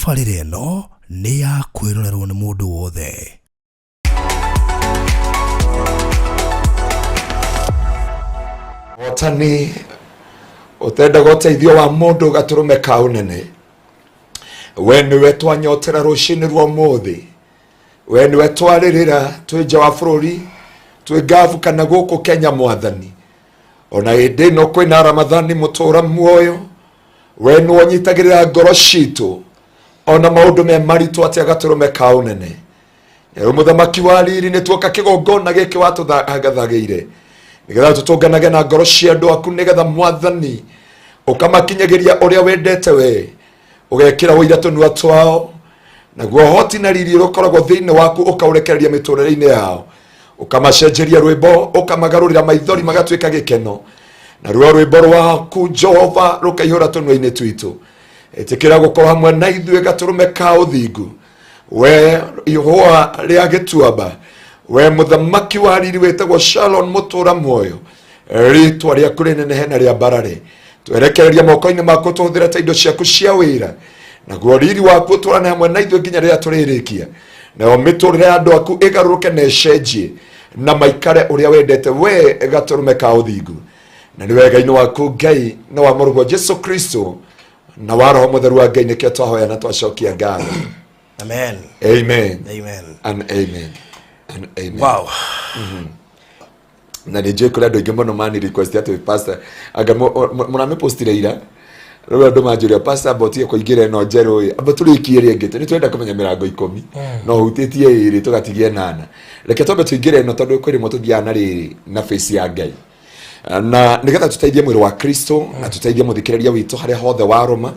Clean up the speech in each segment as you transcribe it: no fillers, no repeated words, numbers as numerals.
Tabarĩra ĩno nĩ ya kwĩrorerwo nĩ mũndũ wothe. Hotani ũtendaga ũteithio wa mũndũ gatũrũme ka ũnene. We nĩwe twanyotera rũcinĩ rwa ũmũthĩ. We nĩwe twarĩrĩra twĩ nja wa bũrũri, twĩ ngabu kana gũkũ Kenya mwathani. Ona hĩndĩ ĩno kwĩna Ramathani mũtũra muoyo, we nĩwe ũnyitagĩrĩra ngoro citũ ona maũndũ me maritũ atĩa gatũrũme ka ũnene. Rĩu mũthamaki wa riri nĩ tuoka kĩgongona gĩkĩ watũthangathagĩire nĩgetha tũtũnganage na ngoro cia andũ aku, nĩgetha mwathani ũkamakinyagĩria ũrĩa wendete we, ũgekĩra ũira tũnua twao, naguo ũhoti na riri ũrĩa ũkoragwo thĩinĩ waku ũkaũrekereria mĩtũrĩre-inĩ yao, ũkamacenjeria rwĩmbo, ũkamagarũrĩra maithori magatuĩka gĩkeno, naruo rwĩmbo rwaku Jehova rũkaihũra tũnua-inĩ twitũ. Ĩtĩkĩra gũkorwo hamwe na ithuĩ gatũrũme ka ũthingu, we ihũa rĩa gĩtuamba, we mũthamaki wa riri wĩtagwo Shalon mũtũra muoyo, rĩtwa rĩaku rĩnenehe na rĩambarare. Twerekereria moko-inĩ maku tũhũthĩre ta indo ciaku cia wĩra, naguo riri waku ũtũrane hamwe na ithuĩ nginya rĩrĩa tũrĩrĩkia, nayo mĩtũrĩre ya andũ aku ĩgarũrũke na ĩcenjie na maikare ũrĩa wendete we gatũrũme ka ũthingu. Na nĩ wega-inĩ waku Ngai na wa mũrũguo Jesu Kristo na wa Roho Mũtheru wa Ngai nĩkĩo twahoya na twacokia ngatho. Amen. Amen. Amen. And amen. And amen. Wow. Na nĩ njũĩ kũrĩ andũ aingĩ mũno mani request atĩ pastor anga mũramĩpostire ira, rĩu andũ manjũria pastor amba ũtige kũingĩra ĩno njerũ ĩ, amba tũrĩkie ĩrĩa ĩngĩ, nĩ tũrenda kũmenya mĩrango 10 no hutĩtie 2 tũgatigia 8. Reke twambe tũingĩre ĩno tondũ kwĩ rĩmwe tũthiaga na rĩrĩ na face ya Ngai, na nĩgetha tũteithie mwĩrĩ wa Kristo na tũteithie mũthikĩrĩria witũ harĩa hothe warũma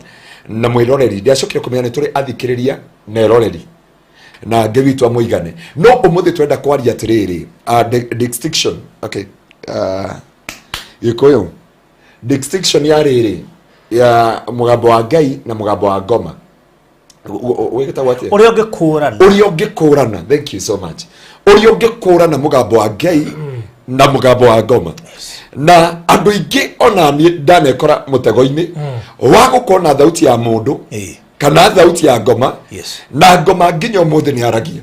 na mwĩroreri. Ndiacokire kũmenya nĩ tũrĩ athikĩrĩria na eroreri na angĩ witũ amũigane, no ũmũthĩ twenda kwaria atĩrĩrĩ, distinction, okay, Gĩkũyũ distinction ya rĩrĩ ya mũgambo wa Ngai na mũgambo wa ngoma. Wĩtagwo atĩa? Ũrĩa ũngĩkũrana. Ũrĩa ũngĩkũrana, thank you so much. Ũrĩa ũngĩkũrana mũgambo wa Ngai na mũgambo wa ngoma. Na andũ aingĩ ona niĩ ndanekora mũtego-inĩ wa gũkorwo na thauti ya mũndũ kana thauti ya ngoma. Na ngoma nginya ũmũthĩ nĩ aragia.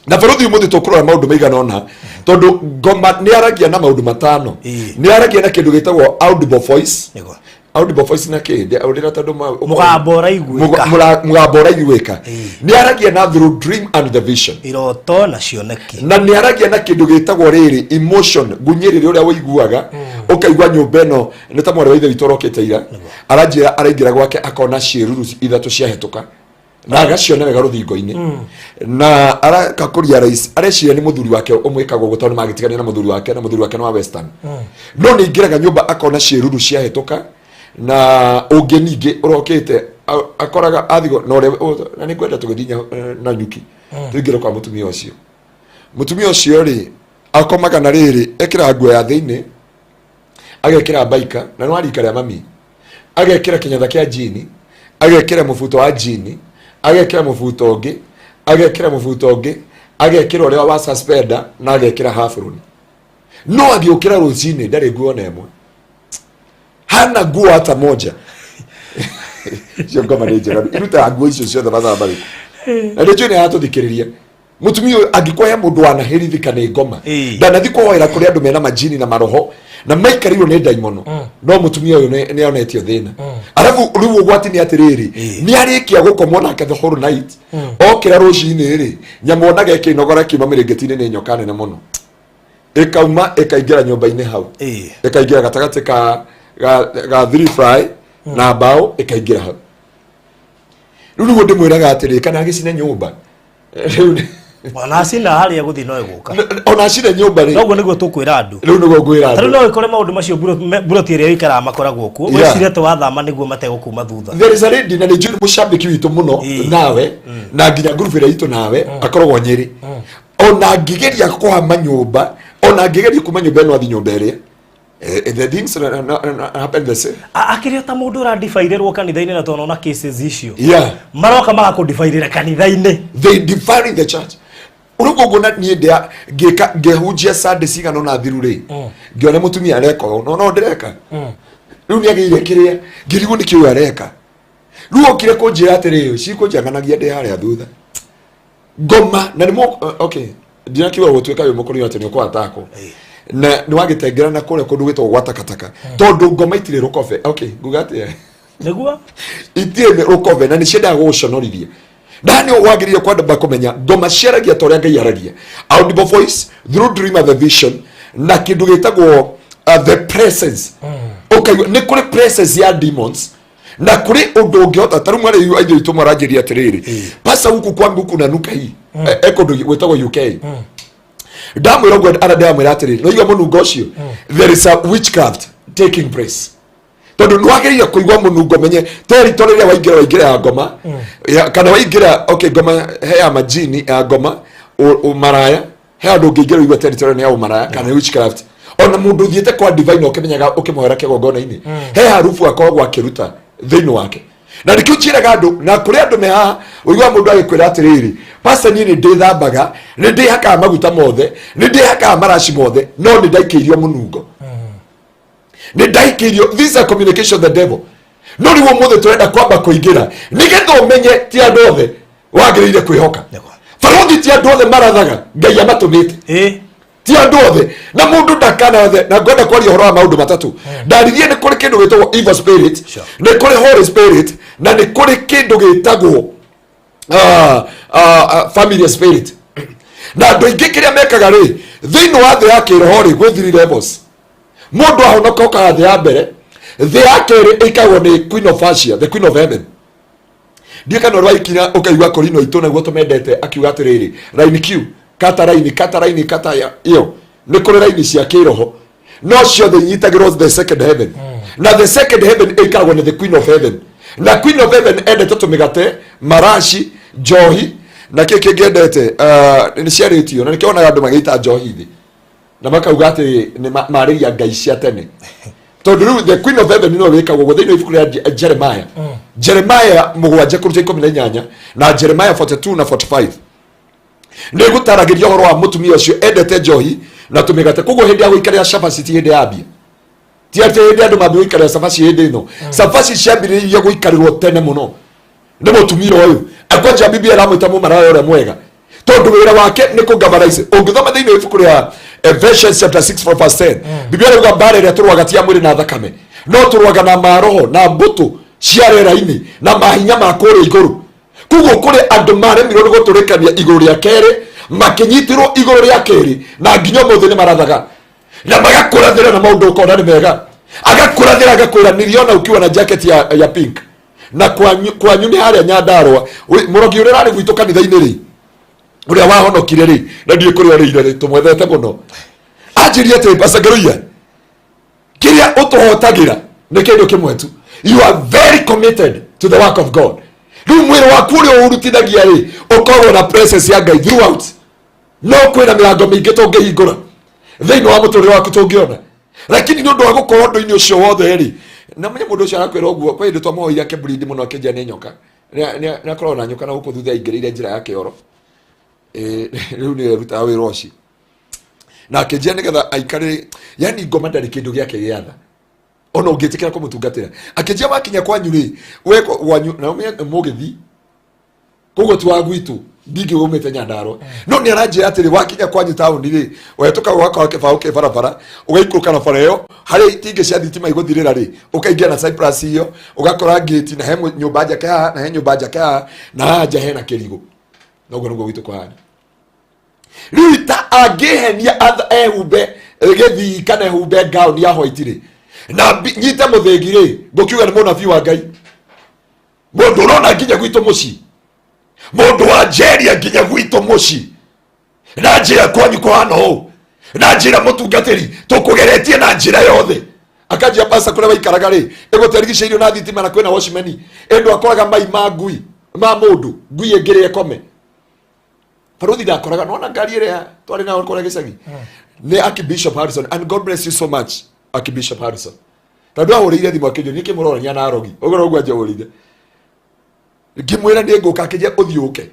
Na bũrũthi ũmũthĩ tũkũrora maũndũ maigana ũna, tondũ ngoma nĩ aragia na maũndũ 5. Nĩ aragia na kĩndũ gĩtagwo audible voice. Audible voice na kĩ ũrĩra tondũ mũgambo ũraiguĩka. Mũgambo ũraiguĩka. Nĩ aragia na through dream and the vision, iroto na cioneki. Na nĩ aragia na kĩndũ gĩtagwo rĩrĩ emotion, ngunyĩrĩrĩ ũrĩa ũiguaga, ũkaigua nyũmba ĩno nĩ ta mwarĩ wa ithe witũ ũrokĩte ira aranjĩra araingĩra gwake akona ciĩruru 3 ciahĩtũka na agaciona wega rũthingo-inĩ, na arakakũria rais areciria nĩ mũthuri wake ũmwĩkaga ũguo tondũ magĩtigania na mũthuri wake, na mũthuri wake nĩ wa western, no nĩ ingĩraga nyũmba akona ciĩruru ciahĩtũka. Na ũngĩ ningĩ ũrokĩte akoraga athigo na ũrĩa na nĩ ngwenda tũgĩthiĩ na nyuki tũingĩre kwa mũtumia ũcio. Mũtumia ũcio rĩ akomaga na rĩrĩ ekĩraga nguo ya thĩinĩ, agekĩra baika na nĩ wa rika rĩa mami, agekĩra kĩnyatha kĩa jini, agekĩra mũbuto wa jini, agekĩra mũbuto ũngĩ, agekĩra mũbuto ũngĩ, agekĩra ũrĩa wa suspender na agekĩra hafroni, no agĩũkĩra rũcinĩ ndarĩ nguo ona ĩmwe, hana nguo hata moja. Icio ngoma nĩ njega, irutaga nguo icio ciothe mathaa marĩkũ? Na nĩ njũĩ nĩ aratũthikĩrĩria mũtumia ũyũ. Angĩkorwo he mũndũ wanaherithĩka nĩ ngoma, ndanathi kũhoera kũrĩ andũ mena majini na maroho na maikarĩirwo nĩ ndaimono, no mũtumia ũyũ nĩ onetio thĩna. Arabu rĩu ũgwati nĩ atĩrĩrĩ, nĩ arĩkia gũkomwo nake the whole night, okĩra rũcinĩ rĩ, nyamũ onaga ĩkĩnogora ĩkiuma mĩrĩngĩti-inĩ nĩ nyoka nene mũno, ĩkauma ĩkaingĩra nyũmba-inĩ hau, ĩkaingĩra gatagatĩ ka three fry na mbaũ, ĩkaingĩra hau. Rĩu nĩguo ndĩmwĩraga atĩrĩ, kana agĩcine nyũmba rĩu Ona acina harĩa gũthiĩ no ĩgũka. Ona acine nyũmba rĩ. Noguo nĩguo tũkwĩra andũ. Rĩu nĩguo ngwĩra Tarĩu andũ. no ĩkore maũndũ macio mburoti ĩrĩa ũikaraga makoragwo kuo. Wĩcirie atĩ wathama nĩguo mategũkuma thutha. There is a lady, na nĩ njũĩ nĩ mũcambĩki witũ mũno nawe na nginya ngurubu ĩrĩa itũ nawe akoragwo Nyĩrĩ. Ona angĩgeria kũhama nyũmba, ona angĩgeria kuma nyũmba ĩno athiĩ nyũmba ĩrĩa, the things happen the same. Akĩrĩ o ta mũndũ ũrandibairĩrwo kanitha-inĩ na tondũ ona cases icio maroka magakũndibairĩra kanitha-inĩ. They defile in the church. Rĩu koguo na niĩ ndĩa ngĩka ngĩhunjia Sunday cigana ũna thiru rĩ, ngĩona mũtumia areka ũũ, no no ndĩreka rĩu nĩ agĩire kĩrĩa ngĩrigwo nĩ kĩũyũ areka. Rĩu okire kũnjĩra atĩrĩrĩ, cikũnjanganagia ndĩ harĩa thutha ngoma na nĩ okay, ndinakiuga gũtuĩka wĩ mũkũrũ atĩ nĩ ũkũatakwo na nĩ wagĩtengera na kũrĩa kũndũ gwĩtagwo gwa takataka, tondũ ngoma itirĩ rũkobe. Okay, nguga atĩa? Nĩguo. Itirĩ rũkobe na nĩ ciendaga gũgũconorithia, na nĩ wagĩrĩire kwamba kũmenya ngoma ciaragia ta ũrĩa Ngai aragia, audible voice through dream and the vision, na kĩndũ gĩtagwo the presence. Ũkaigua nĩ kũrĩ presence ya demons na kũrĩ ũndũ ũngĩhota. Ta rĩu mwarĩ wa ithe witũ maranjĩria atĩrĩrĩ, "Pasa, huku kwangu kuna nuka hii." E kũndũ gwĩtagwo UK. Ndamwĩra ũguo, ara ndamwĩra atĩrĩrĩ, no igua mũnungo ũcio, there is a witchcraft taking place, tondũ nĩ wagĩrĩire kũigua mũnungo menye territory ĩrĩa waingĩra, waingĩra ya ngoma ya, kana waingĩra, okay, ngoma he ya majini, ya ngoma ũmaraya. He handũ ũngĩingĩra ũigua territory nĩ ya ũmaraya kana witchcraft. Ona mũndũ ũthiĩte kwa divine ũkĩmenyaga ũkĩmũhera kĩgongona-inĩ, he harubu akoragwo akĩruta thĩinĩ wake. Na nĩkĩo njĩraga andũ, na kũrĩ andũ me haha ũigua mũndũ agĩkwĩra atĩrĩrĩ, "Pastor, niĩ nĩ ndĩthambaga, nĩ ndĩhakaga maguta mothe, nĩ ndĩhakaga maraci mothe, no nĩ ndaikĩirio mũnungo, nĩ ndaikĩirio." This is a communication of the devil. No rĩu ũmũthĩ tũrenda kwamba kũingĩra nĩgetha ũmenye ti andũ othe wagĩrĩire kwĩhoka. Barothi, ti andũ othe marathaga Ngai amatũmĩte. Ti andũ othe, na mũndũ ndakanathe. Na ngwenda kwaria ũhoro wa maũndũ matatũ ndaririe. Nĩ kũrĩ kĩndũ gĩtagwo evil spirit, nĩ kũrĩ holy spirit, na nĩ kũrĩ kĩndũ gĩtagwo family spirit. Na andũ aingĩ kĩrĩa mekaga rĩ, thĩinĩ wa thĩ ya kĩroho rĩ, gwĩ three levels. Mũndũ ahonoka okaga thĩ ya mbere. Thĩ ya kerĩ ĩikagwo nĩ Queen of Asia, the Queen of Heaven. Ndiĩ kana ũrĩa waikinya ũkaigua korino itũ naguo tũmendete akiuga atĩrĩrĩ, raini q kata raini kata raini kata ya ĩyo. Nĩ kũrĩ raini cia kĩroho, no ciothe inyitagĩrwo the second heaven. Na the second heaven ĩikaragwo nĩ the Queen of Heaven. Na Queen of Heaven endete tũmĩgate, maraci, njohi na kĩ kĩngĩ endete, nĩ ciarĩtio. Na nĩkĩo wonaga andũ magĩita njohi thĩ na makauga atĩ nĩ marĩria ngai cia tene, tondũ rĩu the Queen of Heaven no wĩkagwo ũguo. Thĩinĩ wa ibuku rĩa Jeremiah, Jeremiah 7 kũruta 18 na Jeremiah 42 na 45, nĩ gũtaragĩria ũhoro wa mũtumia ũcio endete njohi na tũmĩgate. Koguo hĩndĩ ya gũikarĩra cabaci ti hĩndĩ ya mbia, ti atĩ hĩndĩ andũ mambia gũikarĩra cabaci. Hĩndĩ ĩno cabaci ciambĩrĩirie gũikarĩrwo tene mũno nĩ mũtumia ũyũ. Akwanja Biblia ĩramwĩta mũmaraya ũrĩa mwega, tondũ wĩra wake nĩ kũgavanize. Ũngĩthoma thĩinĩ wa ibuku rĩa Ephesians chapter 6 from verse 10, Biblia ĩrauga mbara ĩrĩa tũrũaga ti ya mwĩrĩ na thakame, no tũrũaga na maroho na mbũtũ cia rĩera-inĩ na mahinya ma kũrĩa igũrũ. Koguo kũrĩ andũ maremirwo nĩ gũtũrĩkania igũrũ rĩa kerĩ, makĩnyitĩrwo igũrũ rĩa kerĩ, na nginya ũmũthĩ nĩ marathaga na magakũrathĩra na maũndũ ũkona nĩ mega. Agakũrathĩra agakwĩra, "Niliona ukiwa na jacket ya pink na kwanyu, kwanyu nĩ harĩa Nyandarũa." Mũrogi ũrĩa ũrarĩ gwitũ kanitha-inĩ rĩ, ũrĩa wahonokire rĩ, na ndiĩ kũrĩa ũrĩire rĩ, tũmwethete mũno, anjĩrie atĩ, "Pastor Ngeruiya, kĩrĩa ũtũhotagĩra nĩ kĩndũ kĩmwe tu. You are very committed to the work of God." Rĩu mwĩrĩ waku ũrĩa ũrutithagia rĩ, ũkoragwo na presence ya Ngai throughout. No kwĩna mĩrango mĩingĩ tũngĩhingũra thĩinĩ wa mũtũrĩre waku tũngĩona, lakini nĩ ũndũ wa gũkorwo ũndũ-inĩ ũcio wothe rĩ, na menye mũndũ ũcio arakwĩra ũguo. Kwĩ hĩndĩ twamũhoire akĩmburindi mũno, akĩnjia nĩ nyoka. Nĩ akoragwo na nyoka na gũkũ thutha aingĩrĩire njĩra ya kĩoro. Rĩu nĩwe ĩrutaga wĩra ũcio, na akĩnjia nĩgetha aikare, yani ngoma ndarĩ kĩndũ gĩake gĩatha ona ũngĩtĩkĩra kũmũtungatĩra. Akĩnjia wakinya kwanyu rĩ, we kwanyu na ũmenye mũgĩthi koguo ti wa gwitũ, ndingĩ umĩte Nyandarua, no nĩ aranjĩra atĩrĩ, wakinya kwanyu taũni rĩ, ũhetũka ũgakora kĩbaũ kĩ barabara, ũgaikũrũka na bara ĩyo harĩa itingĩ cia thitima igũthirĩra rĩ, ũkaingĩra na cypress ĩyo, ũgakora ngĩti na he nyũmba njake haha, na he nyũmba njake haha, na haha nja hena kĩrigũ. Na ũguo nĩguo gwitũ kũhana. Rĩu ta angĩhenia ehumbe gĩthii kana ehumbe ngaũni ya white rĩ, na nyite mũthĩgi rĩ, ngũkiuga nĩ mũnabii wa Ngai? Mũndũ ũrona nginya gwitũ mũciĩ, mũndũ wa njeria nginya gwitũ mũciĩ, na njĩra kwanyu kũhana ũũ, na njĩra mũtungatĩri tũkũgeretie na njĩra yothe. Akanjia, "Pasa, kũrĩa waikaraga rĩ, ĩgũterigicĩirio na thitima na kwĩna watchman, ĩndũ akoraga mai ma ngui ma mũndũ, ngui ĩngĩrĩa ĩkome." Barothi ndakoraga nona ngari ĩrĩa twarĩ nayo kũrĩa gĩcagi nĩ Archbishop Harrison. And God bless you so much, Archbishop Harrison, tondũ ahũrĩire thimũ akĩnjũria nĩkĩ mũrorania na arogi ũguo noguo anjũrire. Ngĩmwĩra nĩ ngũka, akĩnjia ũthiĩ ũke.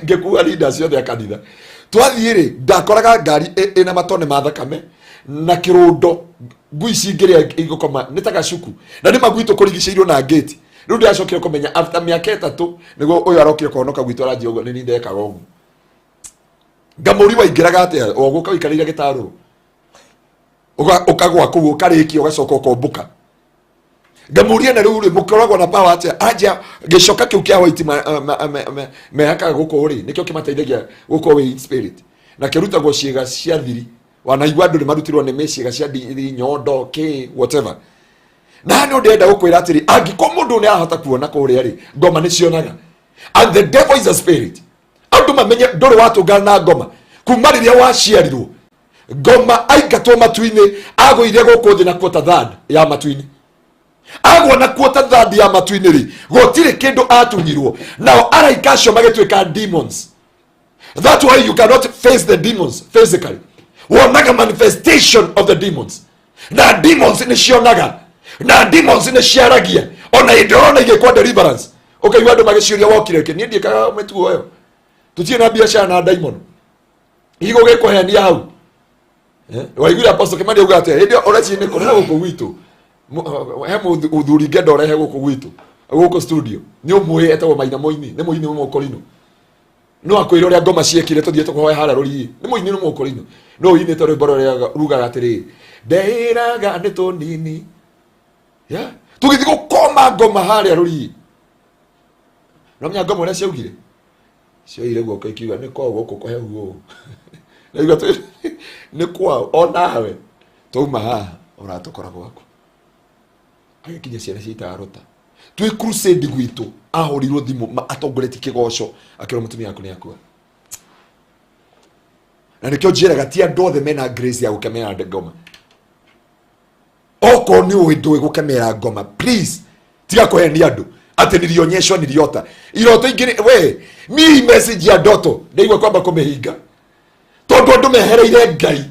Ngĩkua leaders ciothe a kanitha twathiĩ rĩ, ndakoraga ngari ĩna matone ma thakame na kĩrũndo, ngui cingĩrĩa igũkoma nĩ ta gacuku, na nĩ magwitũ kũrigicĩirio na ngĩti. Rĩu ndĩracokire kũmenya after mĩaka 3 nĩguo ũyũ arokire kũhonoka gwitũ, aranjia ũguo nĩ niĩ ndekaga ũguo. Ngamũri waingĩraga atĩa o gũka ũikarĩire gĩtarũrũ, ũkagwa kũu, ũkarĩkia, ũgacoka ũkombũka. Ngamũria, na rĩu rĩ, mũkoragwo na power atĩa? Anjia gĩcoka kĩu kĩa white mehakaga gũkũ rĩ, nĩkĩo kĩmateithagia gũkorwo wĩ in spirit, na kĩrutagwo ciĩga cia thiri. Wanaigua andũ nĩ marutirwo nĩ ciĩga cia thiri, nyondo, kĩ, whatever. Na nĩ ndĩrenda gũkwĩra atĩrĩ, angĩkorwo mũndũ nĩ arahota kuona kũrĩa rĩ, ngoma nĩ cionaga, and the devil is a spirit. Andũ mamenye ndũrĩ watũngana na ngoma kuma rĩrĩa waciarirwo. Ngoma aingatwo matu-inĩ, agũire gũkũ thĩ na quarter third ya matu-inĩ. Agwa na quarter third ya matu-inĩ rĩ, gũtirĩ kĩndũ atunyirwo, nao araika acio magĩtuĩka demons. That's why you cannot face the demons physically. Wonaga manifestation of the demons, na demons nĩ cionaga, na demons nĩ ciaragia. Ona hĩndĩ ũrona igĩkwa deliverance, ũkaigua andũ magĩciũria, wokire kĩ? Niĩ ndiĩkaga mĩtugo ĩyo, tũtirĩ na biacara na ndaimono igũ gĩkũhenia hau. Waiguire Apostle Kimani auga atĩa hĩndĩ ĩyo? Ũreciria nĩ kũrĩa gũkũ gwitũ he mũthuri ngenda ũrehe gũkũ gwitũ, gũkũ studio, nĩ ũmũĩ, etagwo Maina Mũini, nĩ mũini mũkorino. No akwĩra ũrĩa ngoma ciekire. Tũthiĩ tũkũhoe harĩa rũriĩ. Nĩ mũini, nĩ mũkorino, no ũinĩte rwĩmbo rũrĩa rugaga atĩrĩrĩ, ndeĩraga nĩ tũnini. Yeah? Tũgĩthiĩ gũkoma ngoma harĩa rũriĩ, no menya ngoma ũrĩa ciaugire, cioire guoko ikiuga nĩ kwao gũkũ kũhehu ũũ. Naigua nĩ kwao onawe twauma haha ũratũkora gwaku. Agĩkinya ciana cia itarota twĩ crusade gwitũ, ahũrirwo thimũ atongoretie kĩgoco, akĩrwo mũtumia waku nĩ akua. Na nĩkĩo njĩraga ti andũ othe mena grace ya gũkemera ngoma. Okorwo nĩ ũĩ ndũĩ gũkemera ngoma, please tiga kũhenia andũ atĩ nilionyeshwa, niliota iroto ingĩ. We mi message ya ndoto ndaigua kwamba kũmĩhinga, tondũ andũ mehereire Ngai,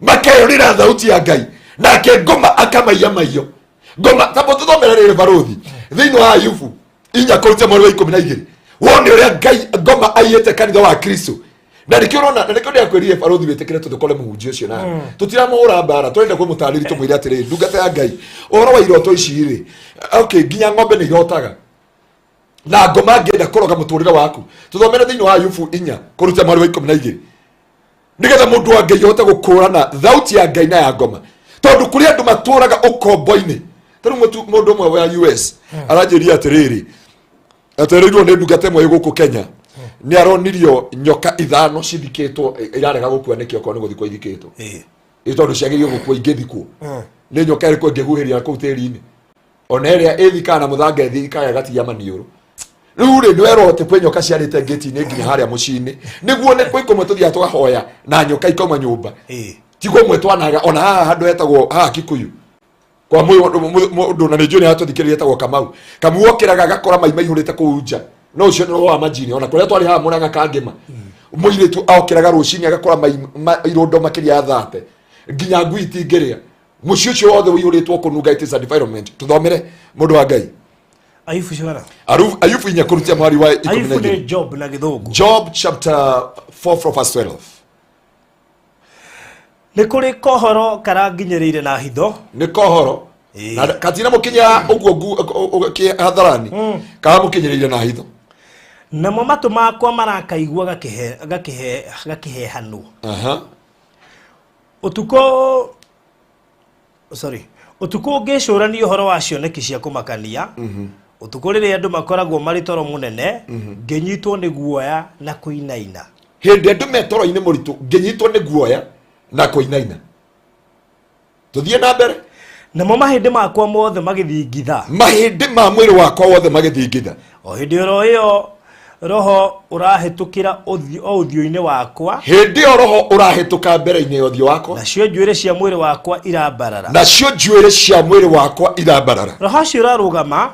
makeyũrĩra thauti ya Ngai, nake ngoma akamaiya maiyo ngoma. Tamba tũthomere rĩrĩ, barũthi, thĩinĩ wa Ayubu 4 kũruta mweri wa 12, wone ũrĩa Ngai ngoma aiyĩte kanitha wa Kristo. Na nĩkĩo ũrona, na nĩkĩo ndĩrakwĩrire, barũthi, wĩtĩkĩre tũthũkore mũhunjia ũcio nawe. Tũtiramũhũra mbara, tũrenda kũmũtarĩria, tũmwĩre atĩrĩrĩ, ndungata ya Ngai, ũhoro wa iroto ici rĩ, okay, nginya ng'ombe nĩ irotaga, na ngoma angĩenda kũroga mũtũrĩre waku. Tũthomere thĩinĩ wa Ayubu 4 kũruta mweri wa 12, nĩgetha mũndũ wa Ngai ahote gũkũrana thauti ya Ngai na ya ngoma, tondũ kũrĩ andũ matũraga ũkombo-inĩ. Tarĩu mũndũ ũmwe wa US aranjĩria atĩrĩrĩ, atereirwo nĩ ndungata ĩmwe ĩ gũkũ Kenya, nĩ aronirio nyoka ithano cithikĩtwo, irarega gũkua nĩkĩ okorwo nĩ gũthikwo ithikĩtwo? Ĩ tondũ ciagĩrĩirwo gũkua ingĩthikwo. Nĩ nyoka ĩrĩkũ ĩngĩhuhĩria kũu tĩri-inĩ? Ona ĩrĩa ĩthikaga na mũthanga ĩthikaga ĩgatigia maniũrũ. Rĩu rĩ, nĩwerwo atĩ kwĩ nyoka ciarĩte ngĩti-inĩ nginya harĩa mũciĩ-inĩ. Nĩguo nĩ kwĩ kũmwe tũthiaga tũgahoya na nyoka ikauma nyũmba. Ti kũmwe twanaga ona haha handũ hetagwo haha Kikuyu kwa mũndũ, na nĩ njũĩ nĩ atũthikĩrĩria, etagwo Kamau. Kamau okĩraga agakora mai maihũrĩte kũu nja, no ũcio nĩ roho wa majini. Ona kũrĩa twarĩ haha Mũrang'a Kangĩma, mũirĩtu okĩraga rũcinĩ agakora mai irũndo makĩria ya 30, nginya ngui itingĩrĩa. Mũciĩ ũcio wothe ũihũrĩtwo kũnunga. It is a defilement. Tũthomere, mũndũ wa Ngai. Ayubu cigana? Ayubu 4 kũrutia mwari wa 12. Ayubu nĩ Job na Gĩthũngũ. Job chapter 4 from verse 12. Nĩ kũrĩ kohoro karanginyĩrĩire na hitho. Nĩ kohoro. Na katina mũkinya ũguo hadharani, karamũkinyĩrĩire na hitho. Namo matũ makwa marakaigua gakĩhehanwo. Ũtukũ, sorry, ũtukũ ngĩcũrania ũhoro wa cioneki cia kũmakania, ũtukũ rĩrĩa andũ makoragwo marĩ toro mũnene, ngĩnyitwo nĩ guoya na kũinaina. Hĩndĩ andũ me toro-inĩ mũritũ, ngĩnyitwo nĩ guoya na kũinaina. Tũthiĩ na mbere. Namo mahĩndĩ makwa mothe magĩthingitha. Mahĩndĩ ma mwĩrĩ wakwa wothe magĩthingitha. O hĩndĩ oro ĩyo roho ũrahĩtũkĩra o ũthiũ-inĩ wakwa. Hĩndĩ ĩyo roho ũrahĩtũka mbere-inĩ ya ũthiũ wakwa. Nacio njuĩrĩ cia mwĩrĩ wakwa irambarara. Nacio njuĩrĩ cia mwĩrĩ wakwa irambarara. Roho ũcio ũrarũgama.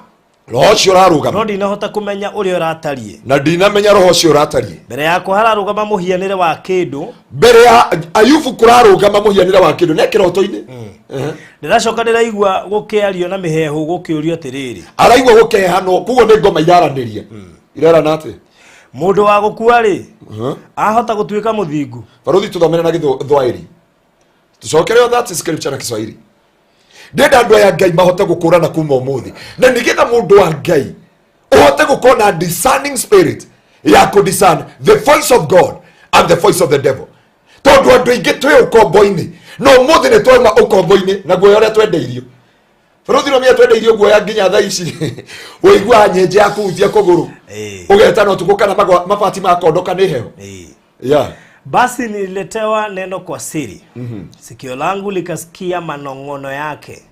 Roho ũcio ũrarũgama. No ndinahota kũmenya ũrĩa ũratariĩ. Na ndinamenya roho ũcio ũratariĩ. Mbere yakwa hararũgama mũhianĩre wa kĩndũ. Mbere ya Ayubu kũrarũgama mũhianĩre wa kĩndũ ne kĩroto-inĩ. Ndĩracoka ndĩraigua gũkĩario na mĩheehũ, gũkĩũrio atĩrĩrĩ. Araigua gũkehanwo, koguo nĩ ngoma iraranĩria. Irerana atĩ Mũndũ wa gũkua rĩ, ahota gũtuĩka mũthingu? Barũthi, tũthomere na Gĩthwaĩri, tũcokere that scripture na Kiswahili. Ndĩrenda andũ aya Ngai mahote gũkũrana kuma ũmũthĩ, na nĩgetha mũndũ wa Ngai ũhote gũkorwo na discerning spirit ya kũ discern the voice of God and the voice of the devil, tondũ andũ aingĩ twĩ ũkombo-inĩ, na ũmũthĩ nĩ twauma ũkombo-inĩ na guoya ũrĩa twendeirio. Bũrũthi no mĩa twendeirio guoya nginya thaa ici ũiguaga nyenje ya kũhutia kũgũrũ, ũgetana ũtukũ kana mabati makondoka nĩ heho. Yeah. Basi nililetewa neno kwa siri, sikio langu likasikia manong'ono yake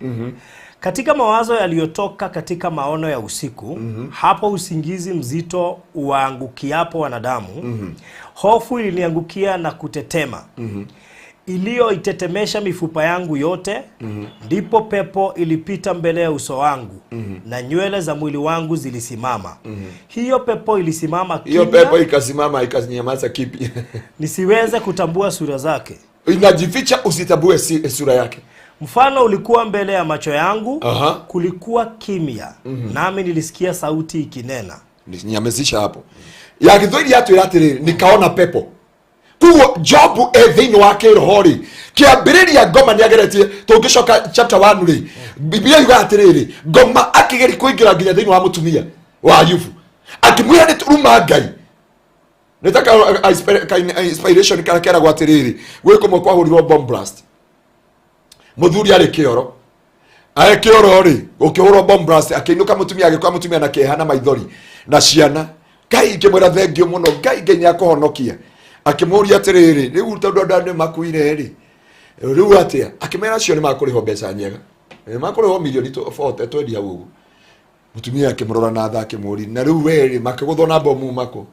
katika mawazo yaliyotoka katika maono ya usiku, hapo usingizi mzito uwaangukiapo wanadamu. Hofu iliniangukia na kutetema, iliyoitetemesha mifupa yangu yote. Ndipo pepo ilipita mbele ya uso wangu, na nywele za mwili wangu zilisimama. Hiyo pepo ilisimama Hiyo kimya, pepo ikasimama ikanyamaza kipi? Nisiweze kutambua sura zake. Inajificha usitambue sura yake. Mfano ulikuwa mbele ya macho yangu, kulikuwa kimya, nami nilisikia sauti ikinena. Nyamezisha hapo. Ya Gĩthwaĩri yatwĩra atĩrĩrĩ, nikaona pepo. Koguo Jobu e thĩinĩ wa kĩroho rĩ, kĩambĩrĩria ngoma nĩ ageretie. Tũngĩcoka chapter 1 rĩ, Biblia yugaga atĩrĩrĩ, ngoma akĩgeria kũingĩra nginya thĩinĩ wa mũtumia wa Ayubu, akĩmwĩra nĩ ruma Ngai. Nĩ ta ka inspiration karĩa keragwo atĩrĩrĩ, gwĩ kũmwe kwahũrirwo bomb blast, mũthuri arĩ kĩoro, arĩ kĩoro rĩ, gũkĩhũrwo bomb blast, akĩinũka mũtumia, agĩkora mũtumia na kĩeha na maithori na ciana. Ngai ngĩmwĩra thengio mũno, Ngai, Ngai nĩ akũhonokia. Akĩmũria atĩrĩrĩ, rĩu tondũ andũ aya nĩ makuire rĩ, rĩu atĩa? Akĩmera acio nĩ makũrĩhwo mbeca njega, nĩ makũrĩhwo milioni 40 twendia hau ũguo. Mũtumia akĩmũrora na tha, akĩmũria, na rĩu we rĩ, makĩgũthwo na bomu makũ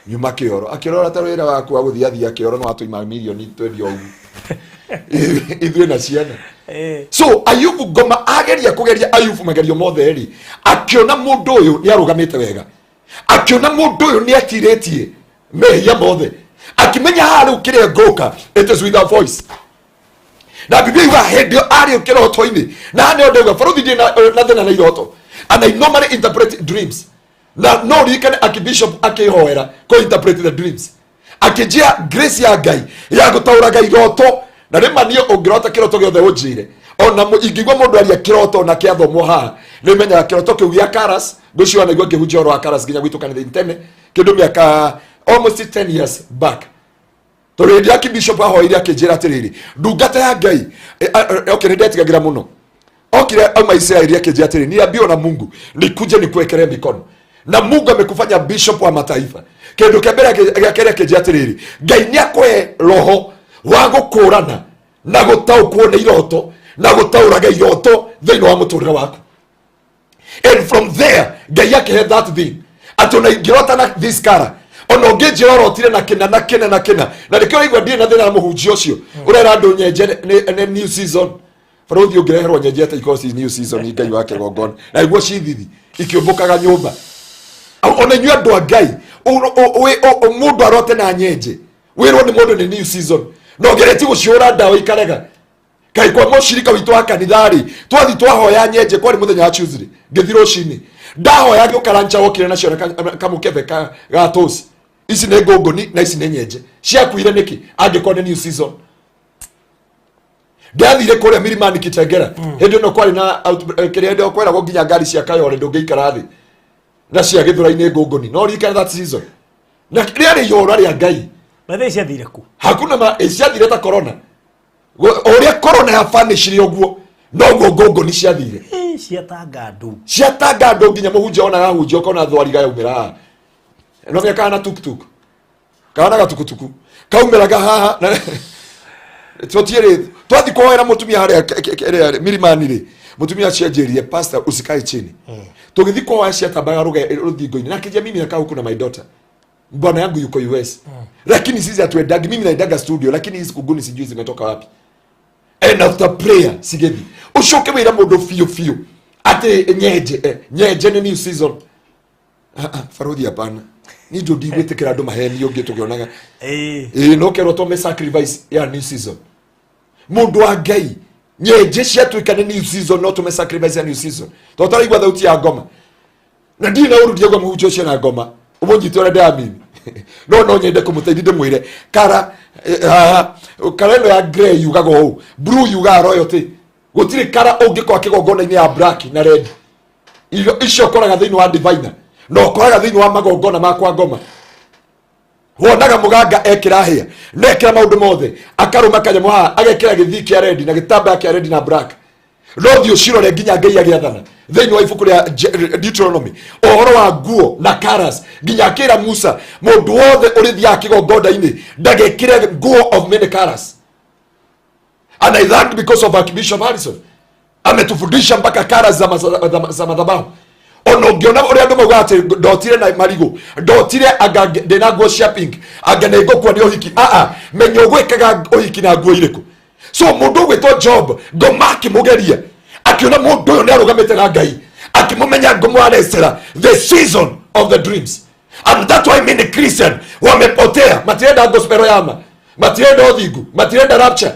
nyuma kĩoro? Akĩrora ta wĩra waku wa gũthiathia kĩoro no watũima milioni twendia ũguo ithuĩ na ciana. So Ayubu, ngoma ageria kũgeria Ayubu magerio mothe rĩ, akĩona mũndũ ũyũ nĩ arũgamĩte wega, akĩona mũndũ ũyũ nĩ atirĩtie mehia mothe, akĩmenya haha rĩu kĩrĩa ngũka, it is with a voice. Na Biblia yuga hĩndĩ ĩyo arĩ kĩroto-inĩ, na haha nĩho ndauga baruthi ndĩ na thĩna na iroto, and I normally interpret dreams. Na no ririkane archbishop akĩhoera kũ interpret the dreams, akĩnjia grace ya Ngai ya gũtaũraga iroto. Na rĩma niĩ ũngĩrota kĩroto gĩothe ũnjĩre, ona ingĩigua mũndũ aria kĩroto na kĩathomwo haha, nĩ menyaga kĩroto kĩu gĩa karas. Ngwĩciria naigua ngĩhunjia ũhoro wa karas nginya gwitũ kanitha-inĩ tene, kĩndũ mĩaka almost 10 years back, tondũ hĩndĩ ya bishop ahoire akĩnjĩra atĩrĩrĩ, ndungata ya Ngai, okay, nĩ ndetigagĩra mũno. Okire auma Israeli, akĩnjĩra atĩrĩ, niambiwa na Mungu nikuje nikuwekelee mikono na Mungu amekufanya bishop wa mataifa. Kĩndũ kĩa mbere gĩa kerĩ, akĩnjĩra atĩrĩrĩ, Ngai nĩ akũhe roho wa gũkũrana na gũtaũkwo nĩ iroto na gũtaũraga iroto thĩinĩ wa mũtũrĩre waku. And from there Ngai akĩhe that thing atĩ ona ingĩrota na this color, ona ũngĩnjĩra ũrotire na kĩna na kĩna na kĩna, na nĩkĩo ũraigua ndirĩ na thĩna na mũhunjia ũcio ũrera andũ nyenje nĩ new season. Barũthi ũngĩreherwo nyenje atĩ ikorwo ci new season, Ngai wa kĩgongona, na iguo cithithi ikĩũmbũkaga nyũmba. Ona inyuĩ andũ a Ngai, mũndũ arote na nyenje, wĩrwo nĩ mũndũ nĩ new season, na ũgeretie gũciũra ndawa ikarega. Kaĩ kwa mũcirika witũ wa kanitha rĩ, twathi twahoya nyenje, kwarĩ mũthenya wa Tuesday, ngĩthi rũcinĩ ndahoya, ngĩũka rancha, wokire nacio na kamũkebe ga toast. Ici nĩ ngũngũni na ici nĩ nyenje, ciakuire nĩkĩ angĩkorwo nĩ new season? Ndathire kũrĩa Milimani Kitengera, hĩndĩ ĩno kwarĩ na kĩrĩa, hĩndĩ ĩyo kweragwo nginya ngari cia Kayole ndũngĩikara thĩ na cia Gĩthũrai-inĩ ngũngũni. No ririkane that season na rĩarĩ ihũra rĩa Ngai. Mathaa ciathire ku? Hakuna ma ciathire ta corona. O ũrĩa corona ya vanishire ũguo noguo ngũngũni ciathire. Ciatanga andũ. Ciatanga andũ nginya mũhunjia ona arahunjia ũkona thwariga yaumĩra haha, no mĩa kana tuktuk kana gatukutuku kaumĩraga haha. Tũtiĩrĩ twathi kũhoera mũtumia harĩa Milimani rĩ, mũtumia cianjĩrire, "Pastor, usikae chini." Tũgĩthi kũhoya, ciatambaga rũthingo-inĩ, na akĩnjia, "Mimi nakaa huku na my daughter, bwana yangu yuko US, lakini sisi hatuendangi. Mimi naendaga studio, lakini hizi kuguni sijui zimetoka wapi." And after prayer cigethi. Ucoke wĩra mũndũ biũ biũ atĩ nyenje, nyenje nĩ new season. Ah, ah, baruthi hapana, ni ndio ndigwĩtĩkĩra andũ mahenio ũngĩ tũkĩonaga. Ĩĩ, no kerwo tome sacrifice ya new season. Mũndũ wa Ngai, nyenje ciatuĩka nĩ new season, no tũme sacrifice ya new season tondũ taraigua thauti ya ngoma. Na ndirĩ na ũru, ndiaigua mũhunjia ũcio na ngoma ũmũnyite ũrĩa ndĩramini, no nyende kũmũteithia, ndĩmwĩre kara, haha kara ĩno ya grey yugaga ũũ, blue yugaga royalty. Gũtirĩ kara ũngĩkora kĩgongona-inĩ ya black na red. Irio icio ũkoraga thĩinĩ wa diviner na ũkoraga thĩinĩ wa magongona ma kwa ngoma. Wonaga mũganga ekĩra hĩa na ekĩra maũndũ mothe, akarũma kanyamũ haha, agekĩra gĩthii kĩa red na gĩtambaya kĩa red na black. No thiĩ ũcirore nginya Ngai agĩathana thĩinĩ wa ibuku rĩa Deuteronomy ũhoro wa nguo na colours, nginya akĩra Musa mũndũ wothe ũrĩthiaga kĩgongona-inĩ ndagekĩre nguo of many colours. And I thank because of Archbishop Harrison ametufundisha mpaka kara za madhabahu. Ona ũngĩona ũrĩa andũ maugaga atĩ ndotire na marigũ, ndotire anga ndĩna nguo cia pink, anga nĩ ngũkua nĩ ũhiki. Aa, menya ũgwĩkaga ũhiki na nguo irĩkũ. So mũndũ ũgwĩtwo Job, ngoma akĩmũgeria, akĩona mũndũ ũyũ nĩ arũgamĩte na Ngai, akĩmũmenya ngũmwarecera the season of the dreams. And that's why many Christian wamepotea, matirenda gospel yama, matirenda ũthingu, matirenda rapture.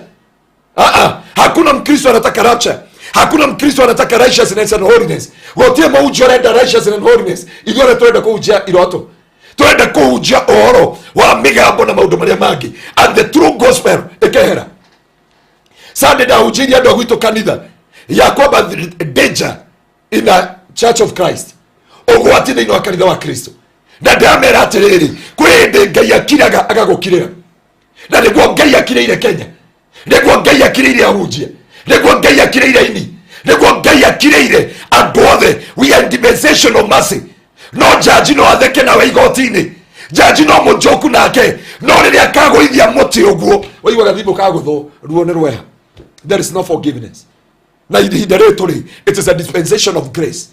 Ah, hakuna Mkristo anataka rapture. Hakuna Mkristo anataka righteousness and holiness. Gũtirĩ mũhunjia ũrenda righteousness and holiness. Ithuĩ arĩa tũrenda kũhunjia iroto, tũrenda kũhunjia ũhoro wa mĩgambo na maũndũ marĩa mangĩ, and the true gospel ĩkehera. Sunday ndahunjĩirie andũ a gwitũ kanitha ya kwamba danger in the Church of Christ, ũgwati thĩinĩ wa kanitha wa Kristo, na ndĩramera atĩrĩrĩ, kwĩ hĩndĩ Ngai akiraga agagũkirĩra, na nĩguo Ngai akirĩire Kenya, nĩguo Ngai akirĩire ahunjia, nĩguo Ngai akirĩire aini, nĩguo Ngai akirĩire andũ othe. We are in dispensation of mercy. No jaji no atheke nawe igoti-inĩ, jaji no mũnjoku nake, no rĩrĩa akagũithia mũtĩ ũguo waigua gathimũ kagũthwo, ruo nĩ rweha. There is no forgiveness. Na ihinda rĩrĩ tũrĩ, it is a dispensation of grace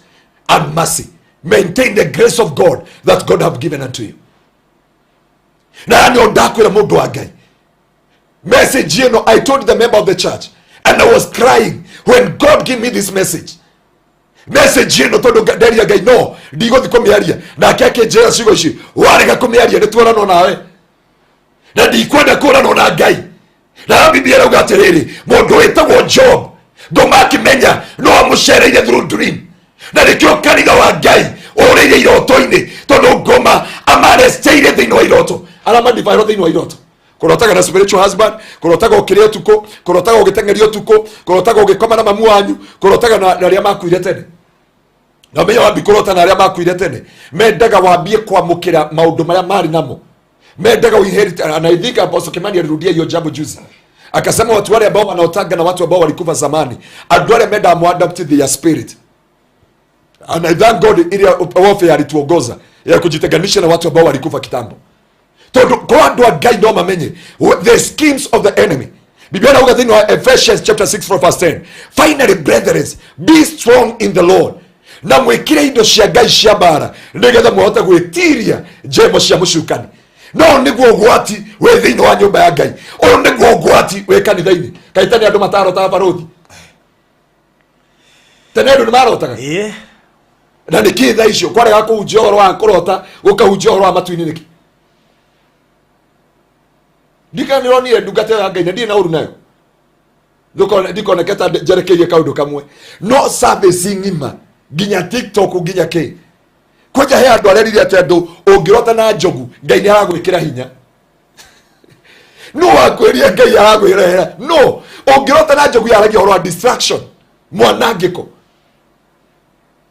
and mercy. Maintain the grace of God that God have given unto you. Na nĩ ndakwĩra mũndũ wa Ngai, message ĩno, I told the member of the church and I was crying when God gave me this message. Message ĩno, tondũ nderia Ngai no ndigũthi kũmĩaria, nake akĩnjĩra ciugo ici, warega kũmĩaria nĩ tuoranwo nawe, na ndikwenda kũranwo na Ngai. Na Biblia ĩrauga atĩrĩrĩ, mũndũ wĩtagwo Job ngoma akĩmenya no amũcereire through dream, na nĩkĩo kanitha wa Ngai ũrĩire iroto-inĩ, tondũ ngoma amaresteire thĩinĩ wa iroto, aramadivairwo thĩinĩ wa iroto. Kũrotaga na spiritual husband, kũrotaga ũkĩrĩa ũtukũ, kũrotaga ũgĩteng'eria ũtukũ, kũrotaga ũgĩkoma na mamu wanyu, kũrotaga na arĩa makuire tene. Na ũmenye wambi kũrota na arĩa makuire tene, mendaga wambie kwamũkĩra maũndũ marĩa marĩ namo, mendaga uinherit. And I think Apostle Kimani alirudia hiyo jambo juzi, akasema watu wale ambao wanaotanga na watu ambao walikufa zamani, andũ arĩa mendaga muadopt their spirit. And I thank God ile warfare alituongoza ya kujitenganisha na watu ambao walikufa kitambo, tondũ kwa andũ a Ngai no mamenye the schemes of the enemy. Biblia inauga thĩinĩ wa Ephesians chapter 6 from verse 10, "Finally, brethren, be strong in the Lord," na mwĩkĩre indo cia Ngai cia mbara, nĩgetha mũhote gwĩtiria njemo cia mũcukani. No nĩguo ũgwati wĩ thĩinĩ wa nyũmba ya Ngai, ũyũ nĩguo ũgwati wĩ kanitha-inĩ. Kaita nĩ andũ matarotaga barũthi tene, andũ nĩ marotaga. Ĩĩ. Na nĩ kĩ thaa icio kwarega kũhunjia ũhoro wa kũrota, gũkahunjia ũhoro wa matu-inĩ nĩkĩ? Ndikana nĩronire ndungata ĩyo ya Ngai na ndirĩ na ũru nayo. Ndikoneke ta njerekeirie kaũndũ kamwe, no service ng'ima nginya TikTok nginya kĩ, kwanja he andũ arerire atĩ andũ ũngĩrota na njogu Ngai nĩ aragwĩkĩra hinya. No wakwĩria Ngai aragwĩrehera, no ũngĩrota na njogu yaragia ũhoro wa distraction, mwanangĩko.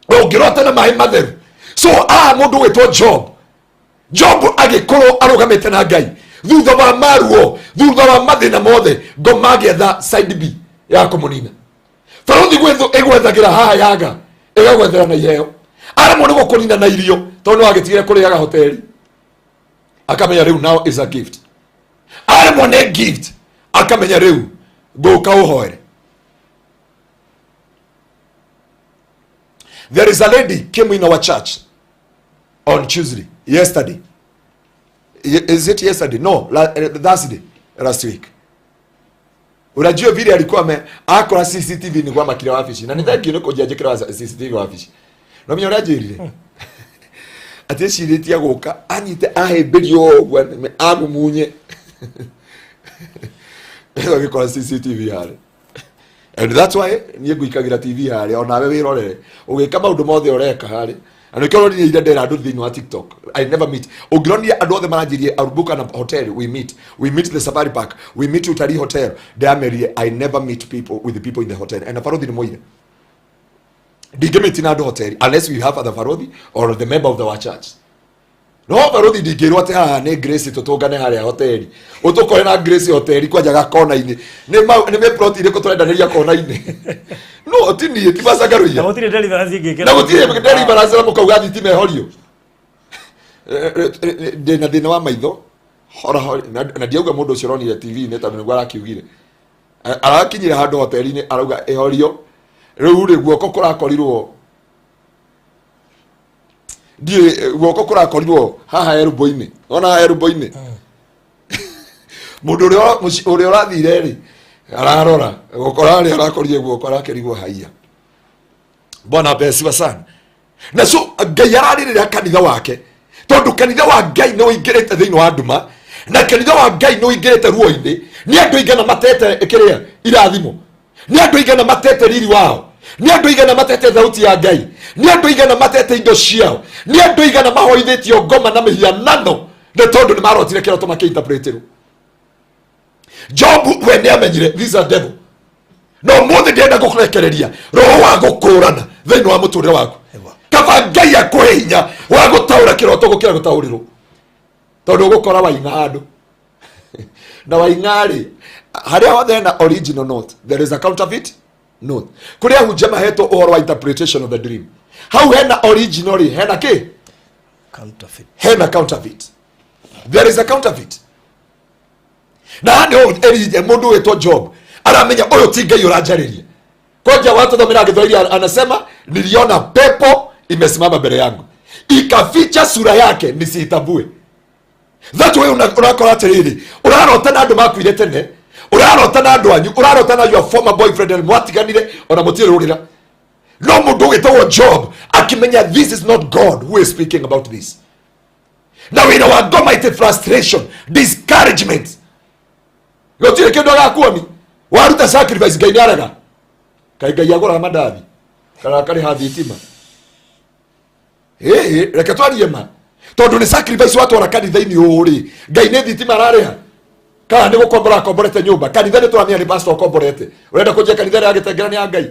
Ũngĩrota na maĩ matheru. So aa mũndũ wĩtwo Job, Job agĩkorwo arũgamĩte na Ngai thutha wa maruo, thutha wa mathĩna mothe, ngoma agĩetha side B ya kũmũnina. Barũthi ĩgwethagĩra haha yaga ĩgagwethera na iheo, aremwo nĩ gũkũnina na irio, tondũ nĩ wagĩtigire kũrĩaga hoteli, akamenya rĩu now is a gift. Aremwo nĩ gift, akamenya rĩu ngũka ũhoere. There is a lady came in our church on Tuesday, yesterday. Is it yesterday? No, Thursday last week. Unajua vile alikuwa ame akora CCTV ni kwa makira wabici, na nĩ thank you nĩ kũnjia njĩkĩra wa CCTV wabici. No menya ũrĩa anjĩrire, atĩ ecirĩtie gũka anyite ahĩmbĩrio ũguo amumunye, agĩkora CCTV harĩ. And that's why niĩ nguikagĩra TV harĩa, onawe wĩrorere ũgĩka maũndũ mothe ũreka harĩ. Na nĩkĩo ũronire ira ndera andũ thĩinĩ wa TikTok, I never meet. Ũngĩronire andũ othe maranjirie arubuka na hotel, we meet, we meet the Safari Park, we meet Utalii Hotel. Ndĩramerire I never meet people with the people in the hotel. And barothi nĩ moire ndingĩmĩti na andũ hoteli unless we have other barothi or the member of the our church. No barothi ndingĩrwo atĩ haha nĩ Grace tũtũngane harĩa hoteli, ũtũkore na Grace hoteli kwanja gakona-inĩ. Nĩ mĩploti irĩkũ tũrendanĩria kona-inĩ? No ti niĩ, ti Na macangaruia. Gũtirĩ deliverance ingĩkĩra. Na gũtirĩ deliverance na mũkauga thitima ĩhorio. Ndĩ na thĩna wa maitho hora hora, na ndiauga mũndũ ũcio ũronire TV-inĩ tondũ nĩguo arakiugire. Arakinyire handũ hoteli-inĩ arauga ĩhorio. Rĩu rĩ, guoko kũrakorirwo, ndiĩ guoko kũrakorirwo haha elbow-inĩ, ona haha elbow-inĩ. Mũndũ ũrĩa ũrĩa ũrathire rĩ, ararora guoko harĩa arakorire guoko, arakĩrigwo haiya. Bwana apesiwa sana. Na so Ngai ararĩrĩra kanitha wake, tondũ kanitha wa Ngai nĩ ũingĩrĩte thĩinĩ wa nduma, na kanitha wa Ngai nĩ ũingĩrĩte ruo-inĩ. Nĩ andũ aigana matete kĩrĩa irathimo? Nĩ andũ aigana matete riri wao? Nĩ andũ aigana matete thauti ya Ngai? Nĩ andũ aigana matete indo ciao? Nĩ andũ aigana mahoithĩtio ngoma na mĩhianano nĩ tondũ nĩ marotire kĩroto makĩinterpretirwo? Job we nĩ amenyire this is a devil. No mũthĩ ndĩrenda gũkũrekereria roho wa gũkũrana thĩinĩ wa mũtũrĩre waku. Ewa. Kaba Ngai akũhe hinya wa gũtaũra kĩroto gũkĩra gũtaũrĩrwo, tondũ ũgũkora waing'a handũ na waing'a-rĩ, harĩa hothe hena original note, there is a counterfeit note. Kũrĩa hunjia mahetwo ũhoro wa interpretation of the dream, hau hena original rĩ, hena kĩ? Counterfeit. Hena counterfeit. There is a counterfeit. Na haha nĩho Elijah, mũndũ wĩtwo Job, aramenya ũyũ ti Ngai ũranjarĩria. Kwanja watu thomera Gĩthwaili, anasema, "Niliona pepo imesimama mbele yangu, ikaficha sura yake nisiitambue." That way ũrakora atĩrĩrĩ, ũrarota na andũ makuire tene, ũrarota na andũ anyu, ũrarota na your former boyfriend and mwatiganire ona mũtirĩ rũrĩra. No mũndũ ũgĩtagwo Job akĩmenya this is not God who is speaking about this. Na wĩra wa ngoma ite frustration, discouragement, gũtirĩ kĩndũ agakuoni. Waruta sacrifice, Ngai nĩ arega. Kaĩ Ngai agũraga mandathi kana akarĩha thitima? Ĩĩ, reke twarie ma, tondũ nĩ sacrifice watwara kanitha-inĩ ũũ rĩ, Ngai nĩ thitima ararĩha kana nĩ gũkombora akomborete nyũmba? Kanitha nĩ tũramenya nĩ pastor ũkomborete. Ũrenda kũnjia kanitha ĩrĩa agĩtengera nĩ ya Ngai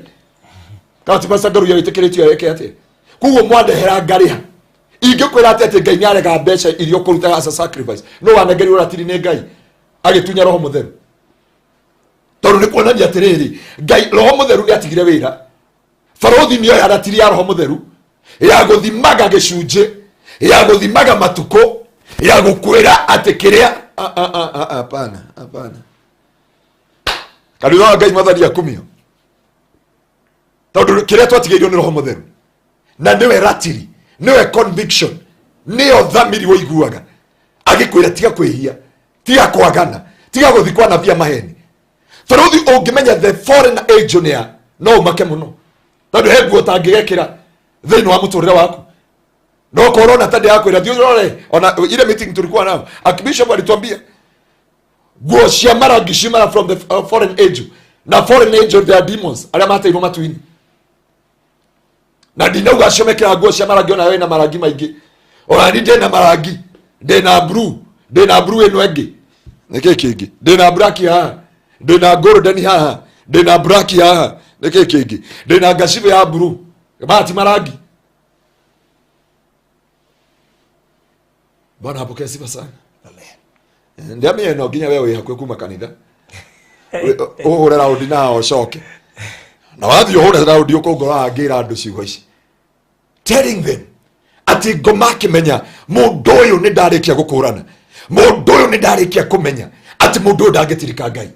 kana ti pastor Ngaruiya wĩtĩkĩrĩtio eke atĩa? Koguo mwandehera ngarĩha, ingĩkwĩra atĩ Ngai nĩ arega mbeca iria ũkũrutaga as a sacrifice? No wanengerirwo ratiri nĩ Ngai agĩtunya roho mũtheru, tondũ nĩ kuonania atĩrĩrĩ, Ngai roho mũtheru nĩ atigire wĩra. Barothi nĩoya ratiri ya roho mũtheru ya gũthimaga gĩcunjĩ, ya gũthimaga matukũ, ya gũkwĩra atĩ kĩrĩa. Ah, ah, ah, ah, hapana, hapana. Kanitha wa Ngai, Mwathani akumio, tondũ kĩrĩa twatigĩirwo nĩ roho mũtheru, na nĩwe ratiri, nĩwe conviction, nĩyo thamiri ũiguaga agĩkwĩra tiga kwĩhia, tiga kwagana, tiga gũthi kwa nabia maheni. Barothi ũngĩmenya the foreign angel nĩ ya no ũmake mũno, tondũ he nguo ũtangĩgekĩra thĩinĩ wa mũtũrĩre waku. No korwo na tande yakwĩra thiĩ ũrore. Ona ile meeting tulikuwa nao, archbishop alituambia nguo cia marangi ciumara from the foreign angel. Na foreign angel, they are demons arĩa mateirwo matu-inĩ. Na ndinauga acio mekĩraga nguo cia marangi, ona wĩna marangi maingĩ, ona ni ndĩna marangi, ndĩna blue, ndĩna blue ĩno ĩngĩ, nĩkĩ kĩngĩ, ndĩna black haha, ndĩna golden haha, ndĩna black haha, nĩkĩ kĩngĩ, ndĩna ngacibĩ ya blue. Maya ti marangi. Bwana apokee sifa sana. Amen. Ndiamenya no nginya we wĩ hakuhĩ kuma kanitha ũhũre raundi na ũcoke, na wathiĩ ũhũre raundi ũkũngora ngĩra andũ ciugo ici, telling them atĩ ngoma akĩmenya mũndũ ũyũ nĩ ndarĩkia gũkũrana, mũndũ ũyũ nĩ ndarĩkia kũmenya atĩ mũndũ ũyũ ndangĩtirika Ngai.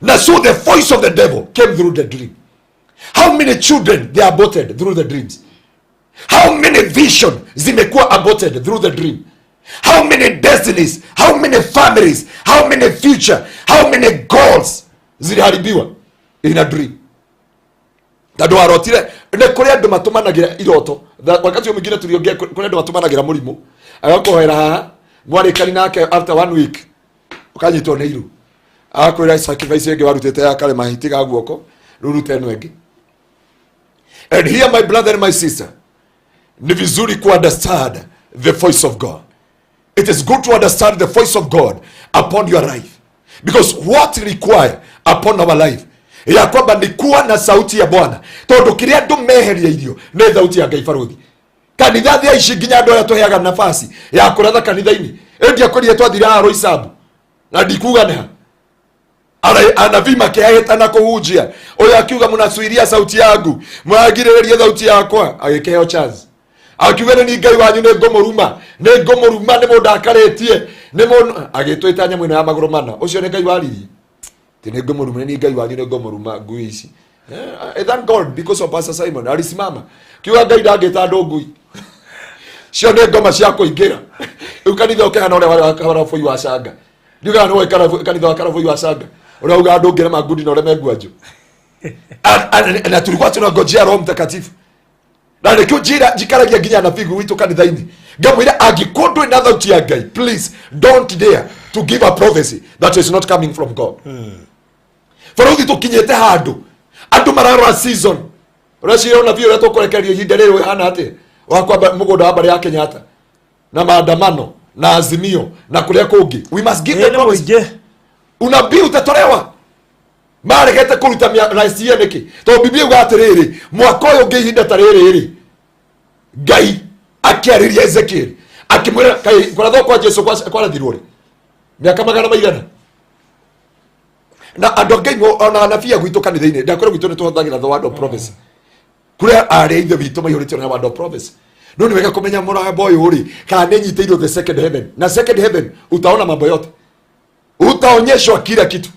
Na so the voice of the devil came through the dream. How many children they aborted through the dreams? How many vision zimekuwa aborted through the dream? How many destinies, how many families, how many future, how many goals ziliharibiwa in a dream? Tondũ warotire nĩ kũrĩ andũ matũmanagĩra iroto. Wakati ũyũ mwingine tuliongea, kũrĩ andũ matũmanagĩra mũrimũ, agakũhoera haha, mwarĩkani nake, after one week ũkanyitwo nĩ iru, agakwĩra sacrifice ĩngĩ warutĩte ya karema hitiga guoko rĩu rute ĩno ĩngĩ. And here, my brother and my sister, Ni vizuri ku understand the voice of God. It is good to understand the voice of God upon your life, because what require upon our life ya kwamba ni kuwa na sauti ya Bwana, tondu kiria andu meheria irio ni thauti ya Ngai. Baruthi kanitha thia ici nginya andu aria tuheaga nafasi ya kuratha kanitha-ini, ĩndi akorire twathire haha Roysambu na ndikuga nĩha anabii makĩhĩtana kũhunjia, ũyũ akiuga mũnacuiria sauti yangu, mũragirĩrĩria sauti yakwa, agĩkĩheo chance akiuga nĩ Ngai wanyu, nĩ ngũmũruma, nĩ ngũmũruma, nĩ mũndakarĩtie, nĩ mũndũ agĩtwĩta nyamũ ĩno ya magũrũ mana. Ũcio nĩ Ngai waririe ti nĩ ngũmũruma, nĩ Ngai wanyu, nĩ ngũmũruma ngui ici. I thank God because of Pastor Simon alisimama kiuga Ngai ndangĩta andũ ngui cio, nĩ ngoma cia kũingĩra rĩu kanitha ũkĩhana ũrĩa warĩ wa karabũi wa canga. Ndiugaga nĩ woĩ kanitha wa karabũi wa canga ũrĩa ugaga andũ ũngĩrema ngundi na ũreme ngwanjũ. Na tulikuwa tunangojea Roho Mtakatifu, na nĩkĩo njĩra njikaragia nginya nabii gwitũ kanitha-inĩ ngamwĩra angĩkorwo ndũrĩ na thauti ya Ngai, please don't dare to give a prophecy that is not coming from God. Barothi tũkinyĩte handũ andũ mararora season. Ũreciria ũnabii ũrĩa tũkũrekererio ihinda rĩrĩ ũhana atĩa wa kwamba mũgũnda wa mbarĩ ya Kenyatta na maandamano na Azimio na kũrĩa kũngĩ? We must give Ĩĩ the nĩ promise. mũingĩ. Unabii utatolewa maregete kũruta last year nĩkĩ? Tondũ Biblia yuga atĩrĩrĩ, mwaka ũyũ ũngĩ ihinda ta rĩrĩ rĩ, Ngai akĩarĩria Ezekiel akĩmwĩra kaĩ kũrathwo kwa Jesu kwarathirwo rĩ mĩaka magana maigana na andũ a Ngai ona anabii a gwitũ kanitha-inĩ ndakwĩra gwitũ nĩ tũhũthagĩra the word of prophecy, kũrĩa arĩa ithe witũ maihũrĩtio na word of prophecy. No nĩ wega kũmenya mũrambo ũyũ rĩ kana nĩ nyitĩirwo the second heaven, na second heaven utaona mambo yote, utaonyeshwa kila kitu,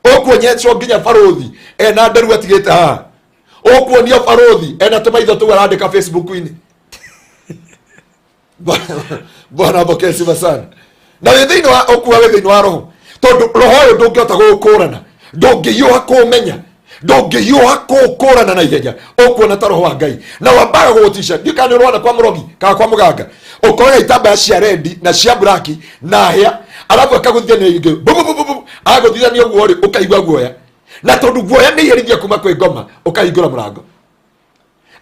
ũkuonyeshwo nginya barothi ena nderu atigĩte haha, ũkuonio barothi ena tũmaitho tũu arandĩka Facebook-inĩ. Bwana apokee sifa sana. Na wĩ thĩinĩ wa ũkua wĩ thĩinĩ wa roho, tondũ roho ũyũ ndũngĩhota gũgũkũrana, ndũngĩhiũha kũũmenya, ndũngĩhiũha kũũkũrana na ihenya. Ũkuona ta roho wa Ngai na wambaga gũgũtica. Ndiũ kana nĩ ũrona kwa mũrogi kana kwa mũganga, ũkoraga itambaya cia rendi na cia buraki na hĩa, arabu akagũthithania ingĩ bu agũthithania ũguo rĩ, ũkaigua guoya, na tondũ guoya nĩ iherithia kuma kwĩ ngoma, ũkahingũra mũrango.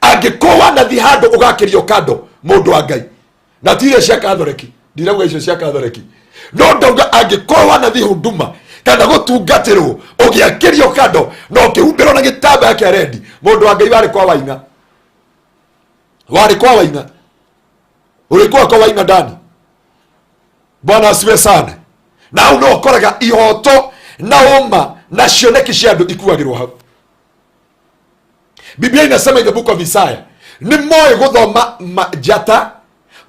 Angĩkorwo wanathi handũ ũgakĩrio kando, mũndũ wa Ngai, na ti iria cia Katholeki, ndirauga icio cia Katholeki, no ndauga angĩkorwo wanathi huduma kana gũtungatĩrwo ũgĩakĩrio kando na ũkĩhumbĩrwo na gĩtambaya kĩa rendi, mũndũ wa Ngai, warĩ kwa Waing'a, warĩ kwa Waing'a, ũrĩkuwa kwa Waing'a ndani. Bwana asiwe sana. Na hau no ũkoraga ihoto na ũma na cioneki cia andũ ikuagĩrwo hau. Biblia inasema in the book of Isaiah nĩ moĩ gũthoma njata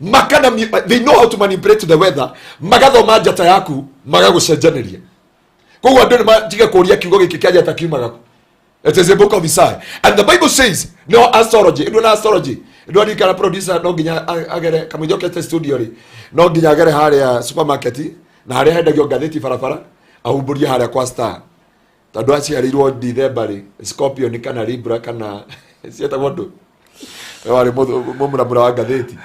makana they know how to manipulate the weather, magathoma njata yaku magagũcenjanĩria. Koguo andũ nĩ matige kũria kiugo gĩkĩ kĩa njata kiumaga kũ. It is a book of Isaiah, and the Bible says no astrology ĩndũ na astrology ĩndũ arikana producer no nginya agere kamũira okete studio rĩ, no nginya agere harĩa supermarket na harĩa hendagio ngathĩti barabara, ahumbũrie harĩa kwa Star, tondũ aciarĩirwo December rĩ, Scorpion kana Libra kana cietagwo ndũ warĩ mũmuramura wa ngathĩti.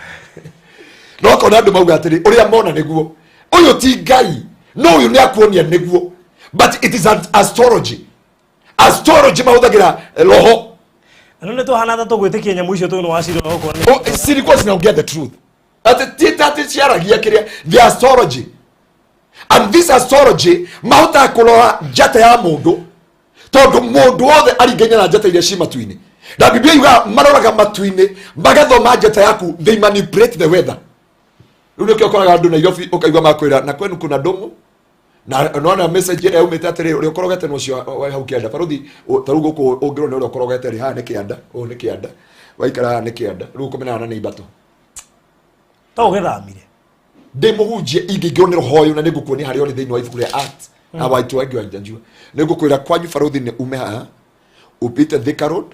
No kona andũ mauga atĩrĩ ũrĩa mona nĩguo ũyũ ti Ngai, no ũyũ nĩ akuonia nĩguo, but it is an astrology. Astrology mahũthagĩra roho. No nĩ tũhana ta tũgwĩtĩkia nyamũ icio tũnũ wacirora okorwo nĩ Oh, cilikuwa zinaongea the truth, ati ti ati ciaragia kĩrĩa the astrology, and this astrology mahotaga kũrora njata ya mũndũ, tondũ mũndũ wothe aringaine na njata iria ci matu-inĩ, na Biblia yugaga maroraga matu-inĩ magathoma njata yaku, they manipulate the weather. Rĩu nĩkĩo ũkoraga andũ Nairobi ũkaigua makwĩra na kwenu kuna ndomo, na nona message ĩrĩa yaumĩte atĩrĩ ũrĩa ũkorogete na ũcio wa hau kĩanda baruthi ta rĩu gũkũ ũngĩrwo nĩ ũrĩa ũkorogete rĩ, haha nĩ kĩanda, ũũ nĩ kĩanda, waikara haha nĩ kĩanda, rĩu ũkũmenana na nĩ imbato. To ũgĩthamire. Ndĩ mũhunjia ingĩingĩrwo nĩ roho ũyũ na nĩ ngũkuonia harĩa ũrĩ thĩinĩ wa ibuku rĩa Acts na waitu wengi wanjua, nĩ ngũkwĩra kwanyu baruthi nĩ ume haha upite Thika Road,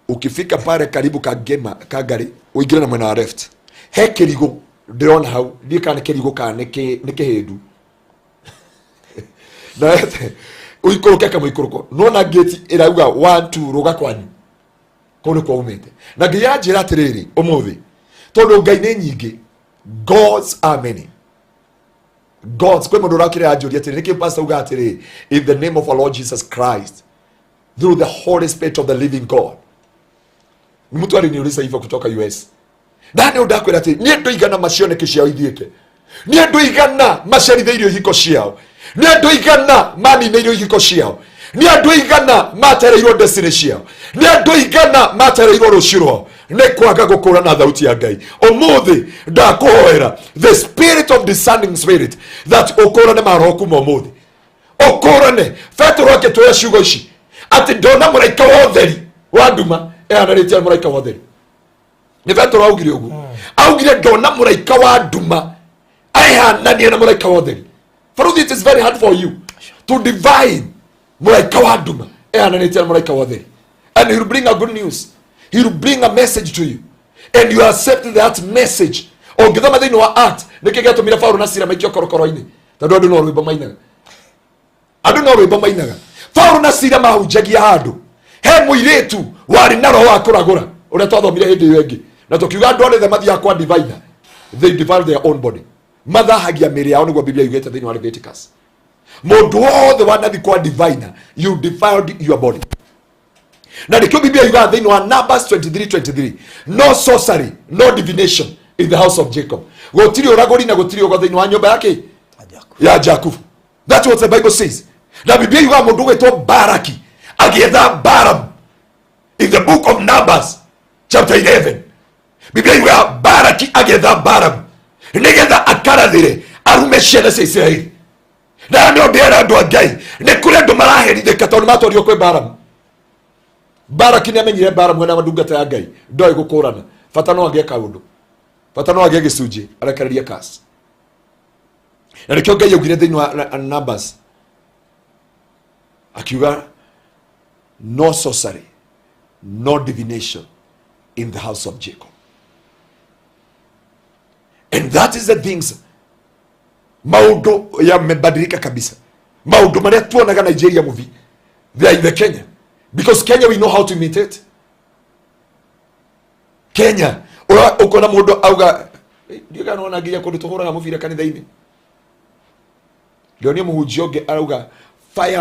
ukifika pale karibu Kangema Kangari ũingĩre na mwena wa left, he kĩrigũ ndĩrona hau, ndiĩ kana nĩ kĩrigũ kana nĩ kĩhĩndu, na ũikũrũke kamũikũrũko nona ngĩti ĩrauga one two rũga kwanyu, kũu nĩkuo umĩte. Na Ngai anjĩra atĩrĩrĩ ũmũthĩ, tondũ Ngai nĩ nyingĩ, gods are many gods, kwĩ mũndũ ũrakĩrĩ anjũria atĩrĩ, nĩkĩ pastor uga atĩrĩ in the name of our Lord Jesus Christ through the Holy Spirit of the living God? Mtu aliniuliza hivyo kutoka US. Na nĩ ndakwĩra atĩ nĩ andũ aigana macioneki ciao ithiĩte, nĩ andũ aigana macerithĩirio ihiko ciao, nĩ andũ aigana maninĩirio ihiko ciao, nĩ andũ aigana matereirwo destiny ciao, nĩ andũ aigana matereirwo rũciũ rwao nĩ kwaga gũkũrana thauti ya Ngai. Ũmũthĩ ndakũhoera the spirit of discerning spirit that ũkũrane maroho kuma ũmũthĩ, ũkũrane. Petero akĩtwĩra ciugo ici atĩ ndona mũraika wa ũtheri wa nduma ehananĩtie na mũraika wa ũtheri. Nĩ Petero augire ũguo, augire ndona mũraika wa nduma ehanania na mũraika wa ũtheri. Faruthi, it is very hard for you to divine mũraika wa nduma ehananĩtie na mũraika wa ũtheri, and he will bring a good news, he will bring a message to you and you accept that message. Ũngĩthoma thĩinĩ wa Act, nĩkĩ gĩatũmire Paulo na Sila maikio korokoro-inĩ? Tondũ andũ no rwĩmbo mainaga, andũ no rwĩmbo mainaga. Paulo na Sila mahunjagia handũ he mũirĩtu warĩ na roho wa kũragũra, ũrĩa twathomire hĩndĩ ĩyo ĩngĩ, na tũkiuga andũ othe mathiaga kwa diviner, they defile their own body, mathahagia mĩĩrĩ yao, nĩguo Biblia yugĩte thĩinĩ wa Leviticus. Mũndũ wothe wanathi kwa diviner, you defiled your body. Na nĩkĩo Biblia yugaga thĩinĩ wa Numbers 23:23, "No sorcery, no divination in the house of Jacob." Gũtirĩ ũragũri na gũtirĩ ũgo thĩinĩ wa nyũmba yake ya Jakubu. That's what the Bible says. Na Biblia yugaga mũndũ ũgwĩtwo Baraki agĩetha Balaam in the book of Numbers chapter 11, Biblia yugaga Baraki agĩetha Balaam nĩgetha akarathĩre arume ciana cia Isiraeli. Na nĩ ndĩra andũ a Ngai, nĩ kũrĩ andũ maraherithĩka tondũ matwarirwo kwĩ Balaam. Baraki nĩ amenyire Balaam ena ndungata ya Ngai ndoĩ gũkũrana, bata no agĩe kaũndũ, bata no agĩe gĩcunjĩ arekererie kasi. Na nĩkĩo Ngai augire thĩinĩ wa Numbers, akiuga, "No sorcery, no divination in the house of Jacob." And that is the things, maundu yamebadilika kabisa. Maundu marĩa tuonaga Nigeria movie, they are in the Kenya, because Kenya we know how to imitate. Kenya ũkona mũndũ auga ndiũ kana ona nginya kũndũ tũhũraga mũbira kanitha-inĩ, ndionio mũhunjia ũngĩ arauga fire,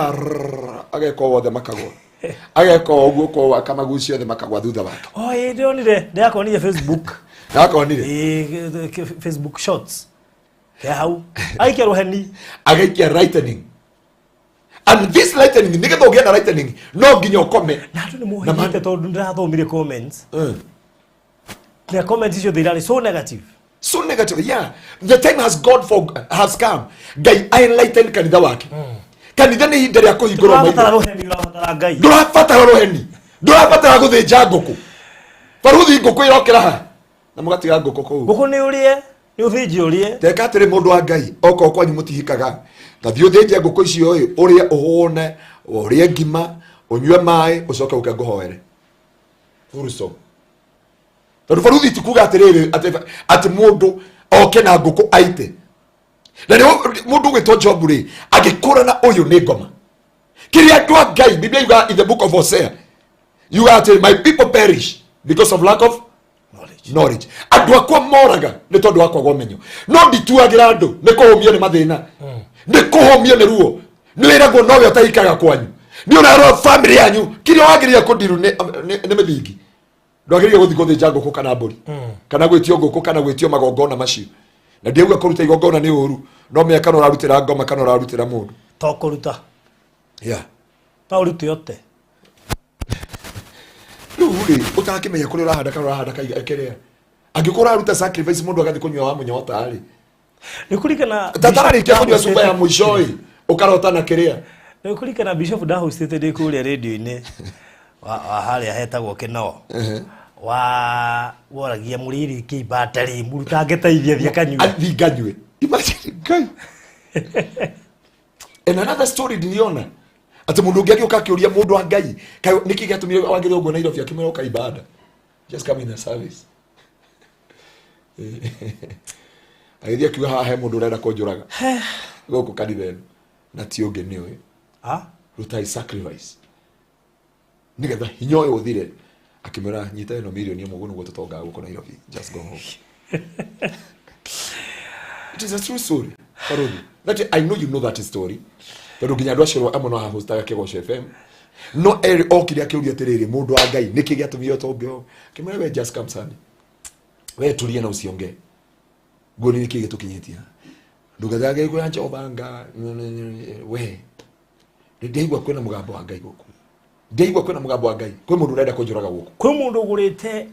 ageka o wothe makagwa, ageka o ũguo ko akamagucia othe makagwa thutha wake. Oh, ĩ ndĩronire, ndĩrakonire Facebook. Nakonire. Ĩ, Facebook shots ke hau aikia rũheni. Agaikia lightning, and this lightning, nigetha ũgĩe na lightning no nginya ũkome. Na andũ nĩ Na mohĩgĩte tondũ ndĩrathomire comments na comments icio irarĩ so negative. So negative, yeah. The time has god for has come Ngai enlighten kanitha wake. Kanitha nĩ ihinda rĩa kũhingũrwo maitho. Ndũrabatara rũheni, ũrabatara Ngai. Ndũrabatara rũheni, ndũrabatara gũthĩnja ngũkũ. Baruthi, ngũkũ ĩrokĩra ha na mũgatiga ngũkũ kũu. Ngũkũ nĩ ũrĩe, nĩ ũthĩnje ũrĩe. Teka atĩrĩ, mũndũ wa Ngai, okorwo kwanyu mũtihikaga, ta thiĩ ũthĩnje ngũkũ icio ĩ, ũrĩe ũhũne, ũrĩe ngima, ũnyue maĩ, ũcoke ũke ngũhoere. Full stop. Tondũ baruthi, ti kuga atĩrĩrĩ atĩ mũndũ oke na ngũkũ aite. Na nĩ mũndũ ũgwĩtwo Job rĩ, agĩkũrana ũyũ nĩ ngoma. Kĩrĩa andũ a Ngai, Biblia yuga in the book of Hosea yuga atĩ, "My people perish because of lack of knowledge." Knowledge. Andũ akwa moraga nĩ tondũ wa kwaga ũmenyo. No ndituagĩra andũ nĩ kũhũmio nĩ mathĩna, nĩ kũhũmio nĩ ruo, nĩ wĩragwo nowe ũtahikaga kwanyu, nĩ ũrarora family yanyu. Kĩrĩa wagĩrĩire kũndiru nĩ mĩthingi. Ndwagĩrĩire gũthiĩ gũthĩnja ngũkũ kana mbũri kana gwĩtio ngũkũ kana gwĩtio magongona macio. Na ndiauga kũruta igongona nĩ ũru, no menya kana ũrarutĩra ngoma kana ũrarutĩra mũndũ. To kũruta. No ũrute ote. Rĩu rĩ, ũtakĩmenya kũrĩa ũrahanda kana ũrahanda kĩrĩa angĩkorwo ũraruta sacrifice, mũndũ agathiĩ kũnyua wa mũnyota rĩ. Nĩ kũrikana tatararĩkia kũnyua cuba ya mũico ĩ, ũkarota na kĩrĩa. Nĩ kũrikana bishop ndahostĩte ndĩ kũrĩa rĩndio-inĩ wa harĩa hetagwo Kĩnoo, wa woragia mũrĩrĩ kĩibata rĩ, mũrutange teithia thiĩ akanyue. Athi nganyue. Imagine, Ngai. And another story niliona atĩ mũndũ ũngĩ agĩũka akĩũria mũndũ wa Ngai, kaĩ nĩkĩ gĩatũmire wagĩre ũguo Nairobi? Akĩmwĩra, ũka ibada, just come in a service. Agĩthiĩ akiuga, haha he mũndũ ũrenda kũnjũraga gũkũ kanitha ĩno, na ti ũngĩ nĩ ũyũ. Ah? Rutai sacrifice nigetha hinya ũyũ ũthire. Akĩmwĩra, nyita ĩno mirioni ĩmwe, ũguo nĩguo tũtongaga gũkũ Nairobi, just go home. It is a true story, Karoli. That I know, you know that story, tondũ nginya andũ acio amwe no hahostaga Kĩgoco FM. No erĩ okire akĩũria atĩrĩrĩ, mũndũ wa Ngai, nĩkĩ gĩatũmire ũtonge ũũ? Akĩmwĩra, we just come Sunday. We tulia na usiongee. Nguo nĩ kĩ gĩtũkinyĩtie? Ndungata ya Jehova nga we. Ndĩraigua kwĩna mũgambo wa Ngai gũkũ. Ndĩraigua kwĩna mũgambo wa Ngai. Kwĩ mũndũ ũrenda kũnjũraga gũkũ. Kwĩ mũndũ ũgũrĩte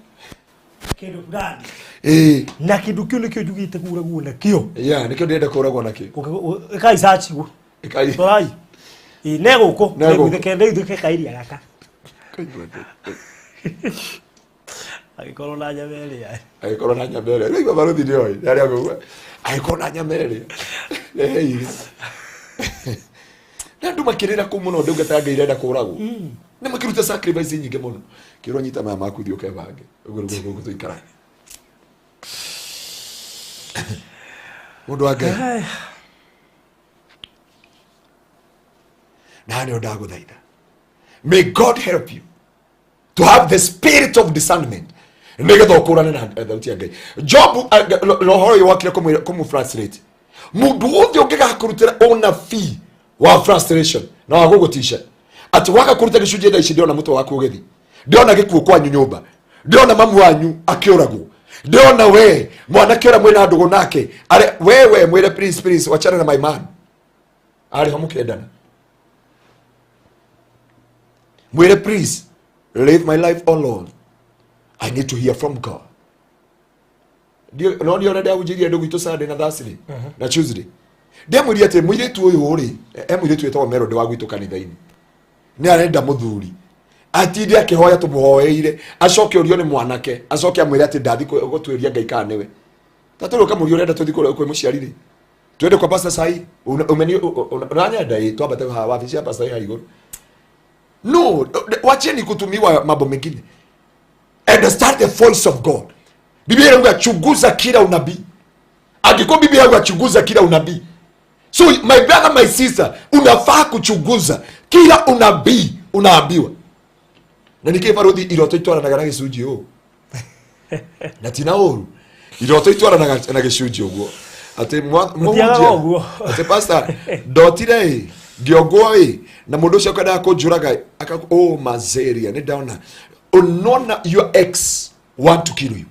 kĩndũ fulani. Ĩĩ. Na kĩndũ kĩu nĩkĩo njugĩte kũragwo nakĩo. Yeah, nĩkĩo ndĩrenda kũragwo nakĩo. Ĩkai search guo. Ĩkai. Torai. Ĩ ne gũkũ. Ne gũkũ. Ndeithĩke kairia gaka. Agĩkorwo na nyama ĩrĩa. Agĩkorwo na nyama ĩrĩa. Rĩu barũthi nĩoĩ. Arĩa ngũgua. Agĩkorwo na nyama ĩrĩa. Rehe. Na andũ makĩrĩra kũu mũno ndungata ya Ngai irenda kũragwo. Nĩ makĩruta sacrifice nyingĩ mũno. Kĩrwo nyita maya maku thiĩ ũkebange. Ũguo nĩguo gũkũ tũikaraga. Mũndũ wa Ngai. Na nĩo ndagũthaitha. May God help you to have the spirit of discernment nigetha ũkũrane na thauti ya Ngai. Job roho ũyũ wakire kũmũ frustrate mũndũ wothe ũngĩgakũrutĩra ũnabii wa frustration na wa gũgũtisha atĩ waga kũruta gĩcunjĩ thaa ici ndĩrona mũtwe waku ũgĩthi, ndĩrona gĩkuũ kwanyu nyũmba, ndĩrona mamu wanyu akĩũragwo, ndĩrona we mwanake ũrĩa mwĩna ndũgũ nake are wewe mwĩre please please wachana na my man arĩ ho mũkĩendana, mwĩre please leave my life alone, I need to hear from God. No nĩ ũrĩa ndahunjĩirie andũ gwitũ Sunday na Thursday na Tuesday, ndĩamwĩrire atĩ mũirĩtu ũyũ rĩ, e mũirĩtu wĩtagwo Melody wa gwitũ kanitha-inĩ, nĩ arenda mũthuri atinde akĩhoya tũmũhoeire, acoke ũrio nĩ mwanake, acoke amwĩre atĩ ndathi gũtuĩria Ngai kana nĩwe. Ta tũrĩ ũkamũria ũrenda tũthiĩ kwĩ mũciari rĩ, twende kwa pastor sai umeni unanyenda ĩ twambate haha wabici ya pastor ĩ igũrũ. No, wacheni kutumiwa mambo mengine and start the voice of God. Biblia inauga chunguza kila unabii. Angĩkorwo Biblia inauga chunguza kila unabii, so my brother, my sister, unafaa kuchunguza kila unabii unaambiwa. Na nĩkĩ baruthi iroto itwaranaga na gĩcunjĩ ũũ? Na tina ũru iroto itwaranaga na gĩcunjĩ ũguo atĩ Mũtiagaga ũguo. Atĩ pastor ndotire ĩ ngĩongwo ĩ na mũndũ ũcio akwendaga kũnjũraga aka oh mazeria nĩ ndona unaona your ex want to kill you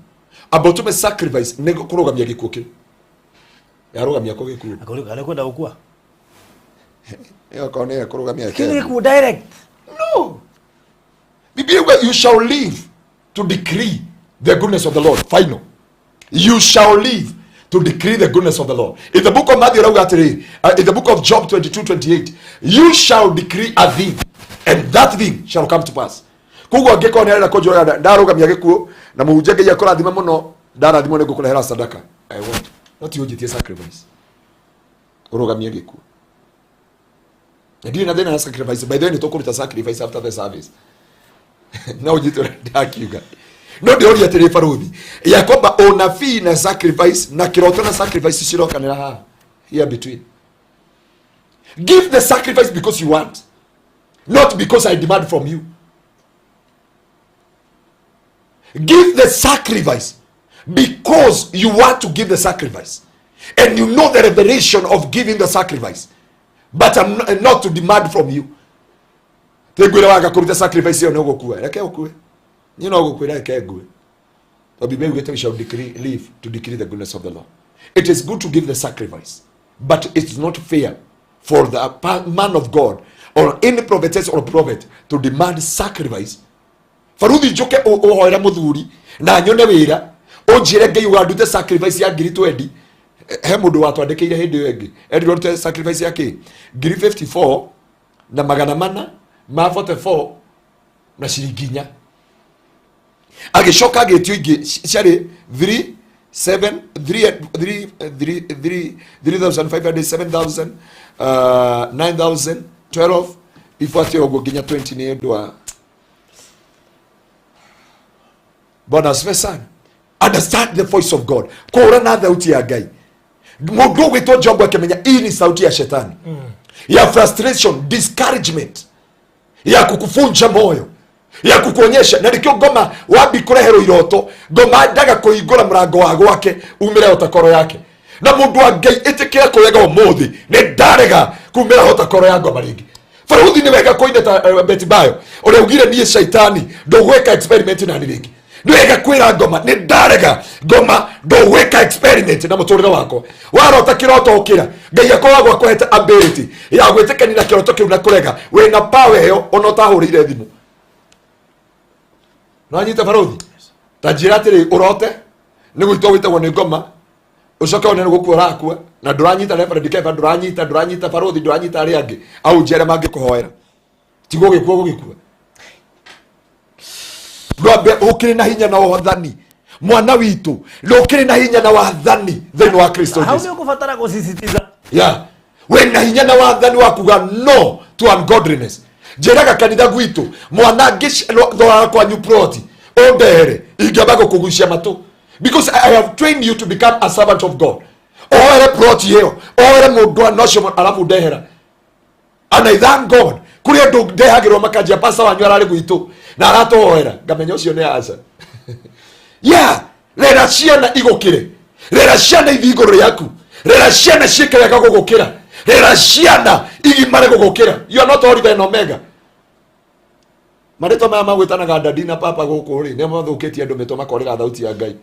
amba ũtũme sacrifice nĩ kũrũgamia gĩkuũ kĩu yarũgamia kũ gĩkuũ. Akũrĩ kwenda gũkua. Ĩyo okorwo nĩ kũrũgamia Kĩu nĩ gĩkuũ direct. No. Biblia iuga you shall live to decree the goodness of the Lord. Final. You shall live to decree the goodness of the Lord. In the book of Matthew, rauga atĩrĩrĩ, in the book of Job 22:28, you shall decree a thing, and that thing shall come to pass. Koguo angĩkorwo nĩ arenda kũnjũraga ndarũgamia gĩkuũ na mũhunjia Ngai akũrathime mũno, ndarathimwo nĩ ngũkũrehera sadaka. I want. Not you ũnjĩtie sacrifice. Ũrũgamie gĩkuũ. Na ndirĩ na thĩna na sacrifice. By the way, nĩ tũkũruta sacrifice after the service. No ũnyite ũrĩa ndakiuga. No ndĩroria atĩrĩ barũthi ya kwamba ũnabii na sacrifice na kĩroto na sacrifice cirokanĩra haha here between. Give the sacrifice because you want, not because I demand from you. Give the sacrifice because you want to give the sacrifice and you know the revelation of giving the sacrifice, but I'm not to demand from you. Tĩngwĩra waga kũruta sacrifice ĩyo nĩ ũgũkua, reke ũkue. Niĩ no gũkwĩra reke ngue. Tondũ Biblia yugĩte we shall decree, live to decree the goodness of the Lord. It is good to give the sacrifice, but it's not fair for the man of God or any prophetess or prophet to demand sacrifice. Baruthi njũke ũhoere mũthuri na nyone wĩra ũnjĩre Ngai ũgandute sacrifice ya ngiri 20. He mũndũ watwandĩkĩire hĩndĩ ĩyo ĩngĩ erirwo arute sacrifice ya kĩ ngiri 54 na magana mana ma 44 na ciringi inya. Agĩcoka agĩtio ingĩ ciarĩ 3 7 3 3 3 3 3500 7000 9000 12 ibuatĩ ũguo nginya 20 nĩ ũndũ wa Bwana asifiwe sana. Understand the voice of God. Kũũrana thauti ya Ngai. Mũndũ ũgwĩtwo Job akĩmenya hii ni sauti ya shetani. Ya frustration, discouragement, ya kukufunja moyo, ya kukuonyesha. Na nĩkĩo ngoma wambi kũreherwo iroto, ngoma ndaga kũhingũra mũrango wa gwake umĩre ota koro yake. Na mũndũ wa Ngai ĩtĩkĩra kũrega ũmũthĩ, nĩ ndarega kumĩra ota koro ya ngoma rĩngĩ. Baruthi nĩ wega kũina ta Beti Bayo ũrĩa ugire niĩ shaitani ndũgwĩka experiment nani rĩngĩ. Nĩ wega kwĩra ngoma nĩ ndarega ngoma ndũgwĩka experiment na mũtũrĩre wakwa. Warota kĩroto ũkĩra, Ngai akoragwo akũhete ability ya gwĩtĩkania na kĩroto kĩu na kũrega. Wĩna power ĩyo ona ũtahũrĩire thimũ. Nĩwanyita barothi? Ta njĩra atĩrĩ, ũrote nĩ gwĩtwo wĩtagwo nĩ ngoma, ũcoke one nĩ gũkua ũrakua na ndũranyita Reverend Keva, ndũranyita barothi, ndũranyita arĩa angĩ au njere mangĩkũhoera. Tigwo gĩkuo gũgĩkua. Ndwambe ũkĩrĩ na hinya na wathani mwana witũ, ndũkĩrĩ na hinya na wathani thĩinĩ wa Kristo Hau Jesu. nĩ ũkũbatara gũsisitiza. Yeah. Wĩna hinya na wathani wa kuga no to ungodliness. Njĩraga kanitha gwitũ mwana ngĩthorara kwanyu ploti ũndehere, ingĩamba gũkũgucia matũ, because I have trained you to become a servant of God. Oere ploti ĩyo, oere mũndũ nocio arabu ndehera. And I thank God kũrĩ andũ ndehagĩrwo makanjia pastor wanyu ararĩ gwitũ na aratũhoera, ngamenya ũcio nĩ aca. Yeah, rera ciana igũkĩre, rera ciana ithiĩ igũrũ rĩaku, rera ciana ciĩke wega gũgũkĩra, rera ciana igimare gũgũkĩra. You are not Oliver and Omega. Marĩtwa maya magwĩtanaga dadi na papa gũkũ rĩ, nĩ mathũkĩtie andũ mĩtwe makorĩra thauti ya Ngai.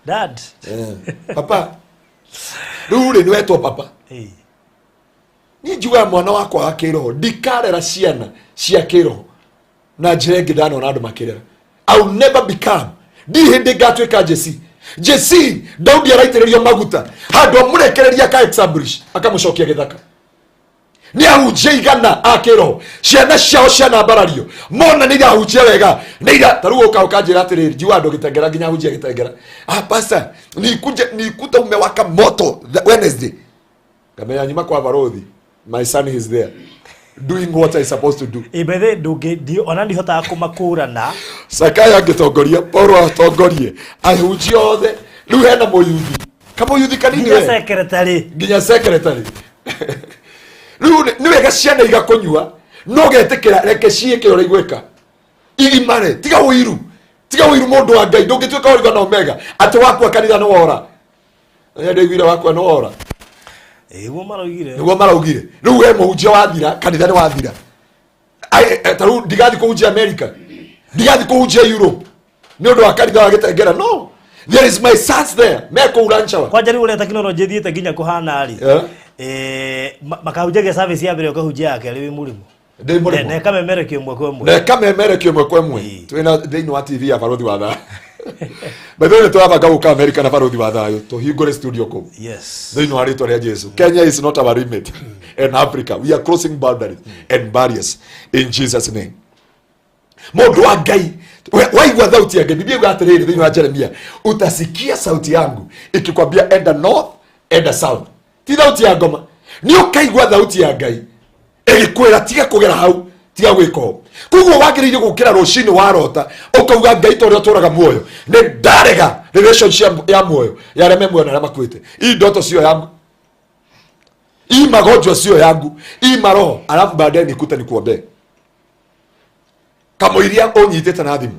Dad. Papa rĩu rĩ, nĩwetwo papa. Niĩ njugaga mwana wakwa wa kĩroho ndikarera ciana cia kĩroho na njĩra ĩngĩ ndanona andũ makĩrera. I will never become, ndirĩ hĩndĩ ngatuĩka Jesse. Jesse Daudi araitĩrĩrio maguta handũ amũrekereria aka establish akamũcokia gĩthaka. Nĩ ahunjia igana a kĩroho ciana ciao cianambarario mona nĩ irahunjia wega nĩ ira ta rĩu ũka ũkanjĩra atĩrĩrĩ, njiuga andũ gĩtengera nginya ahunjia gĩtengera. Ah, pastor, nikuje nikuta umewaka moto the Wednesday. Ngamenya nyuma kwa barothi, my son is there doing what I supposed to do. Ĩ bethe ndũngĩ ona ndihotaga kũmakũrana. Sakaya angĩtongoria, Paulo atongorie ahunjia othe. Rĩu hena mũyuthi kamũyuthi kanini nginya we. Secretary. Nginya secretary. Rĩu nĩ wega ciana igakũnyua no getĩkĩra reke ciĩke ũrĩa igwĩka igimare. Tiga ũiru, tiga ũiru mũndũ wa Ngai. Ndũngĩtuĩka Oliver na Omega atĩ wakua kanitha nĩ wora. Nĩ ndaiguire wakua nĩ wora. Ĩguo maraugire. Nĩguo maraugire. Rĩu we mũhunjia wathira kanitha nĩ wathira. Ta rĩu ndigathiĩ kũhunjia America, ndigathiĩ kũhunjia Europe nĩ ũndũ wa kanitha wa gĩtengera. No, there is my sons there me kũu Lanchawa. Kwanja rĩu ũrĩa tekinoronjĩ ĩthiĩte nginya kũhana rĩ, makahunjagia service ya mbere ũkahunjia ya kerĩ wĩ mũrĩmo. Ndĩ mũrĩmo. Na ĩkamemerekio ĩmwe kwa ĩmwe. Na ĩkamemerekio ĩmwe kwa ĩmwe. Twĩna thĩinĩ wa TV ya Barothi wa Thayũ. By the way, nĩtũrabanga gũka America na Barothi wa Thayũ tũhingũre studio kũu. Yes. Thĩinĩ wa rĩtwa rĩa Jesu. Kenya is not our limit. And Africa, we are crossing boundaries and barriers in Jesus name. Mũndũ wa Ngai, waigua thauti ya Ngai, Biblia yuga atĩrĩrĩ thĩinĩ wa Jeremia, utasikia sauti yangu ikikwambia enda north, enda south. Ti thauti ya ngoma. Nĩ ũkaigua thauti ya Ngai ĩgĩkwĩra tiga kũgera hau, tiga gwĩka ũũ. Koguo wagĩrĩire gũkĩra rũcinĩ warota ũkauga Ngai ta ũrĩa ũtũraga muoyo, nĩ ndarega relationship ya muoyo ya arĩa me muoyo na arĩa makuĩte. Hii ndoto sio yangu, hii magonjwa sio yangu, hii maroho, alafu baadaye nikute nikuombee. Kamũiria ũnyitĩte na thimũ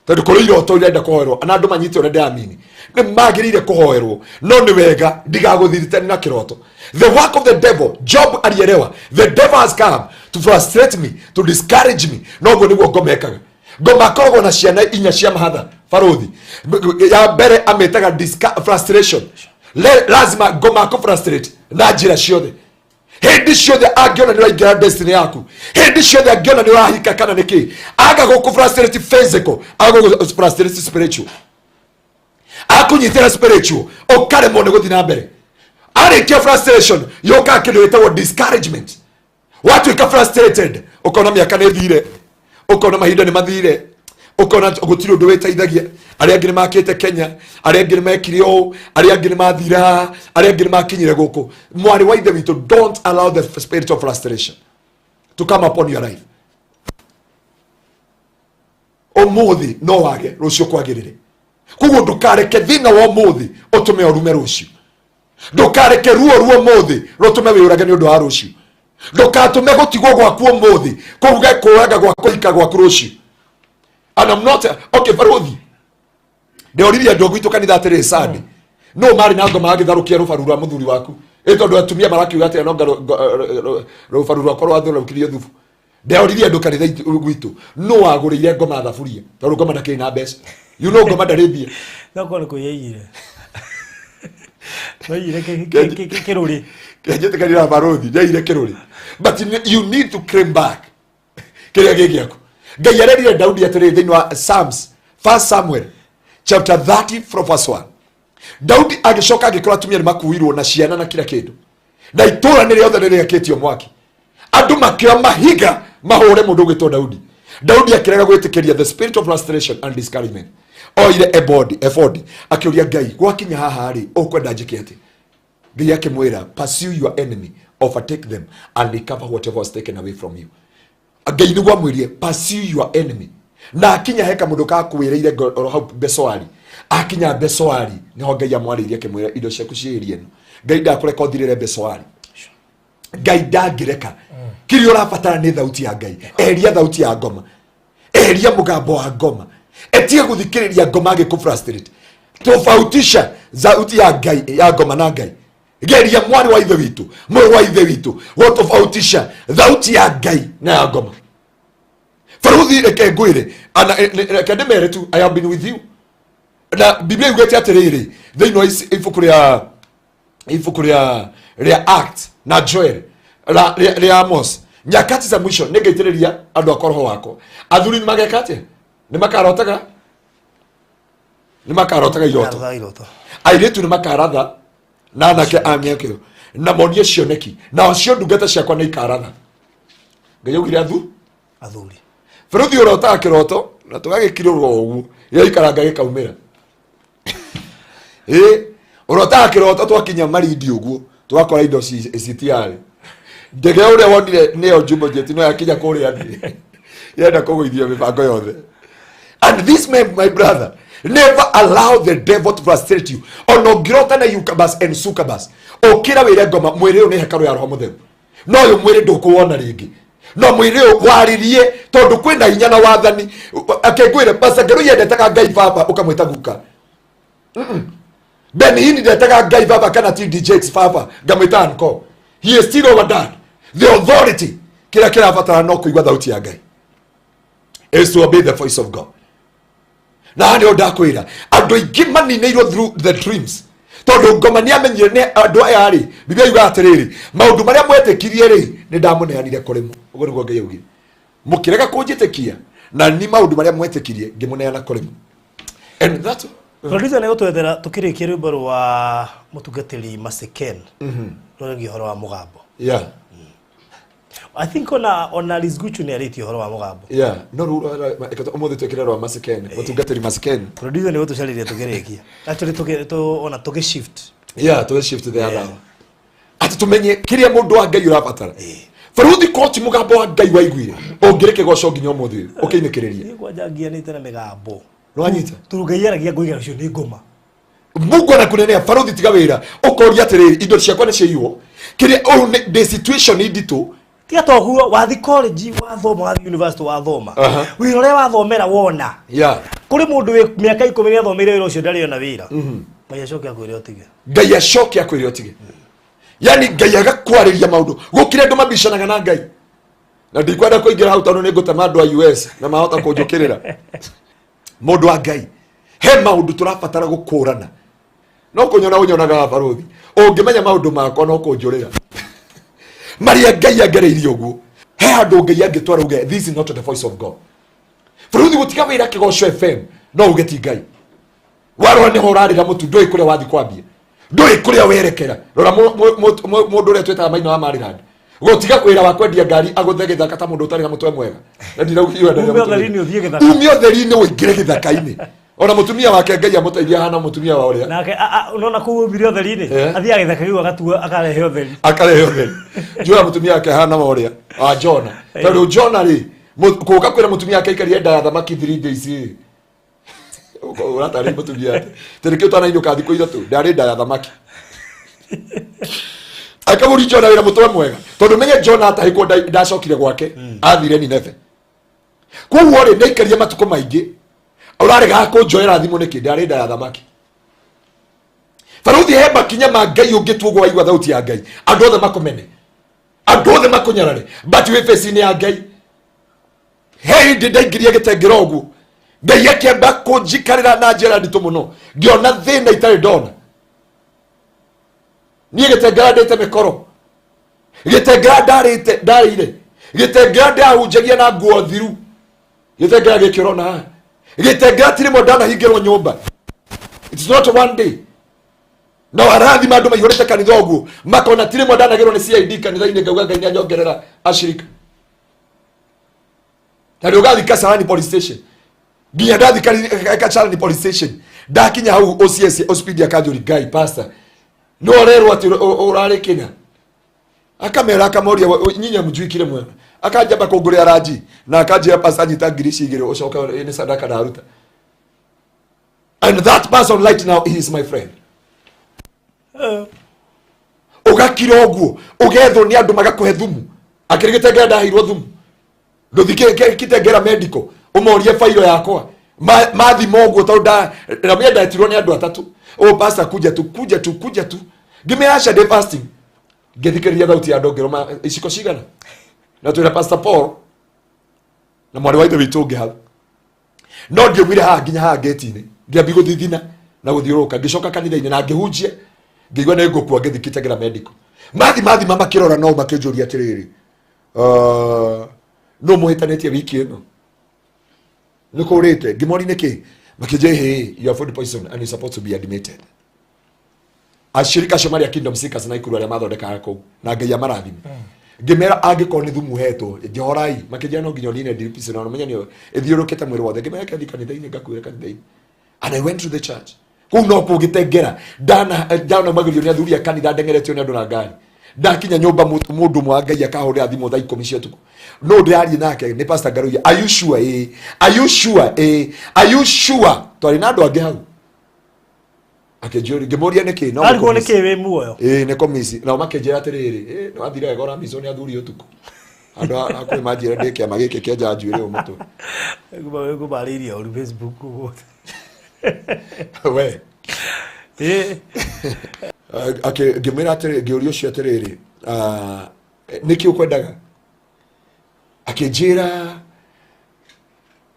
tondũ kũrĩ iroto irenda kũhoerwo na andũ manyite ũrĩa ndĩramini nĩ magĩrĩire kũhoerwo, no nĩ wega ndigagũthiritani na kĩroto. The work of the devil, Job alielewa the devil has come to frustrate me, to discourage me. Noguo nĩguo ngoma ĩkaga. Ngoma akoragwo na ciana inya cia mahatha barothi. Ya mbere amĩtaga frustration. Lazima ngoma akũ frustrate na njĩra ciothe. Hĩndĩ ciothe angĩona nĩ ũraingĩra destiny yaku, hĩndĩ ciothe angĩona nĩ ũrahika kana nĩ kĩ, aga gũkũ frustrate physical, aga gũkũ frustrate spiritual, akũnyitĩra spiritual ũkaremwo nĩ gũthiĩ na mbere. Arĩkia frustration yũkaga kĩndũ gĩtagwo discouragement. Watuĩka frustrated ũkona mĩaka nĩ ĩthire, ũkona mahinda nĩ mathire, ũkona gũtirĩ ũndũ wĩteithagia. Arĩa angĩ nĩ makĩte Kenya, arĩa angĩ nĩ mekire ũũ, arĩa angĩ nĩ mathire haha, arĩa angĩ nĩ makinyire gũkũ. Mwarĩ wa ithe witũ, don't allow the spirit of frustration to come upon your life. Ũmũthĩ no wage, rũciũ kwagĩrĩre. Koguo ndũkareke thĩna wa ũmũthĩ ũtũme ũrume rũciũ. Ndũkareke ruo rwa ũmũthĩ rũtũme wĩyũrage nĩ ũndũ wa rũciũ. Ndũkatũme gũtigwo gwaku ũmũthĩ kũruge kũraga gwa kũhika gwaku rũciũ. And I'm not okay, barothi. Ndĩoririe andũ gwitũ kanitha atĩrĩ Sunday. No marĩ na ngoma agĩtharũkia rũbaru rwa mũthuri waku. Ĩ tondũ atumia marakiuga atĩ no rũbaru rwakwa rwatharũkirio thubu. Ndeoririe andũ kanitha gwitũ, nũ wagũrĩire ngoma thaburia? Tondũ ngoma ndakĩrĩ na mbeca, you know, ngoma ndarĩ mbia. No korwo nĩ kũiyaiyire, noiyire kĩrũrĩ. Kenjĩtĩkanĩra barothi ndeire kĩrũrĩ, but you need to claim back kĩrĩa gĩ gĩaku. Ngai arerire Daudi atĩrĩrĩ thĩinĩ wa Psalms, First Samuel chapter 30 from verse 1. Daudi agĩcoka agĩkora atumia nĩ makuirwo na ciana na kila kĩndũ, na itũra nĩ rĩothe nĩ rĩakĩtio mwaki. Andũ makĩoya mahiga mahũre mũndũ ũgwĩtwo Daudi. Daudi akĩrega gwĩtĩkĩria the spirit of frustration and discouragement. Oire ebodi, ebodi, akĩũria Ngai, gwakinya haha rĩ, ũkwenda njĩke atĩ? Ngai akĩmwĩra, "Pursue your enemy, overtake them and recover whatever was taken away from you." Ngai nĩguo amwĩrie, "Pursue your enemy." Na akinya he kamũndũ kakuĩrĩire oro hau Besoari. Akinya Besoari nĩho Ngai amwarĩirie, akĩmwĩra, "Indo ciaku ciĩrie ĩno." Ngai ndakũreka ũthirĩre Besoari. Ngai ndangĩreka. Kĩrĩa ũrabatara nĩ thauti ya Ngai. Eheria thauti ya ngoma, eheria mũgambo wa ngoma, etige gũthikĩrĩria ngoma agĩkũ frustrate. Tofautisha thauti ya Ngai, ya ngoma na Ngai. Geria, mwarĩ wa ithe witũ, mũrũ wa ithe witũ, gũtofautisha thauti ya Ngai na ya ngoma. Baruthi, reke ngwĩre, reke ndĩmere tu, I have been with you. Na Biblia yugĩte atĩrĩrĩ thĩinĩ wa ibuku rĩa Act na Joel rĩa Amos, nyakati za mwisho nĩngaitĩrĩria andũ akwa roho wakwa. Athuri nĩ mageka atĩa? Nĩ makarotaga iroto. Karatha iroto. Airĩtu nĩ makaratha, na anake a mĩaka ĩyo na monie cioneki, nao cio ndungata ciakwa nĩ ikaratha. Ngai augire athu Athuri. Bũrũthi ũrotaga kĩroto na tũgagĩkirũrwo ũguo, gĩaikaranga gĩkaumĩra. Ĩ ũrotaga kĩroto, twakinya Marindi ũguo twakora indo citiarĩ. Ndege ũrĩa wonire nĩyo Jumbo Jet, no yakinya kũrĩa thĩ yenda kũgũithio mĩbango yothe. And this man, my brother, never allow the devil to frustrate you. Ona ũngĩrota na incubus and succubus, ũkĩra wĩre ngoma, mwĩrĩ ũyũ nĩ hekarũ ya Roho Mũtheru, no ũyũ mwĩrĩ ndũkũwona rĩngĩ, no mwĩrĩ ũyũ warĩrie, tondũ kwĩna hinya na wathani. Akĩngwĩre, Pastor Ngeru yendetaga Ngai baba, ũkamwĩta guka. Ben Hinn ndetaga Ngai baba kana TD Jakes baba, ngamwĩta uncle. He is still our dad. The authority, kĩrĩa kĩrabatara no kũigua thauti ya Ngai, is to obey the voice of God. Na haha nĩho ndakwĩra andũ aingĩ maninĩirwo through the dreams, tondũ ngoma nĩ amenyire nĩ andũ aya rĩ. Biblia yugaga atĩrĩrĩ, maũndũ marĩa mwetĩkirie rĩ, nĩ ndamũneanire kũrĩ mo. Ũguo nĩguo Ngai augire. Mũkĩrega kũnjĩtĩkia, na ni maũndũ marĩa mwetĩkirie ngĩmũneana kũrĩ mo. And that Producer nĩ gũtwethera tũkĩrĩkia rwĩmbo rwa mũtungatĩri Maseken rwaragia ũhoro wa mũgambo. I think ona Liz Guchu nĩ arĩtie ũhoro wa mũgambo. Yeah, no rĩu ũmũthĩ twĩkĩre rwa Maseken, mũtungatĩri Maseken. Producer nĩ gũtũcarĩria tũkĩrĩkia. Actually ona tũgĩ shift. Yeah, tũgĩ shift the other one, atĩ tũmenye kĩrĩa mũndũ wa Ngai ũrabatara. Baruthi koti mũgambo wa Ngai waiguire ũngĩrĩ kĩgoco nginya ũmũthĩ ũyũ ũkĩinĩkĩrĩria. Niĩ kwanja ngianĩte na mĩgambo. Nĩwanyita? Tondũ Ngai aragia ngoiga ũcio nĩ ngoma. Mungu anakunenea. Baruthi, tiga wĩra, ũkoria atĩrĩrĩ, indo ciakwa nĩ ciaiywo, kĩrĩa ũyũ ndĩ situation nditũ. Tiga toguo, wathi college wathoma, wathi university wathoma, wĩra ũrĩa wathomera wona, kũrĩ mũndũ wĩ mĩaka 10 nĩ athomeire wĩra ũcio, ndarĩ ona wĩra. Ngai acoke akwĩre ũtige. Ngai acoke akwĩre ũtige. Yani Ngai agakwarĩria maũndũ gũkĩra andũ mabicanaga na Ngai. Na ndikwenda kũingĩra hau tondũ nĩ ngũtema andũ a US na mahota kũnjũkĩrĩra. Mũndũ wa Ngai, he maũndũ tũrabatara gũkũrana. No kũnyona ũnyonaga, baruthi, ũngĩmenya maũndũ makwa no kũnjũrĩra marĩa Ngai angereirie ũguo. He handũ Ngai angĩtwara uge, "This is not the voice of God." Baruthi, gũtiga wĩra Kĩgoco FM no uge ti Ngai. Warora nĩho ũrarĩra mũtu, ndũĩ kũrĩa wathi kwambia, ndũĩ kũrĩa werekera. Rora mũndũ ũrĩa twĩtaga Maina wa Maryland, gũtiga wĩra wa kwendia ngari, agũthe gĩthaka ta mũndũ ũtarĩ na mũtwe mwega. Na ndiraugire Ume ũtheri-inĩ ũthiĩ gĩthaka. Ume ũtheri-inĩ ũingĩre gĩthaka-inĩ. Ona mũtumia wake, Ngai amũteithia, hana mũtumia wa ũrĩa. Nake unaona kũu umire ũtheri-inĩ, athiaga gĩthaka kĩu agatua akarehe ũtheri. Akarehe ũtheri. Njuga mũtumia wake hana wa ũrĩa wa Jona, tondũ Jona rĩ, kũka kwĩra mũtumia wake aikarie nda ya thamaki 3 days rĩ, ũratarĩ mũtumia atĩ tĩrĩkĩ ũtanainũka thikũ 3 ndarĩ nda ya thamaki. Akabũri Jona wĩra mũtwe mwega, tondũ menye Jona atahĩkwo ndacokire gwake, athire Nineve. Koguo rĩ, nĩaikarie matukũ maingĩ, ũraregaga kũnjoera thimũ nĩkĩ? Ndarĩ nda ya thamaki. Baruthi, he makinya ma Ngai ũngĩtua ũguo waigua thauti ya Ngai, andũ othe makũmene, andũ othe makũnyarare, but wĩ face-inĩ ya Ngai. He hĩndĩ ndaingĩria gĩtengera ũguo, Ngai akĩamba kũnjikarĩra na njĩra nditũ mũno, ngĩona thĩna itarĩ ndona. Niĩ gĩtengera ndĩte mĩkoro, gĩtengera ndarĩte ndarĩire, gĩtengera ndahunjagia na nguo thiru, gĩtengera gĩkĩ ũrona haha, gĩtengera ti rĩmwe ndanahingĩrwo nyũmba. It's not one day. No arathima andũ maihũrĩte kanitha ũguo, makona ti rĩmwe ndanagĩrwo nĩ CID kanitha-inĩ, ngauga Ngai nĩanyongerera ashirika. Na rĩ ũgathiĩ Kasarani police station, nginya ndathiĩ Kasarani police station, ndakinya hau OCS Ospidi akanjũria, Ngai, pastor no ũrerwo atĩ ũrarĩ kĩna. Akamera, akamoria, "Nyinyi hamjui kile mwena." Akanjamba kũngũrĩra ranji na akanjĩra, "Pastor, nyita ngiri ici igĩrĩ ũcoke nĩ sadaka ndaruta." And that person right now, he is my friend. Ũgakira ũguo, ũgethwo nĩ andũ magakũhe thumu. Akĩrĩ gĩtengera ndaheirwo thumu, ndũthi Kitengera medical ũmorie fairo yakwa. Mathima ũguo tondũ ndamia ndetirwo nĩ andũ atatũ, "Oh pastor, kuja tu, kuja tu, kuja tu." Ngĩmera aca, ndĩ fasting. Ngĩthikĩrĩria thauti ya andũ, ngĩrũma iciko cigana na twĩra Pastor Paul na mwarĩ wa ithe witũ ũngĩ hau, no ndiaumire haha nginya haha ngĩti-inĩ, ngĩambi gũthithina na gũthiũrũrũka. Ngĩcoka kanitha-inĩ na ngĩhunjia, ngĩigua nĩ ngũkua. Ngĩthiĩ Kitengela medical, mathi mathima, makĩrora no makĩnjũria atĩrĩrĩ, "No mũhĩtanĩtie wiki ĩno nĩ kũrĩte?" Ngĩmori nĩkĩ, makĩnjĩra, "Hey, you are food poison and you supposed to be admitted." Ashirika acio marĩa Kingdom Seekers na Ikuru arĩa mathondekaga kũu, na Ngai amarathime. Ngĩmera angĩkorwo nĩ thumu hetwo, njohorai. Makĩnjĩra no nginya ũnine drip icio na ũmenye nĩ ĩthiũrũkĩte mwĩrĩ wothe. Ngĩmera kethi kanitha-inĩ, ngakuĩra kanitha-inĩ. And I went to the church kũu, no kũu gĩtengera ndanaumagĩrio nĩ athuri a kanitha, ndengeretio nĩ andũ na ngari. Ndakinya nyũmba, mũndũ ũmwe wa Ngai akahũrĩra thimũ thaa 10 cia ũtukũ, no ndĩrarie nake nĩ Pastor Ngaruiya. "Are you sure?" "Ĩĩ." "Are you sure?" "Ĩĩ." "Are you sure?" Twarĩ na andũ angĩ hau. Akĩnjũria, ngĩmũria nĩkĩ no Arigwo nĩ nĩkĩ wĩ muoyo. Ĩĩ, nĩ komisi. Nao makĩnjĩra atĩrĩrĩ, "Ĩ nĩ wathire wega, ũramicwo nĩ athuri ũtukũ." Andũ hakuhĩ manjĩra ndĩ kĩama gĩkĩ kĩenja njuĩrĩ ũyũ mũtwe. Ngũmarĩirie ũru Facebook ũmũthĩ. We. Ĩĩ. Ngĩmwĩra atĩrĩ, ngĩũria ũcio atĩrĩrĩ, "Ah, nĩkĩ ũkwendaga?" Akĩnjĩra,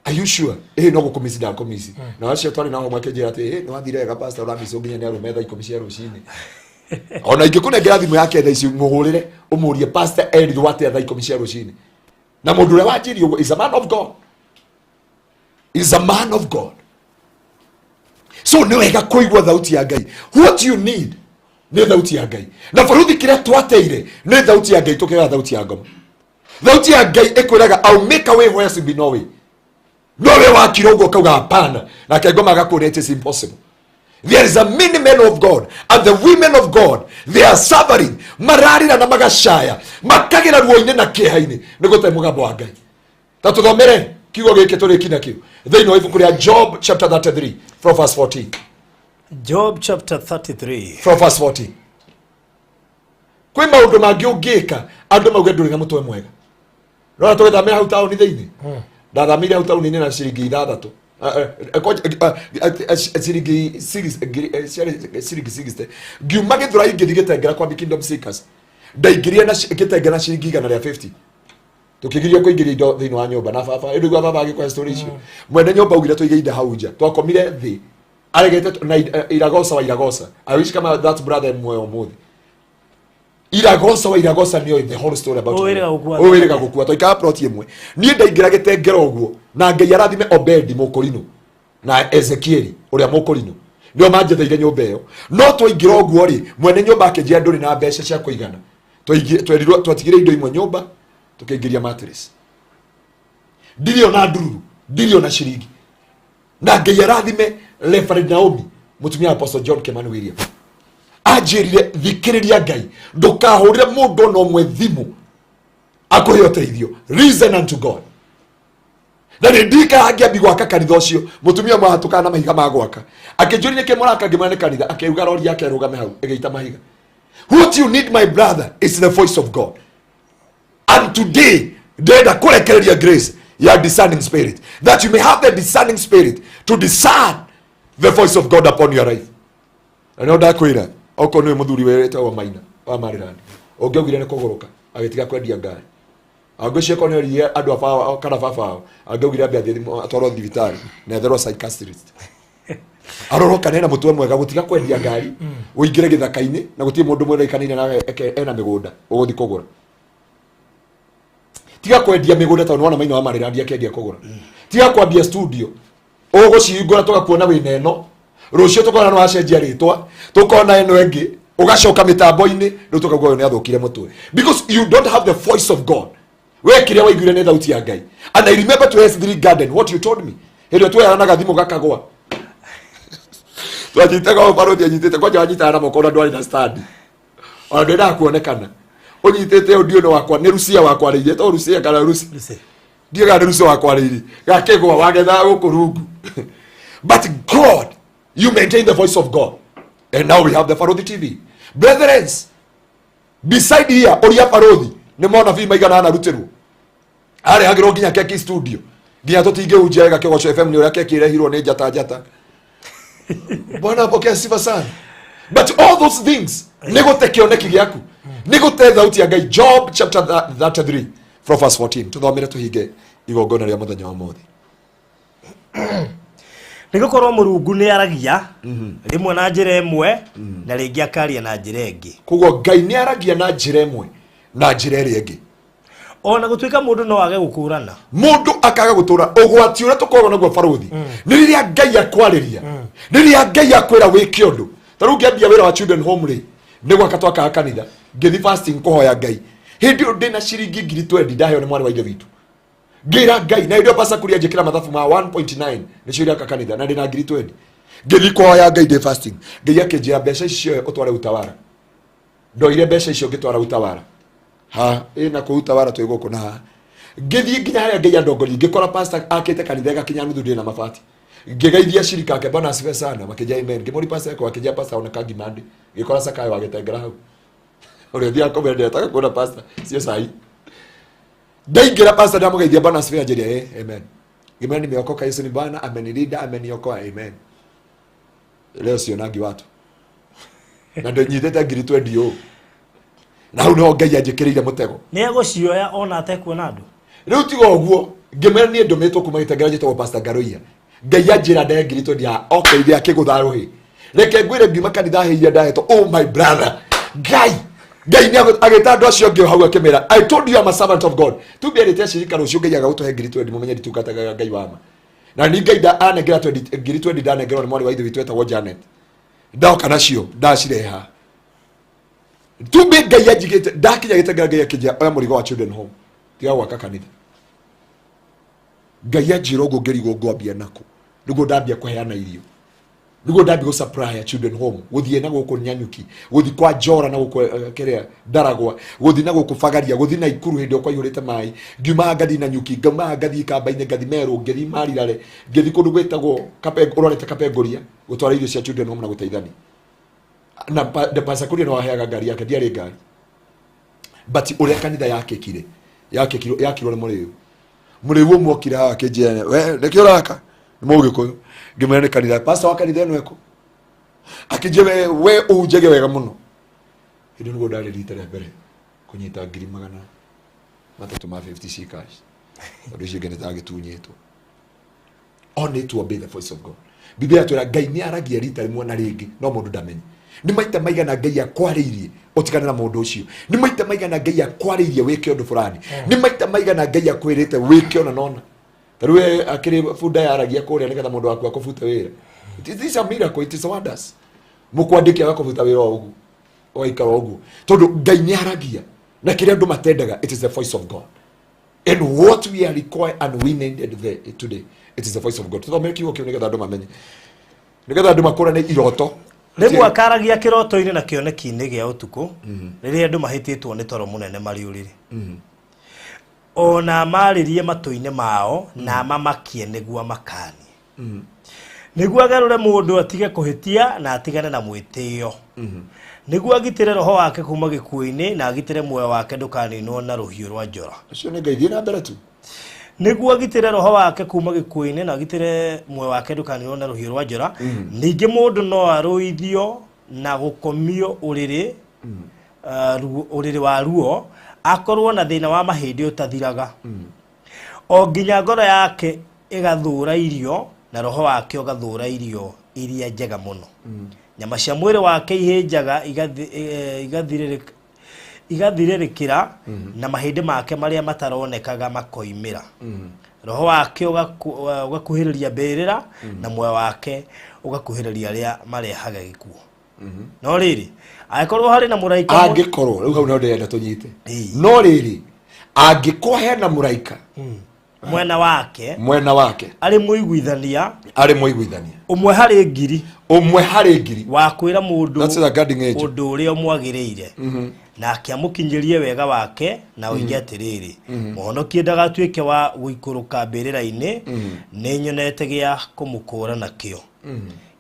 "Are you sure?" "Ĩ, no gũkũmisi ndakũmisi." Na acio twarĩ nao hamwe akĩnjĩra atĩ, "Ĩ nĩ wathire wega pastor, ũramicwo nginya nĩ arũme thaa 10 cia rũcinĩ." Ona ingĩkũnengera thimũ yake thaa ici, mũhũrĩre ũmũrie pastor erirwo atĩa thaa 10 cia rũcinĩ. Na mũndũ ũrĩa wanjĩrie ũguo is a man of God, is a man of God. So nĩ wega kũigua thauti ya Ngai. What you need nĩ thauti ya Ngai. Na bũrũthi kĩrĩa twateire nĩ thauti ya Ngai, tũkĩaga thauti ya ngoma. Thauti ya Ngai ĩkwĩraga, "I'll make a way where there be no way." No we wakira ũguo kauga hapana, nake ngoma agakwĩra it is impossible. There is a many men of God and the women of God, they are suffering, mararĩra na magacaya, makagĩra ruo-inĩ na kĩeha-inĩ nĩ gũte mũgambo wa Ngai. Ta tũthomere kiugo gĩkĩ tũrĩki nakĩo thĩinĩ wa ibuku rĩa Job chapter 33 from verse 14. Job chapter 33. From verse 14. Kwĩ maũndũ mangĩ ũngĩka andũ mauge ndũrĩ na mũtwe mwega. Rora, tũgĩthamĩra hau taũni thĩinĩ, ndathamĩire hau taũni-inĩ na ciringi ithathatũ. Ciringi ciarĩ ciringi 60. Ngiuma Gĩthũrai ngĩthiĩ Gĩtengera kwa Kingdom Seekers, ndaingĩrire na Gĩtengera na ciringi 150. Tũkĩgirio kũingĩria indo thĩinĩ wa nyũmba na baba ĩndũ igua baba agĩkũhe story icio. Mwene nyũmba augire tũige indo hau nja, twakomire thĩ aregete na Iragosa wa Iragosa. I wish kama that brother muoyo ũmũthĩ. Iragosa wa Iragosa nĩoĩ the whole story about Ũyũ wĩrĩga gũkua. Ũyũ wĩrĩga gũkua. Twaikara plot ĩmwe. Niĩ ndaingĩra gĩtengera ũguo, na Ngai arathime Obedi mũkũrinũ na Ezekieli ũrĩa mũkũrinũ, nĩo manjetheire nyũmba ĩyo. No twaingĩra ũguo rĩ, mwene nyũmba akĩnjĩra ndũrĩ na mbeca cia kũigana. Twerirwo twatigire indo imwe nyũmba, tũkĩingĩria mattress. Ndirĩ ona ndururu, ndirĩ ona ciringi. Na Ngai arathime Reverend Naomi, mũtumia wa Apostle John Kimani William. Anjĩrire, "Thikĩrĩria Ngai, ndũkahũrĩre mũndũ ona ũmwe thimũ akũhe ũteithio. Listen unto God." Na nĩ ndikara ngĩambi gwaka kanitha ũcio, mũtumia ũmwe ahatũkaga na mahiga ma gwaka akĩnjũria nĩkĩ mũraka. Ngĩmwĩra nĩ kanitha. Akĩuga rori yake ĩrũgame hau ĩgĩita mahiga. What you need, my brother, is the voice of God. And today ndĩrenda kũrekereria grace ya discerning spirit, that you may have the discerning spirit to discern the voice of God upon your life. Na nĩo ndakwĩra, okorwo nĩwe mũthuri wĩtagwo Maina wa Maryland, ũngĩaugire nĩ kũgũrũka agĩtiga kwendia ngari. Angĩciria korwo nĩoririe andũ a baba kana baba wao, angĩaugire ambe athiĩ atwarwo thibitarĩ na etherwo psychiatrist, arorwo kana ena mũtwe mwega gũtiga kwendia ngari ũingĩre gĩthaka-inĩ na gũtirĩ mũndũ mwĩraikanĩire nawe ena mĩgũnda ũgũthiĩ kũgũra. Tiga kwendia mĩgũnda tondũ nĩwona maina wa marĩrandi akĩendia kũgũra. Tiga kwambia studio ũgũcihingũra tũgakuona wĩna ĩno, rũciũ tũkona nĩ wacenjia rĩtwa, tũkona ĩno ĩngĩ, ũgacoka mĩtambo-inĩ, rĩu tũkauga ũyũ nĩ athũkire mũtwe, because you don't have the voice of God. We kĩrĩa waiguire nĩ thauti ya Ngai. And I remember to S3 Garden what you told me hĩndĩ ĩyo tweheranaga thimũ gakagwa, twanyitaga ũũ, barũthi anyitĩte kwanja, wanyitaga na moko, ona ndwarĩ na stand, ona ndwendaga kuonekana ũnyitĩte ũndiũ nĩ wakwa, nĩ Rucia wakwarĩirie, to Rucia kana Rusi. Lucy. Ndiũĩ kana nĩ Rucia wakwarĩirie gakĩgwa wagethaga gũkũ rungu. But God, you maintain the voice of God, and now we have the Baruthi TV. Brethren, beside here, ũria Baruthi nĩ monabii maigana anarutĩrwo, arehagĩrwo nginya keki studio, nginya tũtingĩhunjia wega Kĩgoco FM nĩ ũrĩa keki ĩrehirwo nĩ njata njata. Bwana pokea sifa sana. But all those things nĩ gũte kĩoneki gĩaku, nĩ gũte thauti ya Ngai. Job chapter 33 from verse 14, tũthomere tũhinge igongona rĩa mũthenya wa mũthĩ. Nĩ gũkorwo Mũrungu nĩ aragia rĩmwe na njĩra ĩmwe, na rĩngĩ akaria na njĩra ĩngĩ. Koguo Ngai nĩ aragia na njĩra ĩmwe na njĩra ĩrĩa ĩngĩ. Ona gũtuĩka mũndũ no age gũkũrana. Mũndũ akaga gũtũra. Ũgwati ũrĩa tũkoragwo naguo, barũthi, nĩ rĩrĩa Ngai akwarĩria, rĩrĩa Ngai akwĩra wĩke ũndũ. Ta rĩu ngĩambia wĩra wa children home rĩ, nĩ gwaka twakaga kanitha, ngĩthi fasting kũhoya Ngai. Hĩndĩ ĩyo ndĩna ciringi 20,000 ndaheo nĩ mwarĩ wa ithe witũ. Ngĩra Ngai, na hĩndĩ ĩyo pastor kuria njĩkĩra mathabu ma 1.9 nĩcio iraka kanitha, na ndĩna 20,000. Ngĩthiĩ kũhoya Ngai ndĩ fasting, Ngai akĩnjĩra, "Mbeca ici cioe ũtware Utawara." Ndoire mbeca icio ngĩtwara Utawara ha ĩ na kũu Utawara twĩ gũkũ na haha. Ngĩthiĩ nginya harĩa Ngai andongoria, ngĩkora pastor akĩte kanitha ĩgakinya nuthu, ndĩ na mabati. Ngĩgeithia shirika ake, "Bwana asifiwe sana." Makĩnjia amen. Ngĩmũri pastor eko, akĩnjia pastor ona kangimandi. Ngĩkora Sakayo agĩtengera hau ũrĩa ũthiaga kũmwĩra ndĩretaga kuona pastor cio cai. Ndaingĩra, pastor ndamũgeithia, "Bwana asifiwe." Anjĩria, "Eh, amen." Ngĩmwĩra, "Nimeokoka, Yesu ni Bwana, amenilinda, ameniokoa, amen. Leo sionangi watu na ndĩnyitĩte 20,000 ũũ." Na hau nĩho Ngai anjĩkĩrĩire mũtego. Nĩ egũcioya ona atekuona andũ. Rĩu tiga ũguo, ngĩmwĩra niĩ ndũmĩtwo kuma Gĩtengera, njĩtagwo Pastor Ngaruiya, Ngai anjĩra ndehe 20,000 ya okeire akĩgũtha rũhĩ. Reke ngwĩre, ngiuma kanitha hĩ iria ndahetwo, oh my brother, Ngai nĩ agĩta andũ acio angĩ hau akĩmera, "I told you I'm a servant of God." Tumbiarĩte acirika, rũciũ Ngai agagũtũhe 20,000, mũmenye nditungataga Ngai wa ma. Na ni Ngai anengera 20 20,000, ndanengerwo nĩ mwarĩ wa ithe witũ etagwo Janet. Ndoka nacio ndacireha tumbe Ngai anjigĩte. Ndakinya Gĩtengera, Ngai akĩnjĩra, "Oya mũrigo wa children home, tiga gwaka kanitha." Ngai anjĩra ũguo, ngĩrigwo ngwambia nako. Nĩguo ndambia kũheana irio, nĩguo ndambia gũ supply children home, gũthiĩ na gũkũ Nyanyuki, gũthiĩ kwa Njora na gũkũ kĩrĩa Ndaragwa, gũthiĩ na gũkũ Bagaria, gũthiĩ na Ikuru hĩndĩ ĩyo kwaihũrĩte maĩ. Ngiuma ngathiĩ na Nyuki, ngauma ngathiĩ Kamba-inĩ, ngathiĩ Meru, ngĩthiĩ Marirare, ngĩthiĩ kũndũ gwĩtagwo ũrorete Kapenguria, gũtwara irio cia children home na gũteithania na na Pastor Kuria no aheaga ngari yake, ndiarĩ ngari. But ũrĩa kanitha yakĩkire, yakĩkirwo, yakirwo nĩ mũrĩu. Mũrĩu ũmwe okire haha akĩnjĩra, "We nĩkĩ ũraka?" Nĩ mũgĩkũyũ. Ngĩmwĩra nĩ kanitha. Pastor wa kanitha ĩno ĩkũ? Akĩnjĩra, We ũhunjagia wega mũno." Hĩndĩ ĩyo nĩguo ndarĩ rita rĩa mbere kũnyita 350,000 ci cash, tondũ icio ingĩ nĩ tagĩtunyĩtwo. Only to obey the voice of God. Biblia yatwĩra Ngai nĩ aragia rita rĩmwe na rĩngĩ, no mũndũ ndamenye. Nĩ maita maigana Ngai akwarĩirie ũtigane na mũndũ ũcio? Nĩ maita maigana Ngai akwarĩirie wĩke ũndũ fulani? Nĩ maita maigana Ngai akwĩrĩte wĩke ona nona? Ta rĩu we akĩrĩ bunda yaragia kũrĩa nĩgetha mũndũ waku akũbute wĩra. It is a miracle, it is wonders. Mũkwandĩki agakũbuta wĩra o ũguo, ũgaikara o ũguo, tondũ Ngai nĩ aragia na kĩrĩa andũ matendaga. It is the voice of God, and what we are required and we needed there today, it is the voice of God. Tuthomere kiugo kĩu nĩgetha andũ mamenye, nĩgetha andũ makũrane iroto. Rĩmwe akaragia kĩroto-inĩ na kĩoneki-inĩ gĩa ũtukũ, rĩrĩa andũ mahĩtĩtwo nĩ toro mũnene marĩ ũrĩrĩ. Ona marĩrie matũ-inĩ mao na mamakie nĩguo makanie, nĩguo agarũre mũndũ atige kũhĩtia na atigane na mwĩtĩo, nĩguo agitĩre roho wake kuma gĩkuũ-inĩ na agitĩre muoyo wake ndũkaninwo na rũhiũ rwa njora. Ũcio nĩ Ngai. Thiĩ na mbere tu. Nĩguo agitĩre roho wake kuma gĩkuũ-inĩ na agitĩre muoyo wake ndũkaninwo na rũhiũ rwa njora. Ningĩ mũndũ no arũithio na gũkomio ũrĩrĩ, ũrĩrĩ wa ruo. Akorwo na thĩna wa mahĩndĩ ũtathiraga, o nginya ngoro yake ĩgathũra irio na roho wake ũgathũra irio iria njega mũno. Nyama cia mwĩrĩ wake ihĩnjaga igathirĩrĩkĩra na mahĩndĩ make marĩa mataronekaga makoimĩra. Roho wake ũgakuhĩrĩria mbĩrĩra na muoyo wake ũgakuhĩrĩria arĩa marehaga gĩkuũ. No rĩrĩ, angĩkorwo harĩ na mũraika Angĩkorwo rĩu hau no ndĩrenda tũnyite. No rĩrĩ, angĩkorwo hena mũraika mwena wake, mwena wake, arĩ mũiguithania, arĩ mũiguithania, ũmwe harĩ ngiri, ũmwe harĩ ngiri, wa kwĩra mũndũ That's a guarding angel. ũndũ ũrĩa ũmwagĩrĩire, nake amũkinyĩrie wega wake na oige atĩrĩrĩ, mũhonokie ndagatuĩke wa gũikũrũka mbĩrĩra-inĩ, nĩ nyonete gĩa kũmũkũũra nakĩo.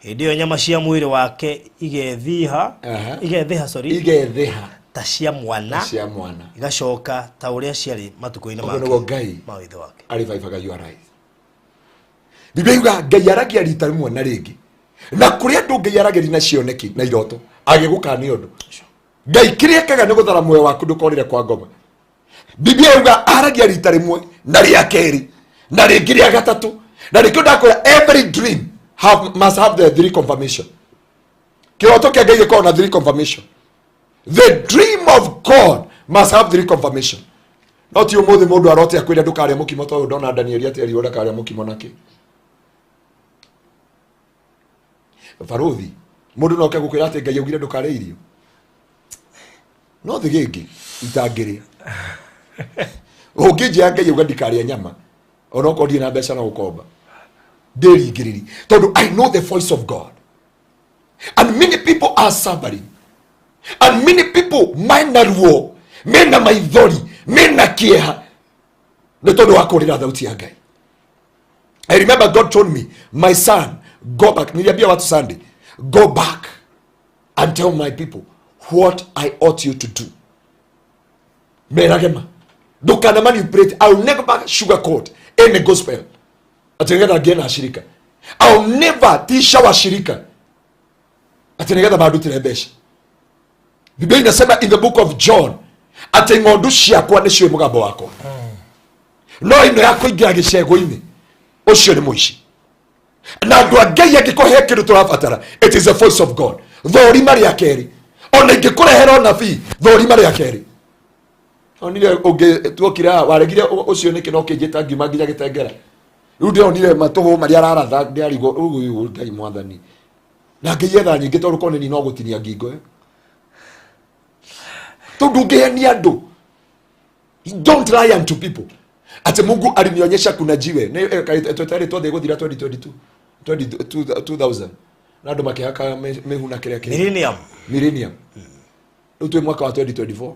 Hĩndĩ ĩyo nyama cia mwĩrĩ wake igethiha, igethĩha, sorry, igethĩha ta cia mwana, cia mwana, igacoka ta ũrĩa ciarĩ matukũ-inĩ Ũguo nĩguo Ngai ma wĩthĩ wake. Arĩvaivaga your life. Biblia yuga Ngai aragia rita rĩmwe na rĩngĩ, na kũrĩ andũ Ngai aragĩria na cioneki na iroto agĩgũkania ũndũ. Ngai kĩrĩa ekaga nĩ gũthara muoyo waku ndũkorĩre kwa ngoma. Biblia yuga aragia rita rĩmwe na rĩa kerĩ na rĩngĩ rĩa gatatũ, na rĩngĩ ndakwĩra every dream must have the three confirmation. Kĩroto kĩa Ngai gĩkoragwo na three confirmation. The dream of God must have three confirmation. No ti ũmũthĩ mũndũ arote akwĩre ndũkarĩa mũkimo, tondũ ndona Danieli atĩ erirwo ndakarĩa mũkimo nakĩ. Baruthi mũndũ no oke gũkwĩra atĩ Ngai augire ndũkarĩe irio, no thĩ gĩngĩ itangĩrĩa. Ũngĩnjĩra Ngai auga ndikarĩe nyama, onokorwo ndirĩ na mbeca no gũkomba, ndĩringĩrĩri, tondũ I know the voice of God. And many people are suffering, and many people mena ruo, mena maithori, mena kĩeha nĩ tondũ wa kũrĩra thauti ya Ngai. I remember God told me, my son, go back. Niliambia watu Sunday, go back and tell my people what I ought you to do. Merage ma. Ndũkana manipulate. I will never sugarcoat any gospel. Ati nĩgetha ngĩe na ashirika. I will never tisha washirika. Ati nĩgetha mandutĩre mbeca. Biblia inasema in the book of John ati ng'ondu ciakwa nĩciũĩ mũgambo wakwa. No ĩno ya kũingĩra gĩcegũ-inĩ, ũcio nĩ mũici. Na andũ a Ngai, angĩkorwo he kĩndũ tũrabatara, it is the voice of God. Thũrima rĩa kerĩ, ona ingĩkũrehera ũnabii, thũrima rĩa kerĩ. Onire ũngĩ tuokire haha, waregire ũcio nĩkĩ no kĩnjĩta ngiuma nginya gĩtengera. Rĩu ndĩronire matũhũ marĩa araratha, ndĩrarigwo ũyũ Ngai mwathani. Na Ngai etha nyingĩ, tondũ korwo nĩ niĩ no gũtinia ngingo ĩyo. Tondũ ũngĩhenia andũ. Don't lie unto people. Ati Mungu alinionyesha kuna jiwe. Tweterĩ twathiĩ gũthira 2022, 2000. Na andũ makĩhaka mĩhu na kĩrĩa kĩngĩ. Millennium. Millennium. Rĩu twĩ mwaka wa 2024.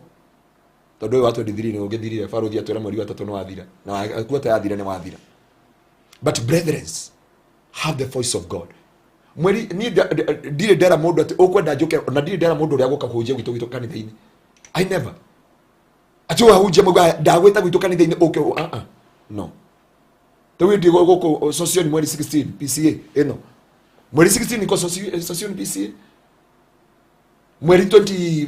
Tondũ ũyũ wa 23 nĩ ũgĩthirire, barothi atwĩra mweri wa tatũ nĩ wathira. Na akuwa ta yathira nĩ wathira. But brethren, have the voice of God. Mweri niĩ ndirĩ ndera mũndũ atĩ ũkwenda njũke, na ndirĩ ndera mũndũ ũrĩa gũka kũhunjia gwitũ kanitha-inĩ. I never. Atĩ ũhunjia mũndũ ndagwĩta gwitũ kanitha-inĩ ũke, no. Rĩu ndĩ gũkũ Sosioni mweri 16 PCA ĩno. Mweri 16 niko Sosioni PCA. Mweri 20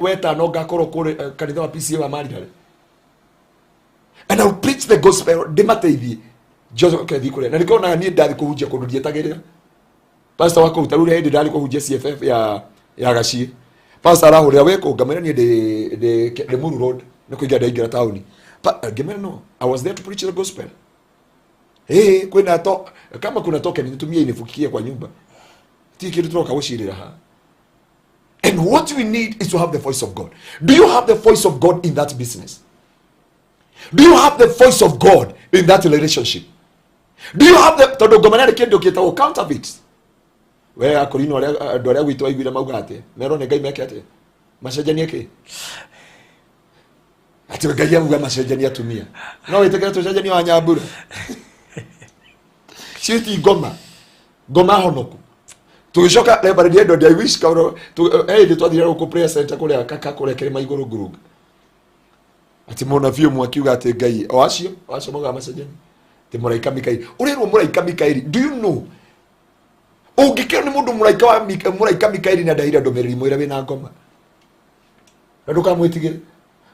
wetano ngakorwo kũrĩ kanitha wa PCA wa Marirare. And I will preach the gospel ndĩmateithie. Njoke thiĩ kũrĩa. Na nĩkĩo onaga niĩ ndathiĩ kũhunjia kũndũ ndietagĩrĩra. Pastor wa kũu, ta rĩu hĩndĩ ndathiĩ kũhunjia CFF ya Gaciĩ. Pastor arahũrĩra wĩ kũ, ngamwĩra niĩ ndĩ Limuru Road, nĩ kũingĩra ndaingĩra taũni. Ngĩmwĩra no, I was there to preach the gospel. Hey, kwĩna to, kama kuna token nitumie inifukie kwa nyumba. Ti kĩndũ tũroka gũcirĩra haha. And what we need is to have the voice of God. Do you have the voice of God in that business? Do you have the voice of God in that relationship? Do you have the, tondũ ngoma nĩ kĩndũ kĩtagwo counterfeit. We akorino arĩa andũ arĩa gwitũ aiguire mauga atĩa? Merwo nĩ Ngai meke atĩa? Macenjanie kĩ? Atĩ Ngai auga macenjanie atumia. No wĩtĩkĩre tũcenjanie wa nyambura. Cio ti ngoma. Ngoma honoku. Tũgĩcoka Reverend Edward, I wish kaũndũ hĩndĩ twathire gũkũ prayer center kũrĩa kaka kũrĩa kĩrĩma igũrũ ngurunga. Atĩ mũnabii ũmwe akiuga atĩ Ngai o acio maugaga macenjanie. Atĩ mũraika Mikaeli. Ũrerwo mũraika Mikaeli. Do you know? Ũngĩkĩrwo nĩ mũndũ mũraika wa mũraika Mikaeli na ndahire ndũmĩrĩri, mwĩre wĩna ngoma. Na ndũkamwĩtigĩre.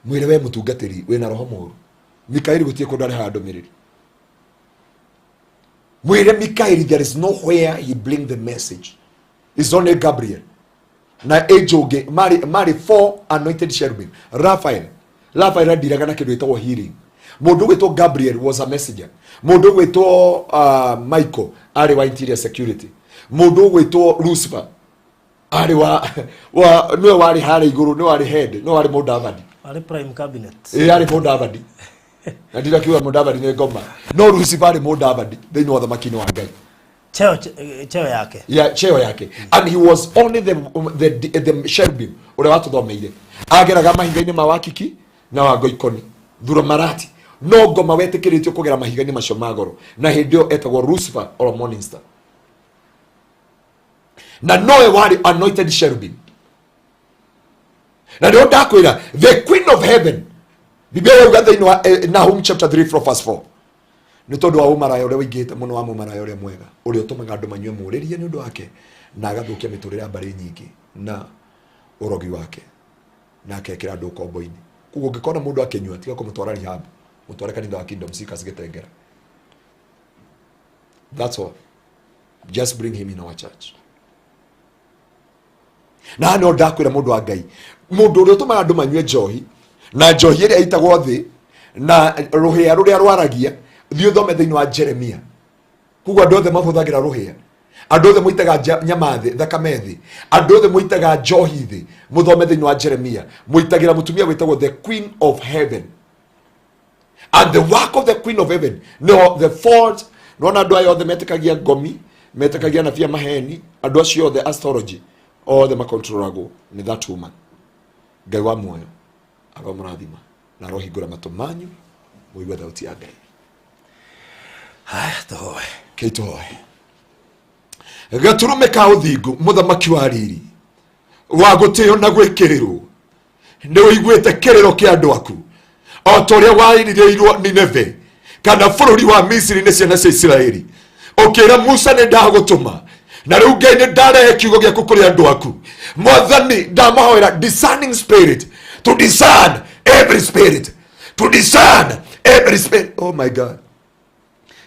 Mwĩre we mũtungatĩri wĩna roho mũru. Mikaeli gũtirĩ kũndũ arehaga ndũmĩrĩri. Mwĩre Mikaeli there is nowhere he bring the message. It's only Gabriel na angel ũngĩ marĩ four anointed cherubim. Raphael andiraga na kĩndũ gĩtagwo healing. Mũndũ ũgwĩtwo Gabriel was a messenger. Mũndũ ũgwĩtwo Michael arĩ wa interior security. Mũndũ ũgwĩtwo Lucifer arĩ wa nĩwe warĩ harĩa igũrũ, nĩwe warĩ head, nĩwe warĩ mũndavadi. Arĩ prime cabinet. Ĩ arĩ mũndavadi. Na ndirakiuga mũndavadi nĩ ngoma. No Lucifer arĩ mũndavadi thĩinĩ wa ũthamaki-inĩ wa Ngai. Cheo yake. Ya cheo yake. And he was only the cherubim ũrĩa watũthomeire. Ageraga mahiga-inĩ ma Wakiki na wa Ngoikoni Thuramarati. No ngoma wetĩkĩrĩtio kũgera mahiga-inĩ macio ma goro. Na hĩndĩ ĩyo etagwo Lucifer or Morning Star. Na nowe warĩ anointed cherubim. Na nĩho ndakwĩra the Queen of Heaven. Biblia yauga thĩinĩ wa Nahum chapter 3 from verse 4. Nĩ tondũ wa ũmaraya ũrĩa ũingĩhĩte mũno wa mũmaraya ũrĩa mwega, ũrĩa ũtũmaga andũ manyue mũrĩrie nĩ ũndũ wake, na agathũkia mĩtũrĩre ya mbarĩ nyingĩ na ũrogi wake, na akekĩra andũ ũkombo-inĩ. Koguo ũngĩkona mũndũ akĩnyua, tiga kũmũtwara rehab, mũtware kanitha wa Kingdom Seekers Gĩtengera. That's all. Just bring him in our church. Na no ndakwĩra mũndũ wa Ngai, mũndũ ũrĩa ũtũmaga andũ manyue njohi, na njohi ĩrĩa ĩitagwo thĩ, na rũhĩa rũrĩa rwaragia, thiĩ ũthome thĩinĩ wa Jeremia. Koguo andũ othe mahũthagĩra rũhĩa, andũ othe mũitaga nyama thĩ, thakame thĩ, andũ othe mũitaga njohi thĩ, mũthome thĩinĩ wa Jeremia. Mũitagĩra mũtumia wĩtagwo the Queen of Heaven. And the work of the Queen of Heaven, no the fault, nona andũ aya othe metĩkagia ngomi, metĩkagia anabii a maheni, andũ acio othe astrology, othe makontrolagwo nĩ that woman. Ngai wa muoyo aromũrathima na arohingũra matũ manyu mũigue thauti ya Ngai. Haya, tũhoe. Kĩtũhoe. Gatũrũme ka ũthingu, mũthamaki wa riri, wa gũtĩo na gwĩkĩrĩrwo, nĩ ũiguĩte kĩrĩro kĩa andũ aku o ta ũrĩa wairĩirwo Nineve kana bũrũri wa Misiri nĩ ciana cia Isiraeli. Ũkĩra Musa nĩ ndagũtũma, na rĩu Ngai nĩ ndarehe kiugo gĩaku kũrĩ andũ aku. Mwathani, ndamahoera discerning spirit to discern every spirit, to discern every spirit. Oh my God.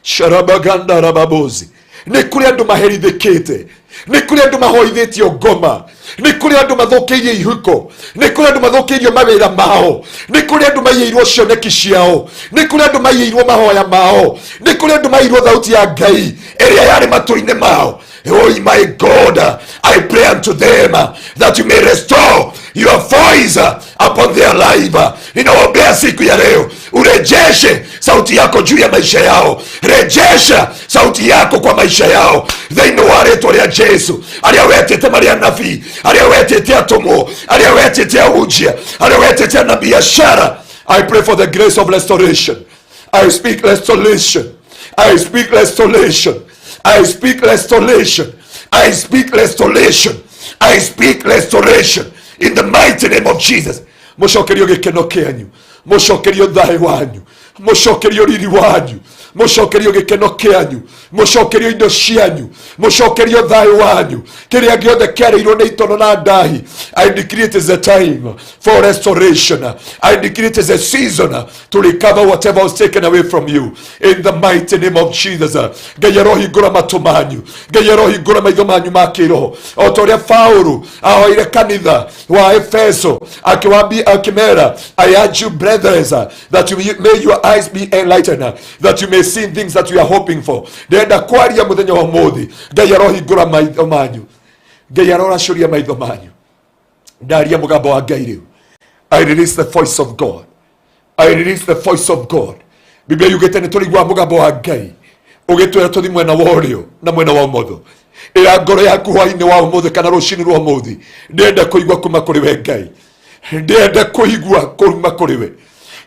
Sharabaganda rababozi. Nĩ kũrĩ andũ maherithĩkĩte, nĩ kũrĩ andũ mahoithĩtio ngoma, nĩ kũrĩ andũ mathũkĩirio ihiko, nĩ kũrĩ andũ mathũkĩirio mawĩra mao, nĩ kũrĩ andũ maiyĩirwo cioneki ciao, nĩ kũrĩ andũ maiyĩirwo mahoya mao, nĩ kũrĩ andũ maiyĩirwo thauti ya Ngai ĩrĩa yarĩ matũ-inĩ mao. Oh my God, I pray unto them that you may restore your voice upon their life. Ninawaombea siku ya leo, urejeshe sauti yako juu ya maisha yao, rejesha sauti yako kwa maisha yao thĩinĩ wa rĩtwa rĩa Jesu. Arĩa wetĩte marĩ anabii, arĩa wetĩte atũmwo, arĩa wetĩte ahunjia, arĩa wetĩte ana biashara, I pray for the grace of restoration. I speak restoration. I speak restoration. I speak restoration. I speak restoration. I speak restoration in the mighty name of Jesus. Mũcokerio gĩkeno kĩanyu, mũcokerio thayũ wanyu, mũcokerio riri wanyu, mũcokerio gĩkeno kĩanyu, mũcokerio indo cianyu, mũcokerio thayũ wanyu, kĩrĩa gĩothe kĩarĩirwo nĩ itono na ndahi. I decree it is a time for restoration. I decree it is a season to recover whatever was taken away from you in the mighty name of Jesus. Ngai arohingũra matũ manyu, Ngai arohingũra maitho manyu ma kĩroho, o ta ũrĩa Paũlũ ahoire kanitha wa Efeso akĩmera, I urge you brethren that you may your eyes be enlightened, that you may see things that you are hoping for. Ndĩrenda kwaria mũthenya wa ũmũthĩ, Ngai arohingũra maitho manyu, Ngai aroracũria maitho manyu. Ndaria mũgambo wa Ngai rĩu. I release the voice of God. I release the voice of God. Biblia yugĩte nĩ tũrĩiguaga mũgambo wa Ngai ũgĩtwĩra tũthiĩ mwena wa ũrĩo na mwena wa ũmotho. Ĩra ngoro yaku hwainĩ wa ũmũthĩ kana rũcinĩ rwa ũmũthĩ, ndĩrenda kũigua kuma kũrĩ we Ngai, ndĩrenda kũigua kuma kũrĩ we,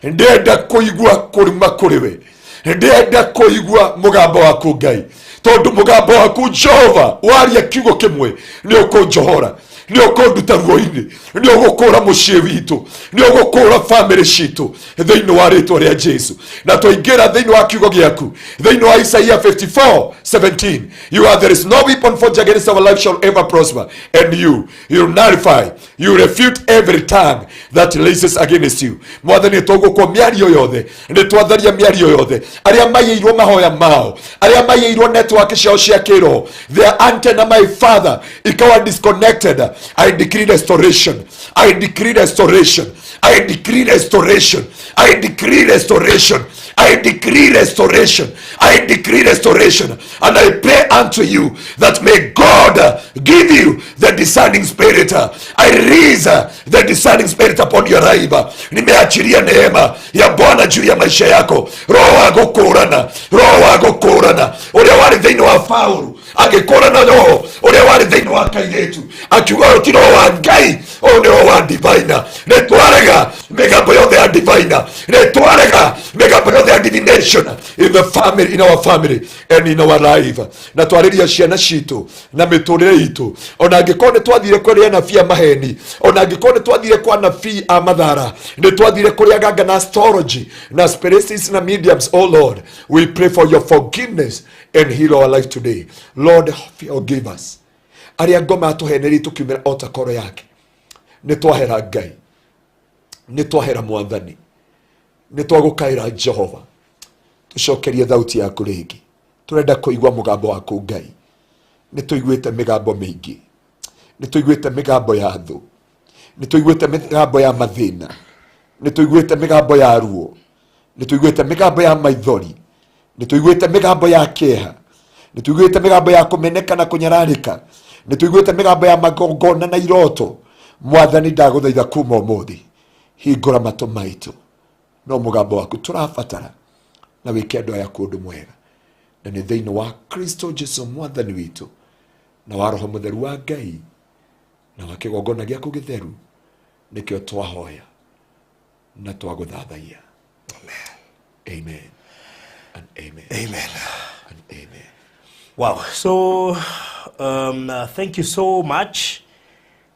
ndĩrenda kũigua kuma kũrĩ we, ndĩrenda kũigua mũgambo waku Ngai, tondũ mũgambo waku Jehova waria kiugo kĩmwe nĩ ũkũnjohora. Nĩ ũkũnduta ruo-inĩ, nĩ ũgũkũra mũciĩ witũ, nĩ ũgũkũra famĩlĩ citũ thĩinĩ wa rĩtwa rĩa Jesu. Na twaingĩra thĩinĩ wa kiugo gĩaku thĩinĩ wa Isaiah 54:17, you are there is no weapon forged against our life shall ever prosper, and you nullify, you refute every tongue that raises against you. Mwathani, tũgũkwo mĩario yothe, nĩ twatharia mĩario yothe, arĩa maiyĩirwo mahoya mao, arĩa maiyĩirwo network ciao cia kĩroho, their antenna, my Father, ikawa disconnected. I decree restoration, I decree restoration, I decree restoration, I decree restoration, I decree restoration, I decree restoration. And I pray unto you that may God give you the discerning spirit. I release the discerning spirit upon your life. Nimeachilia neema ya Bwana juu ya maisha yako. Roho wa gũkũũrana, roho wa gũkũũrana ũrĩa warĩ thĩinĩ wa Paulu agĩkũũrana roho ũrĩa warĩ thĩinĩ wa kairĩtu, akiuga ũyũ ti roho wa Ngai, ũyũ nĩ roho wa diviner. Nĩ twarega mĩgambo yothe ya diviner, nĩ twarega mĩgambo yothe ya divination in the family, in our family and in our life. Na twarĩria ciana citũ na mĩtũrĩre itũ, ona angĩkorwo nĩ twathire kũrĩ anabii a maheni, ona angĩkorwo nĩ twathire kwa anabii a mathara, nĩ twathire kũrĩ aganga na astrology na spiritists na mediums, oh Lord, we pray for your forgiveness and heal our life today. Lord, forgive us. Arĩa ngoma atũhenerie tũkiumĩra o ta koro yake, nĩ twahera Ngai, nĩ twahera Mwathani, nĩ twagũkaĩra Jehova. Tũcokerie thauti yaku rĩngĩ, tũrenda kũigua mũgambo waku Ngai. Nĩ tũiguĩte mĩgambo mĩingĩ, nĩ tũiguĩte mĩgambo ya thũ, nĩ tũiguĩte mĩgambo ya mathĩna, nĩ tũiguĩte mĩgambo ya ruo, nĩ tũiguĩte mĩgambo ya maithori, nĩ tũiguĩte mĩgambo ya kĩeha, nĩ tũiguĩte mĩgambo ya kũmeneka na kũnyararĩka, nĩ tũiguĩte mĩgambo ya magongona na iroto. Mwathani, ndagũthaitha kuma ũmũthĩ hingũra matũ maitũ, no mũgambo waku tũrabatara, na wĩke andũ aya kũndũ mwega. Na nĩ thĩinĩ wa Kristo Jesu Mwathani witũ, na wa Roho Mũtheru wa Ngai, na wa kĩgongona gĩaku gĩtheru, nĩkĩo twahoya na twagũthathaiya. Amen and amen. Amen. And amen. Wow. So thank you so much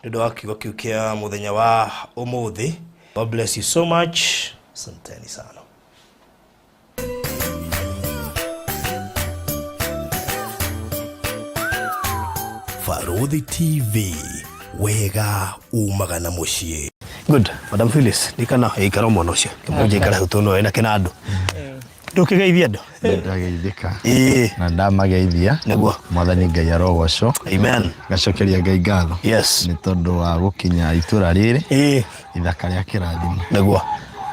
nĩ ũndũ wa kiugo kĩu kĩa mũthenya wa ũmũthĩ. God bless you so much. Asanteni sana. Baruthi TV, wega umaga na mũciĩ. Good. Madam Phyllis, ndikana ikara mwana ũcio. Kĩmũnjĩ ikara hau tondũ ena kĩnandũ. Ndũkĩgeithia andũ. Ndageithĩka. Ĩĩ. Na ndamageithia. Nĩguo. Mwathani Ngai arogocwo. Amen. Ngacokeria Ngai ngatho. Yes. Nĩ tondũ wa gũkinya itũra rĩrĩ. Ĩĩ. Ithaka rĩa kĩrathimo. Nĩguo.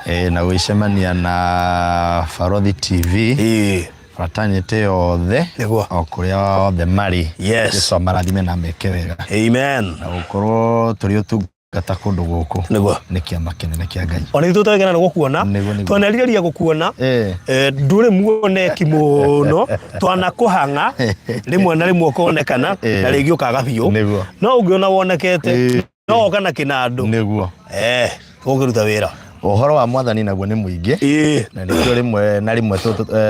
Ĩĩ, na gũgĩcemania na Barothi TV. Ĩĩ. Fraternity yothe. Nĩguo. O kũrĩa othe marĩ. Yes. Jesu amarathime na ameke wega. Amen. Na gũkorwo tũrĩ ũtungata kũndũ gũkũ. Nĩguo. Nĩ kĩama kĩnene kĩa Ngai. Ona ithuĩ twagena nĩ gũkuona. Nĩguo, nĩguo. Twanerirĩria gũkuona. Ĩĩ. Ndũrĩ muoneki mũno, twanakũhang'a rĩmwe na rĩmwe ũkonekana, Ĩĩ. na rĩngĩ ũkaga biũ. Nĩguo. No ũngĩona wonekete, Ĩĩ. no oka na kĩnandũ. Nĩguo. Ũngĩruta wĩra. Ũhoro wa Mwathani naguo nĩ mũingĩ. Ĩĩ. Na nĩkĩo rĩmwe na rĩmwe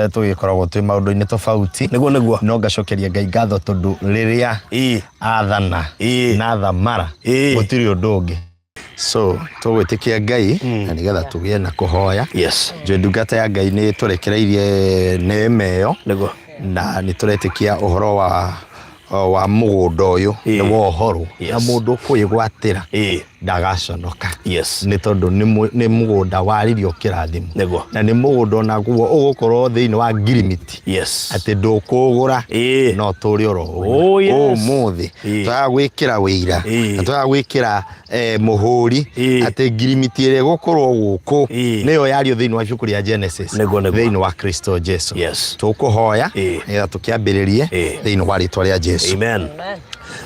tũgĩkoragwo twĩ maũndũ-inĩ tofauti. Nĩguo, nĩguo. No ngacokeria Ngai ngatho tondũ rĩrĩa Ĩĩ. athana Ĩĩ. na athamara, Ĩĩ. gũtirĩ ũndũ ũngĩ. So tũgwĩtĩkia Ngai na nĩgetha tũgĩe na kũhoya. Yes. Njũĩ ndungata ya Ngai nĩ tũrekereirie neema ĩyo. Nĩguo. Na nĩ tũretĩkia ũhoro wa mũgũnda ũyũ Ĩĩ. nĩ wa ũhoro. Yes. Na mũndũ ũkwĩgwatĩra Ĩĩ. ndagaconoka. Yes. Nĩ tondũ nĩ mũgũnda waririo kĩrathimo. Nĩguo. Na nĩ mũgũnda onaguo ũgũkorwo thĩinĩ wa ngirimiti. Yes. Atĩ ndũkũgũra. Ĩĩ. No tũrĩ oro ũguo. Oh, yes. Ũmũthĩ. Ĩĩ. Tũraga gwĩkĩra wĩira. Ĩĩ. Na tũraga gwĩkĩra mũhũri. Ĩĩ. Atĩ ngirimiti ĩrĩa ĩgũkorwo gũkũ Ĩĩ. nĩyo yario thĩinĩ wa ibuku rĩa Genesis. Nĩguo, nĩguo. Thĩinĩ wa Kristo Jesu. Yes. Tũkũhoya Ĩĩ. nĩgetha tũkĩambĩrĩrie Ĩĩ. thĩinĩ wa rĩtwa rĩa Jesu. Amen.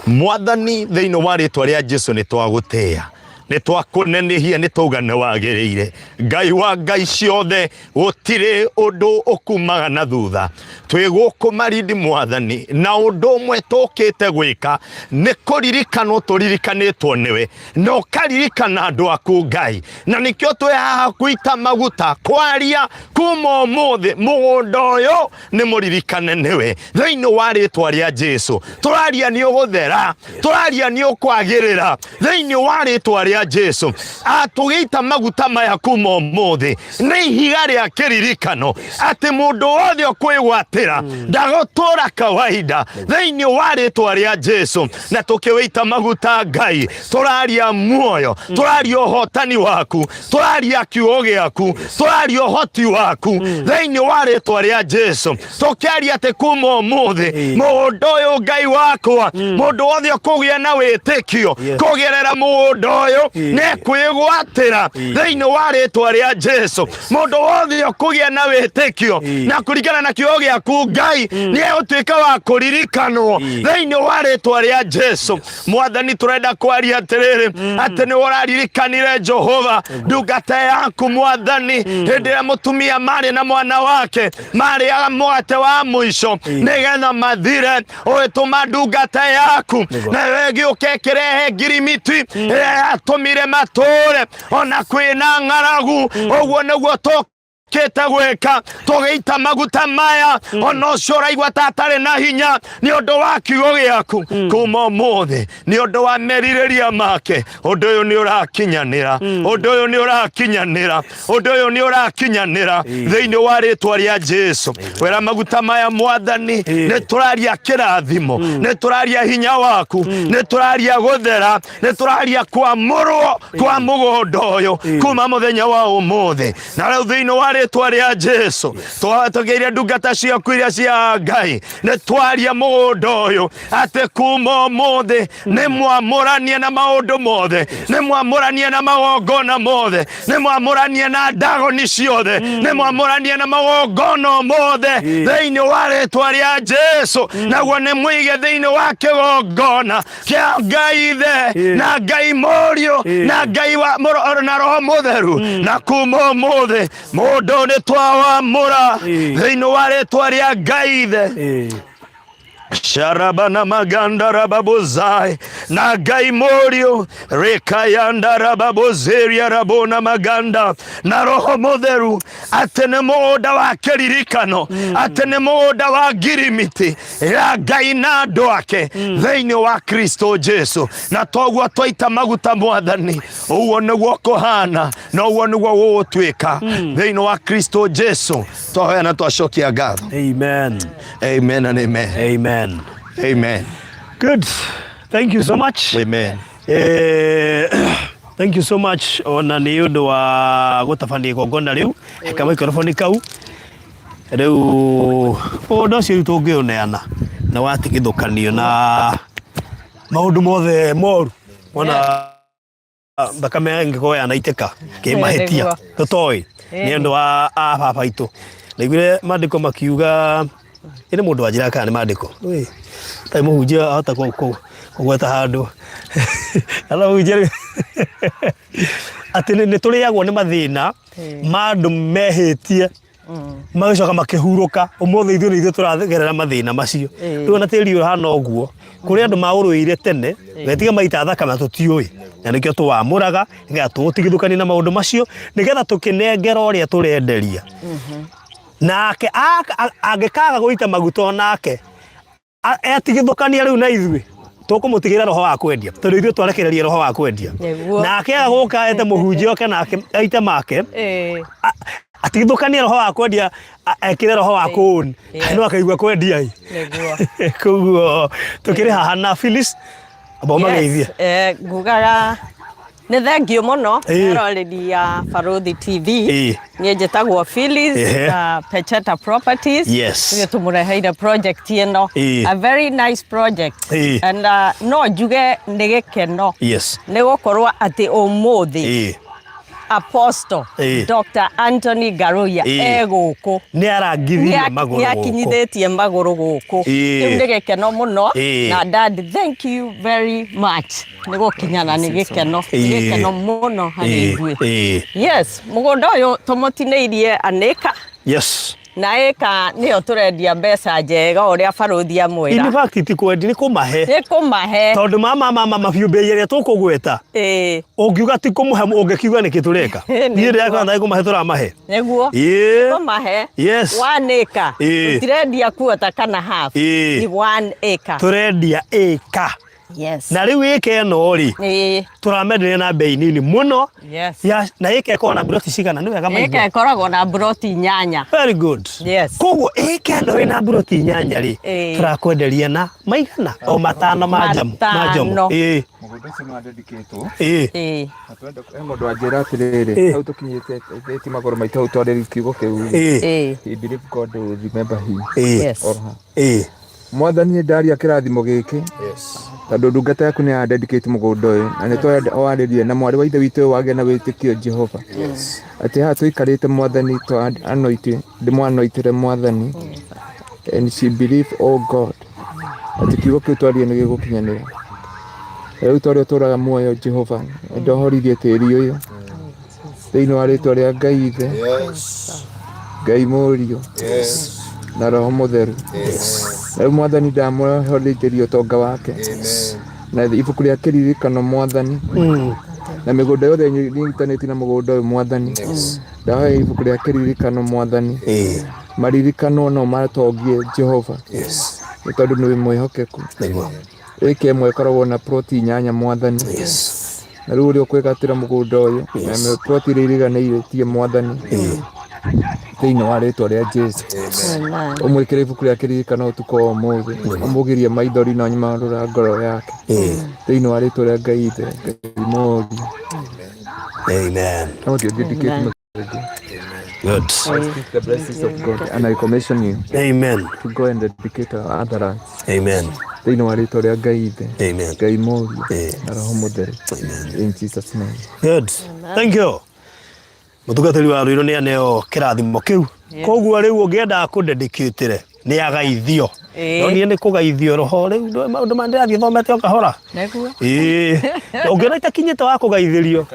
Mwathani, thĩinĩ wa rĩtwa rĩa Jesu nĩ twagũtĩĩa. Nĩ twakũnenehia, nĩ twauga nĩ wagĩrĩire. Ngai wa ngai ciothe, gũtirĩ ũndũ ũkumaga na thutha. Twĩ gũkũ Malindi Mwathani, na ũndũ ũmwe tũkĩte gwĩka nĩ kũririkanwo tũririkanĩtwo nĩwe, na ũkaririkana andũ aku Ngai, na nĩkĩo twĩ haha kũita maguta, kwaria kuma ũmũthĩ mũgũnda ũyũ nĩ mũririkane nĩwe thĩinĩ wa rĩtwa rĩa Jesu. Tũraria nĩ ũgũthera, tũraria nĩ ũkwagĩrĩra thĩinĩ wa rĩtwa rĩa Jesu. Atũgĩita maguta maya kuma ũmũthĩ nĩ ihiga rĩa kĩririkano atĩ mũndũ wothe ũkwĩgwatĩra ndagũtũra kawaida thĩinĩ wa rĩtwa rĩa Jesu. Na tũkĩwĩita maguta Ngai, tũraria muoyo, tũraria ũhotani waku, tũraria kiugo gĩaku, tũraria ũhoti waku thĩinĩ wa rĩtwa rĩa Jesu. Tũkĩaria atĩ kuma ũmũthĩ mũgũnda ũyũ Ngai wakwa, mũndũ wothe ũkũgĩa na wĩtĩkio kũgerera mũgũnda ũyũ nĩekwĩgwatĩra thĩinĩ wa rĩtwa rĩa Jesu. Mũndũ wothe ũkũgĩa na wĩtĩkio na kũringana na kiugo gĩaku Ngai nĩegũtuĩka wa kũririkanwo thĩinĩ wa rĩtwa rĩa Jesu. Mwathani, tũrenda kwaria atĩrĩrĩ atĩ nĩ ũraririkanire Jehova ndungata yaku Mwathani, hĩndĩ ĩrĩa mũtumia marĩ na mwana wake marĩaga mũgate wa mũico nĩgetha mathire, ũgĩtũma ndungata yaku nayo ĩgĩũka ĩkĩrehe ngirimiti ĩrĩa yatũmire matũre ona kwĩna ng'aragu. Ũguo nĩguo tũ kĩte gwĩka tũgĩita maguta maya, ona ũcio ũraigua ta atarĩ na hinya nĩ ũndũ wa kiugo gĩaku, kuma ũmũthĩ nĩ ũndũ wa merirĩria make ũndũ ũyũ nĩ ũrakinyanĩra, ũndũ ũyũ nĩ ũrakinyanĩra, ũndũ ũyũ nĩ ũrakinyanĩra thĩinĩ wa rĩtwa rĩa Jesu. Wera maguta maya Mwathani, nĩ tũraria kĩrathimo, nĩ tũraria hinya waku, nĩ tũraria gũthera, nĩ tũraria kwamũrwo kwa mũgũnda ũyũ kuma mũthenya wa ũmũthĩ. Na rĩu thĩinĩ wa rĩtwa rĩa Jesu twatũgĩire ndungata ciaku iria cia Ngai, nĩ twaria mũgũnda ũyũ atĩ kuma ũmũthĩ nĩ mwamũranie na maũndũ mothe, nĩ mwamũranie na magongona mothe, nĩ mwamũranie na ndagoni ciothe, nĩ mwamũranie na magongona mothe thĩinĩ wa rĩtwa rĩa Jesu. Naguo nĩ mũige thĩinĩ wa kĩgongona kĩa Ngai Ithe na Ngai Mũriũ na Ngai wa na Roho Mũtheru. Na kuma ũmũthĩ mũndũ nĩ twawamũra thĩinĩ wa rĩtwa rĩa Ngai Ithe sharabana maganda rababozai na Ngai Mũriũ rekayanda rababozeria rabona maganda na Roho Mũtheru, atĩ nĩ mũgũnda wa kĩririkano, atĩ nĩ mũgũnda wa ngirimiti ya Ngai na andũ ake thĩinĩ wa Kristo Jesu. Na toguo twaita maguta Mwathani, ũguo nĩguo kũhana na ũguo nĩguo gũgũtuĩka thĩinĩ wa Kristo Jesu. Twahoya na twacokia ngatho. Amen. Amen and amen. Amen. Amen. Good. Thank you so much. Amen. Thank you so much ona nĩ ũndũ wa gũtabania igongona rĩu heka maikoroboni kau rĩu ũndũ ũcio rĩu tũngĩũneana na watigithũkanio na maũndũ mothe moru ona thakame ĩngĩkorwo yanaitĩka kĩmahĩtia Nĩguo. tũtoĩ nĩ ũndũ wa a baba aitũ. Ndaiguire maandĩko makiuga ĩ nĩ mũndũ wanjĩra kana nĩ maandĩko Ĩ, tarĩ mũhunjia ahota kũgweta handũ kana mũhunjia rĩu atĩ nĩ tũrĩagwo nĩ mathĩna ma andũ mehĩtie magĩcoka makĩhurũka. Ũmũthĩ ithuĩ nĩ ithuĩ tũragerera mathĩna macio. Rĩu ona tĩri ũyũ ũhana ũguo, kũrĩ andũ maũrũĩire tene getiga maita thakame tũtiũĩ, na nĩkĩo tũwamũraga nĩgetha tũũtigithũkanie na maũndũ macio, nĩgetha tũkĩnengera ũrĩa tũrenderia nake angĩkaga gũita maguta onake etigithũkania rĩu na ithuĩ tũkũmũtigĩra roho wa kwendia, tondũ ithuĩ twarekereria roho wa kwendia. Nake aga gũka ete mũhunjia oke nake aite make atigithũkanie roho wa kwendia, ekĩre roho wa kũũni no akaigua kwendia ĩ. Koguo tũkĩrĩ haha na Phyllis amba ũmageithie. Yes, ngugaga nĩ thengiũ mũno eroreri ya Barũthi TV. Niĩ njĩtagwo Phyllis na Pecheta Properties. Ithuĩ tũmũreheire project ĩno, a very nice project. And no njuge nĩ gĩkeno nĩ gũkorwo atĩ ũmũthĩ Apostle Dr. Anthony Ngaruiya e gũkũ. Nĩ arangithirie magũrũ gũkũ. Nĩakinyithĩtie magũrũ gũkũ. Rĩu nĩ gĩkeno mũno na dad thank you very much nĩ gũkinya na nĩ gĩkeno nĩ gĩkeno mũno harĩ ithuĩ. Yes, mũgũnda ũyũ tũmũtinĩirie an acre. Yes. Na ĩka nĩyo tũrendia mbeca njega ũrĩa barũthi amwĩra. In fact ti kwendi nĩ kũmahe. Nĩ kũmahe. Tondũ ma ma ma mabiũ mbei ĩrĩa tũkũgweta. Ĩĩ. Ũngiuga ti kũmũhe ũngĩkiuga nĩkĩ tũreka. Niĩ ndĩrakora nĩ kũmahe tũramahe. Nĩguo. Ĩĩ. Kũmahe. Yes. One acre. Ĩĩ. Tũtirendia quarter kana half. Ĩĩ. Ni one acre. Tũrendia ĩka. Yes. Na rĩu ĩka ĩno rĩ. Ĩĩ. Tũramenderia na mbei nini mũno. Yes. Ya, na ĩka ĩkoragwo na mburoti cigana nĩ wega maigua. Ĩka ĩkoragwo na mburoti inyanya. Very good. Yes. Koguo ĩka ĩno ĩna mburoti inyanya rĩ, tũrakwenderia na maigana o matano ma njamu. Ma njomo. Ĩĩ. Mũgũnda ũcio nĩ wandedikĩtwo. Ĩĩ. Na tũrenda he mũndũ wanjĩra atĩrĩrĩ, hau tũkinyĩte ti magũrũ maitũ hau twarĩrie kiugo kĩu. Ĩĩ. He believe God will remember him. Ĩĩ. Yes. Or her. Ĩĩ. Mwathani nĩ ndaria kĩrathimo gĩkĩ tondũ ndungata yaku nĩ ya dedicate mũgũnda ũyũ na nĩ twarĩrie na mwarĩ wa ithe witũ ũyũ wagĩa na wĩtĩkio Jehova atĩ haha tũikarĩte Mwathani twa anoint ndĩmwanoitĩre Mwathani and she believe oh God atĩ kiugo kĩu twaria nĩ gĩgũkinyanĩra rĩu twarĩa ũtũraga muoyo Jehova ndohorithie tĩri ũyũ thĩinĩ wa rĩtwa rĩa Ngai Ithe Ngai Mũriũ na Roho Mũtheru na rĩu Mwathani ndamũhorithĩria ũtonga wake na ibuku rĩa kĩririkano Mwathani na mĩgũnda yothe ĩnyitanĩtie na mũgũnda ũyũ Mwathani ndahoya ibuku rĩa kĩririkano Mwathani maririkanwo no matongie Jehova nĩ tondũ nĩ mwĩhokeku ĩka ĩmwe ĩkoragwo na ploti inyanya Mwathani na rĩu ũrĩa ũkwĩgatĩra mũgũnda ũyũ na ploti iria iriganĩtie Mwathani thĩinĩ wa rĩtwa rĩa Jesu ũmwĩkĩre ibuku rĩa kĩririkano ũtukũ wa ũmũthĩ ũmũgirie maithori na nyumarũra ngoro yake thĩinĩ wa rĩtwa rĩa Ngai Ithe Ngai Mũriũ Amen. No dedicate Good. I speak the blessings of God and I commission you Amen. to go and dedicate our other lands. Amen. Thĩinĩ wa rĩtwa rĩa Ngai Ithe Amen. Ngai Mũriũ na Roho Mũtheru in Jesus name. Good. Thank you. Mũtungatĩri wa Ruiru nĩ aneo kĩrathimo kĩu. Koguo rĩu ũngĩenda kũdedicate nĩ agaithio. No niĩ nĩ kũgaithio roho rĩu maũndũ ma ndĩrathiĩ thomete o kahora. Nĩguo. Ĩĩ. Ũngĩona itakinyĩte wa kũgaithĩrio.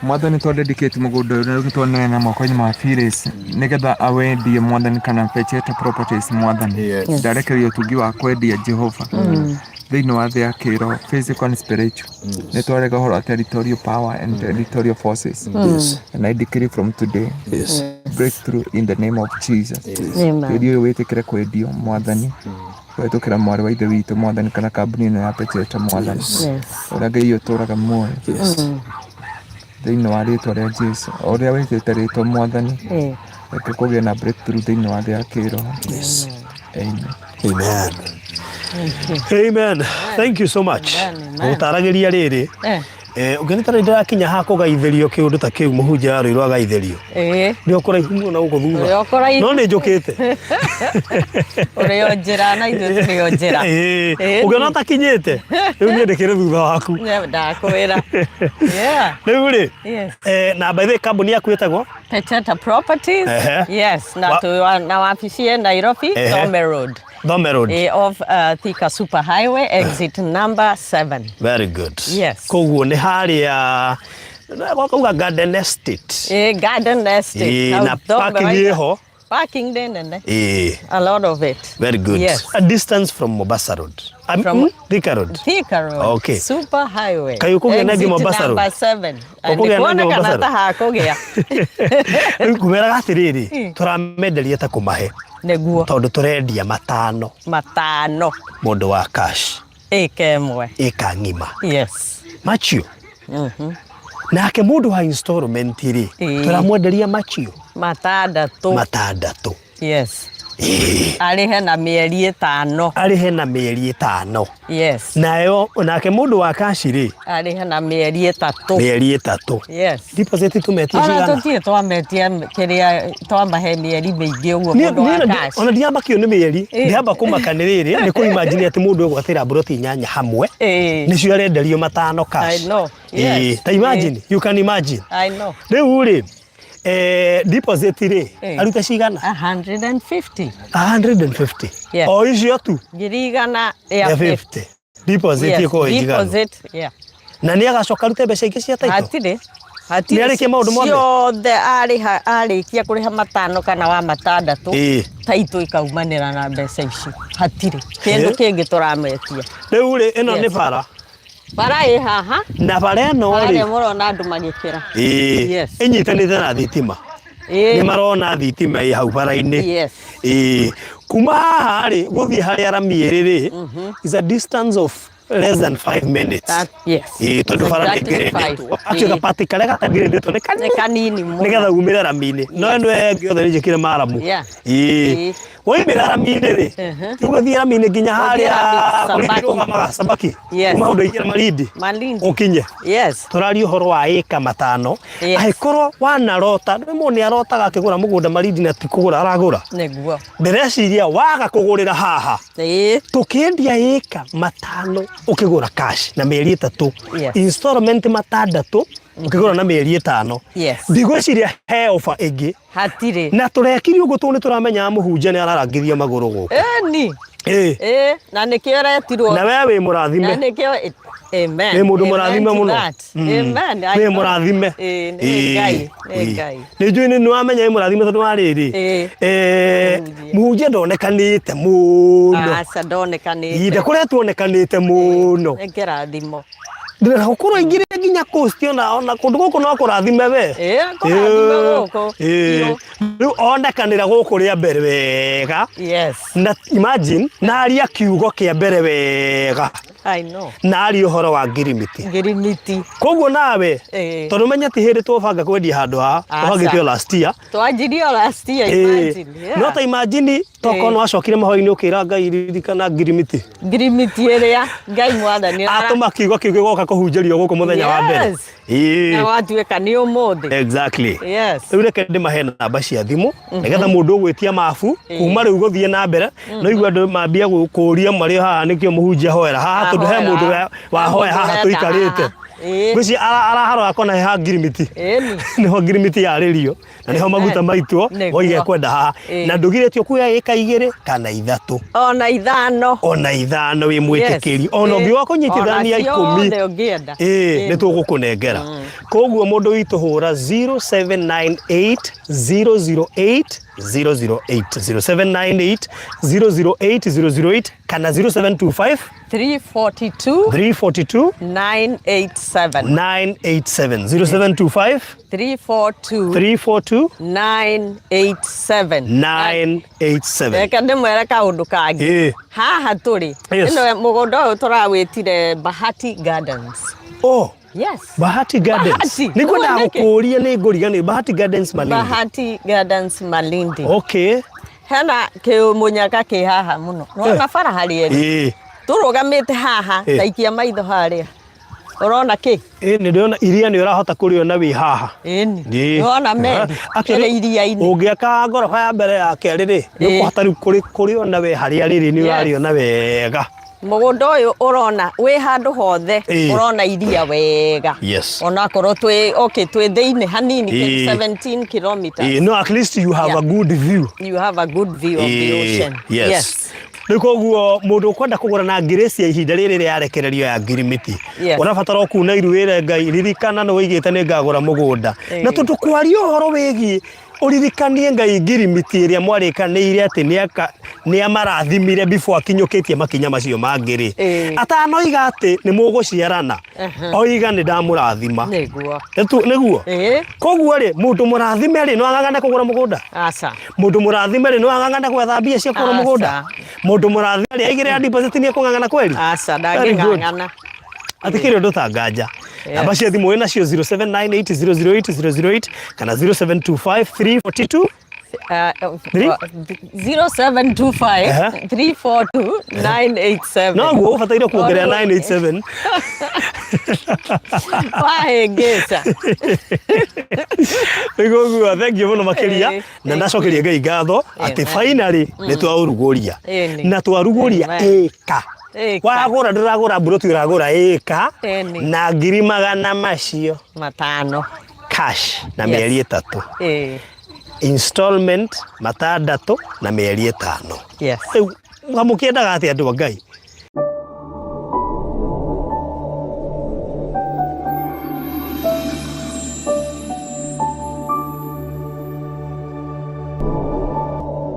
Mwathani twa dedicate mũgũnda ũyũ na rĩu twaneana moko-inĩ ma Phyllis nĩgetha awendie Mwathani kana Pecheta Properties Mwathani ndarekereria ũtungi wa kwendia Jehova thĩinĩ wa thĩ ya kĩroho physical and spiritual nĩ twarega ũhoro wa territorial power and territorial forces and I decree from today breakthrough in the name of Jesus Amen. tĩri ũyũ wĩtĩkĩre kwendio Mwathani kũhetũkĩra mwarĩ wa ithe witũ Mwathani kana kambuni ĩno ya Pecheta Mwathani ũrĩa Ngai ũtũraga muoyo thĩinĩ wa rĩtwa rĩa Jesu o ũrĩa wĩtĩte rĩtwa Mwathani reke kũgĩe na breakthrough thĩinĩ wa thĩ ya kĩroho Amen. Amen. Amen. Thank you so much. Gũtaragĩria rĩrĩ ũngĩona ta rĩu ndĩrakinya ha kũgaithĩrio kĩũndũ ta kĩu mũhunjia wa Ruiru agaithĩrio nĩ ũkũraihu mũno na gũkũ Ũrĩ thutha o kũraihu. no nĩ njũkĩte Ũrĩ o njĩra na ithuĩ tũrĩ o njĩra. Ũngĩona ũtakinyĩte rĩu niĩ ndĩkĩrĩ thutha waku Ndakwĩra. Yeah. Rĩu rĩ Yes. na by the way kambuni yaku ĩtagwo Pecheta Properties. Yes, na tu na wabici ĩ Nairobi, Thome Road. Thome Road. Off Thika Super Highway, exit number 7. Very good. Yes. Koguo nĩ harĩa gwakauga Garden Estate. Garden Estate. Na parking ĩho. Parking nĩ nene. A lot of it. Very good. Yes. A distance from Mombasa Road. From Thika Road. Thika Road. Okay. Super Highway. Kaĩ ũkũgĩa na ĩngĩ Exit Mombasa Road? number 7. Ũkũgĩa na ĩngĩ Mombasa Nĩkuonekana Road? ta hakũgĩa. Rĩu ngũmeraga atĩrĩrĩ, tũramenderia ta kũmahe. Nĩguo. Tondũ tũrendia matano. Matano. Mũndũ wa cash. Ĩka ĩmwe. Ĩka ng'ima. Yes. Macio. Nake mũndũ wa installment rĩ, tũramwenderia macio. Matandatũ. Matandatũ. Yes. Arĩhe na mĩeri 5. Arĩhe na mĩeri 5. Yes. Nayo nake mũndũ wa cash rĩ? Arĩhe na mĩeri 3. Mĩeri 3. Yes. Deposit tũmetie Ona cigana? tũtirĩ twametia kĩrĩa twamahe mĩeri mĩingĩ ũguo Niĩ- mũndũ wa niĩ cash. ona ndiamakio nĩ mĩeri. Ĩĩ. Ndĩamba kũmaka nĩ rĩrĩ, nĩ kũ imagine atĩ mũndũ egwatĩra mburoti 8 hamwe. Ĩĩ. Nĩcio arenderio 5 cash. I know. Ĩĩ. Yes. Ta imagine, you can imagine. I know. Rĩu rĩ, deposit rĩ, Ĩĩ. arute cigana? 150. 150. Yes. O icio tu? Ngiri igana rĩa Ya 50. 50. Deposit Yes, ĩkorwo ĩ njiganu. deposit, yeah. Na nĩ agacoka arute mbeca ingĩ cia title? Hatirĩ. Hatirĩ. Nĩ arĩkia maũndũ mothe? Ciothe arĩha, arĩkia kũrĩha 5 kana wa 6, Ĩĩ. title ĩkaumanĩra na mbeca icio. Hatirĩ kĩndũ Ĩĩ. kĩngĩ tũrametia. Rĩu rĩ, ĩno Yes. nĩ bara. Bara ĩ haha. Na bara ĩno rĩ. Harĩa mũrona andũ magĩkĩra. Ĩĩ. Yes. Ĩnyitanĩte na thitima. Ĩĩ. Nĩ marona thitima ĩ hau bara-inĩ. Yes. Ĩĩ. Kuma haha rĩ, gũthiĩ harĩa rami ĩrĩ rĩ, is a distance of less than 5 minutes. That, yes. Ĩĩ, tondũ bara nĩ Exactly five. ngĩrĩndĩtwo. Actually, Ĩĩ. gapati karĩa gatangĩrĩndĩtwo nĩ kanini. Nĩ kanini mũno. Nĩgetha umĩre rami-inĩ. No ĩno ĩngĩ yothe nĩ njĩkĩre maramu. Yeah. Ĩĩ. Ĩĩ. Woimĩra rami-inĩ rĩ, ũgathiĩ rami-inĩ nginya harĩa Ũthiĩ rami, kũrĩa irũgamaga Sabaki. Yes. Kuma hau ndũingĩra Malindi. Malindi. Ũkinye. Yes. Tũraria ũhoro wa ĩka 5. Yes. Angĩkorwo wanarota, nĩ mũndũ nĩ arotaga akĩgũra mũgũnda Malindi na ti kũgũra aragũra. Nĩguo. Ndĩreciria waga kũgũrĩra haha. Ĩĩ. Tũkĩendia ĩka 5 ũkĩgũra cash na mĩeri 3. Yes. Installment 6 ũkĩgũra na mĩeri 5. Yes. Ndigwĩciria he offer ĩngĩ. Hatirĩ. Na tũrekire ũguo tondũ nĩ tũramenyaga mũhunjia nĩ ararangithia magũrũ gũkũ. Ĩni. Ĩĩ. Ĩĩ, na nĩkĩo ĩretirwo. Na we wĩ mũrathime. Na nĩkĩo, amen. Wĩ mũndũ Amen mũrathime to mũno. that. Amen. I Wĩ know. mũrathime. Ĩĩ, nĩ Ĩĩ. Ngai, nĩ Ĩĩ. Ngai. Nĩ njũĩ nĩ wamenya wĩ mũrathime tondũ wa rĩrĩ. Ĩĩ. Mũhunjia. Mũhunjia ndonekanĩte mũno. Aca, ndonekanĩte. Ihinda kũrĩa tuonekanĩte mũno. Nĩ kĩrathimo. Ndĩrenda gũkorwo aingĩrĩte nginya coast ona kũndũ gũkũ no kũrathime we. Ĩĩ, kũrathime gũkũ. Ĩĩ. Rĩu onekanĩra gũkũ rĩa mbere wega. Yes. Na imagine, na aria kiugo kĩa mbere wega. I know. Na aria ũhoro wa ngirimiti. Ngirimiti. Koguo nawe, Ĩĩ. tondũ menya ti hĩndĩ twabanga kwendia handũ haha, Aca. twabangĩte o last year. Twanjirie o last year, Ĩĩ. imagine. Yeah. No ta imagine, tokorwo Ĩĩ. nĩ wacokire mahoya-inĩ ũkĩra Ngai ririkana ngirimiti. Ngirimiti ĩrĩa Ngai mwathani Atũma kiugo kĩu gĩgoka kũhunjĩrio gũkũ mũthenya wa mbere. Yes. Ĩĩ. Na watuĩka nĩ ũmũthĩ. Exactly. Yes. Rĩu reke ndĩmahe namba cia thimũ nĩgetha mũndũ ũgwĩtia mabu kuma rĩu gũthiĩ na mbere no igua andũ mambia kũũria marĩ haha nĩkĩo mũhunjia hoera haha tondũ he Ahoera. mũndũ wahoya He mũndũ haha ũrenda tũikarĩte. haha. Ĩĩ. Ngwĩciria araharora akona he ha ngirimiti. Ĩni. Nĩho ngirimiti yarĩrio na nĩho maguta maitwo Nĩguo. woiga ekwenda haha Ĩĩ. na ndũgirĩtio kuoya ĩka 2 kana 3. Ona 5. Ona 5 wĩ mwĩtĩkĩri. Yes. Ona ũngĩũka kũnyitithania Ona 10. ciothe ũngĩenda. Ĩĩ, nĩ tũgũkũnengera. Koguo mũndũ witũ hũra 0798 008 008, 0798 008 008 kana 0725 342 342 987. 987. 0725 342 342 987. 987. Reke ndĩmwĩre kaũndũ kangĩ. Ĩĩ. Haha tũrĩ. Yes. Ĩno mũgũnda ũyũ tũrawĩtire Bahati Gardens. Oh. Yes. Bahati Gardens. Bahati. Nĩngwendaga Ũũ nĩkĩ? gũkũria nĩ ngũriganĩrwo Bahati Gardens Malindi. Bahati Gardens Malindi. Okay. Hena kĩmũnyaka kĩ haha mũno. Nĩwona bara harĩa ĩrĩ? Ĩĩ. Tũrũgamĩte haha, Ĩĩ. ta ikia maitho harĩa. Ũrona kĩ? Ĩĩ, nĩ ndĩrona iria nĩ ũrahota kũrĩona wĩ haha. Ĩni. Ĩĩ. Nĩwona meri Actually, ĩrĩ iria-inĩ. Ũngĩaka ngoroba ya mbere ya kerĩ rĩ, nĩ Ĩĩ. ũkũhota rĩu kũrĩona we harĩa rĩrĩ nĩ Yes. ũrarĩona wega. Mũgũnda ũyũ ũrona wĩ handũ hothe, Ĩĩ. ũrona iria wega. Yes. Onakorwo twĩ, okay, twĩ thĩinĩ hanini, Ĩĩ. 17 kilometers. Ĩĩ, no at least you have Yeah. a good view. You have a good view of the Ĩĩ, ocean. Yes. Yes. Rĩu koguo mũndũ ũkwenda kũgũra na ngirĩci ya ihinda rĩrĩ rĩarekererio ya ngirimiti. Yes. Ũrabatara o kuna iru wĩre Ngai ririkana nĩ wĩigĩte nĩ ngagũra mũgũnda. Ĩĩ. Na tondũ kwaria ũhoro wĩgiĩ ũririkanie Ngai ngirimiti ĩrĩa mwarĩkanĩire atĩ nĩ amarathimire before akinyũkĩtie makinya macio mangĩ rĩ. Ĩĩ. Atanoiga atĩ nĩ mũgũciarana. Oiga nĩ ndamũrathima. Nĩguo. Nĩguo. Ĩĩ. Koguo rĩ, mũndũ mũrathime rĩ, no ang'ang'ane kũgũra mũgũnda? Aca. Mũndũ mũrathime rĩ, no ang'ang'ane gwetha mbia cia kũgũra mũgũnda? Aca. Mũndũ mũrathime rĩ, aigĩrĩra deposit nĩ ekũng'ang'ana kweri? Aca, Very good. ndangĩng'ang'ana. Atikĩrĩ ũndũ ta nganja. Yes. Namba cia thimũ wĩ nacio 0798 008 008 kana 0725 342 Three? 0725 Ehe. 342 987. Noguo ũbataire kuongerera 987. Wahĩngĩca. Nĩguo guo, thank you mũno makĩria. Na ndacokeria Ngai ngatho atĩ finally nĩ twaũrugũria. Ĩni. Na twarugũria Amen. ĩka. Ĩka. Wagũra ndũragũra mburoti, ũragũra ĩka Ĩni. na ngiri magana macio 500 cash na Yes. mĩeri 3. Installment 6 na mĩeri 5. Yes. Rĩu mũkĩendaga atĩa andũ a Ngai?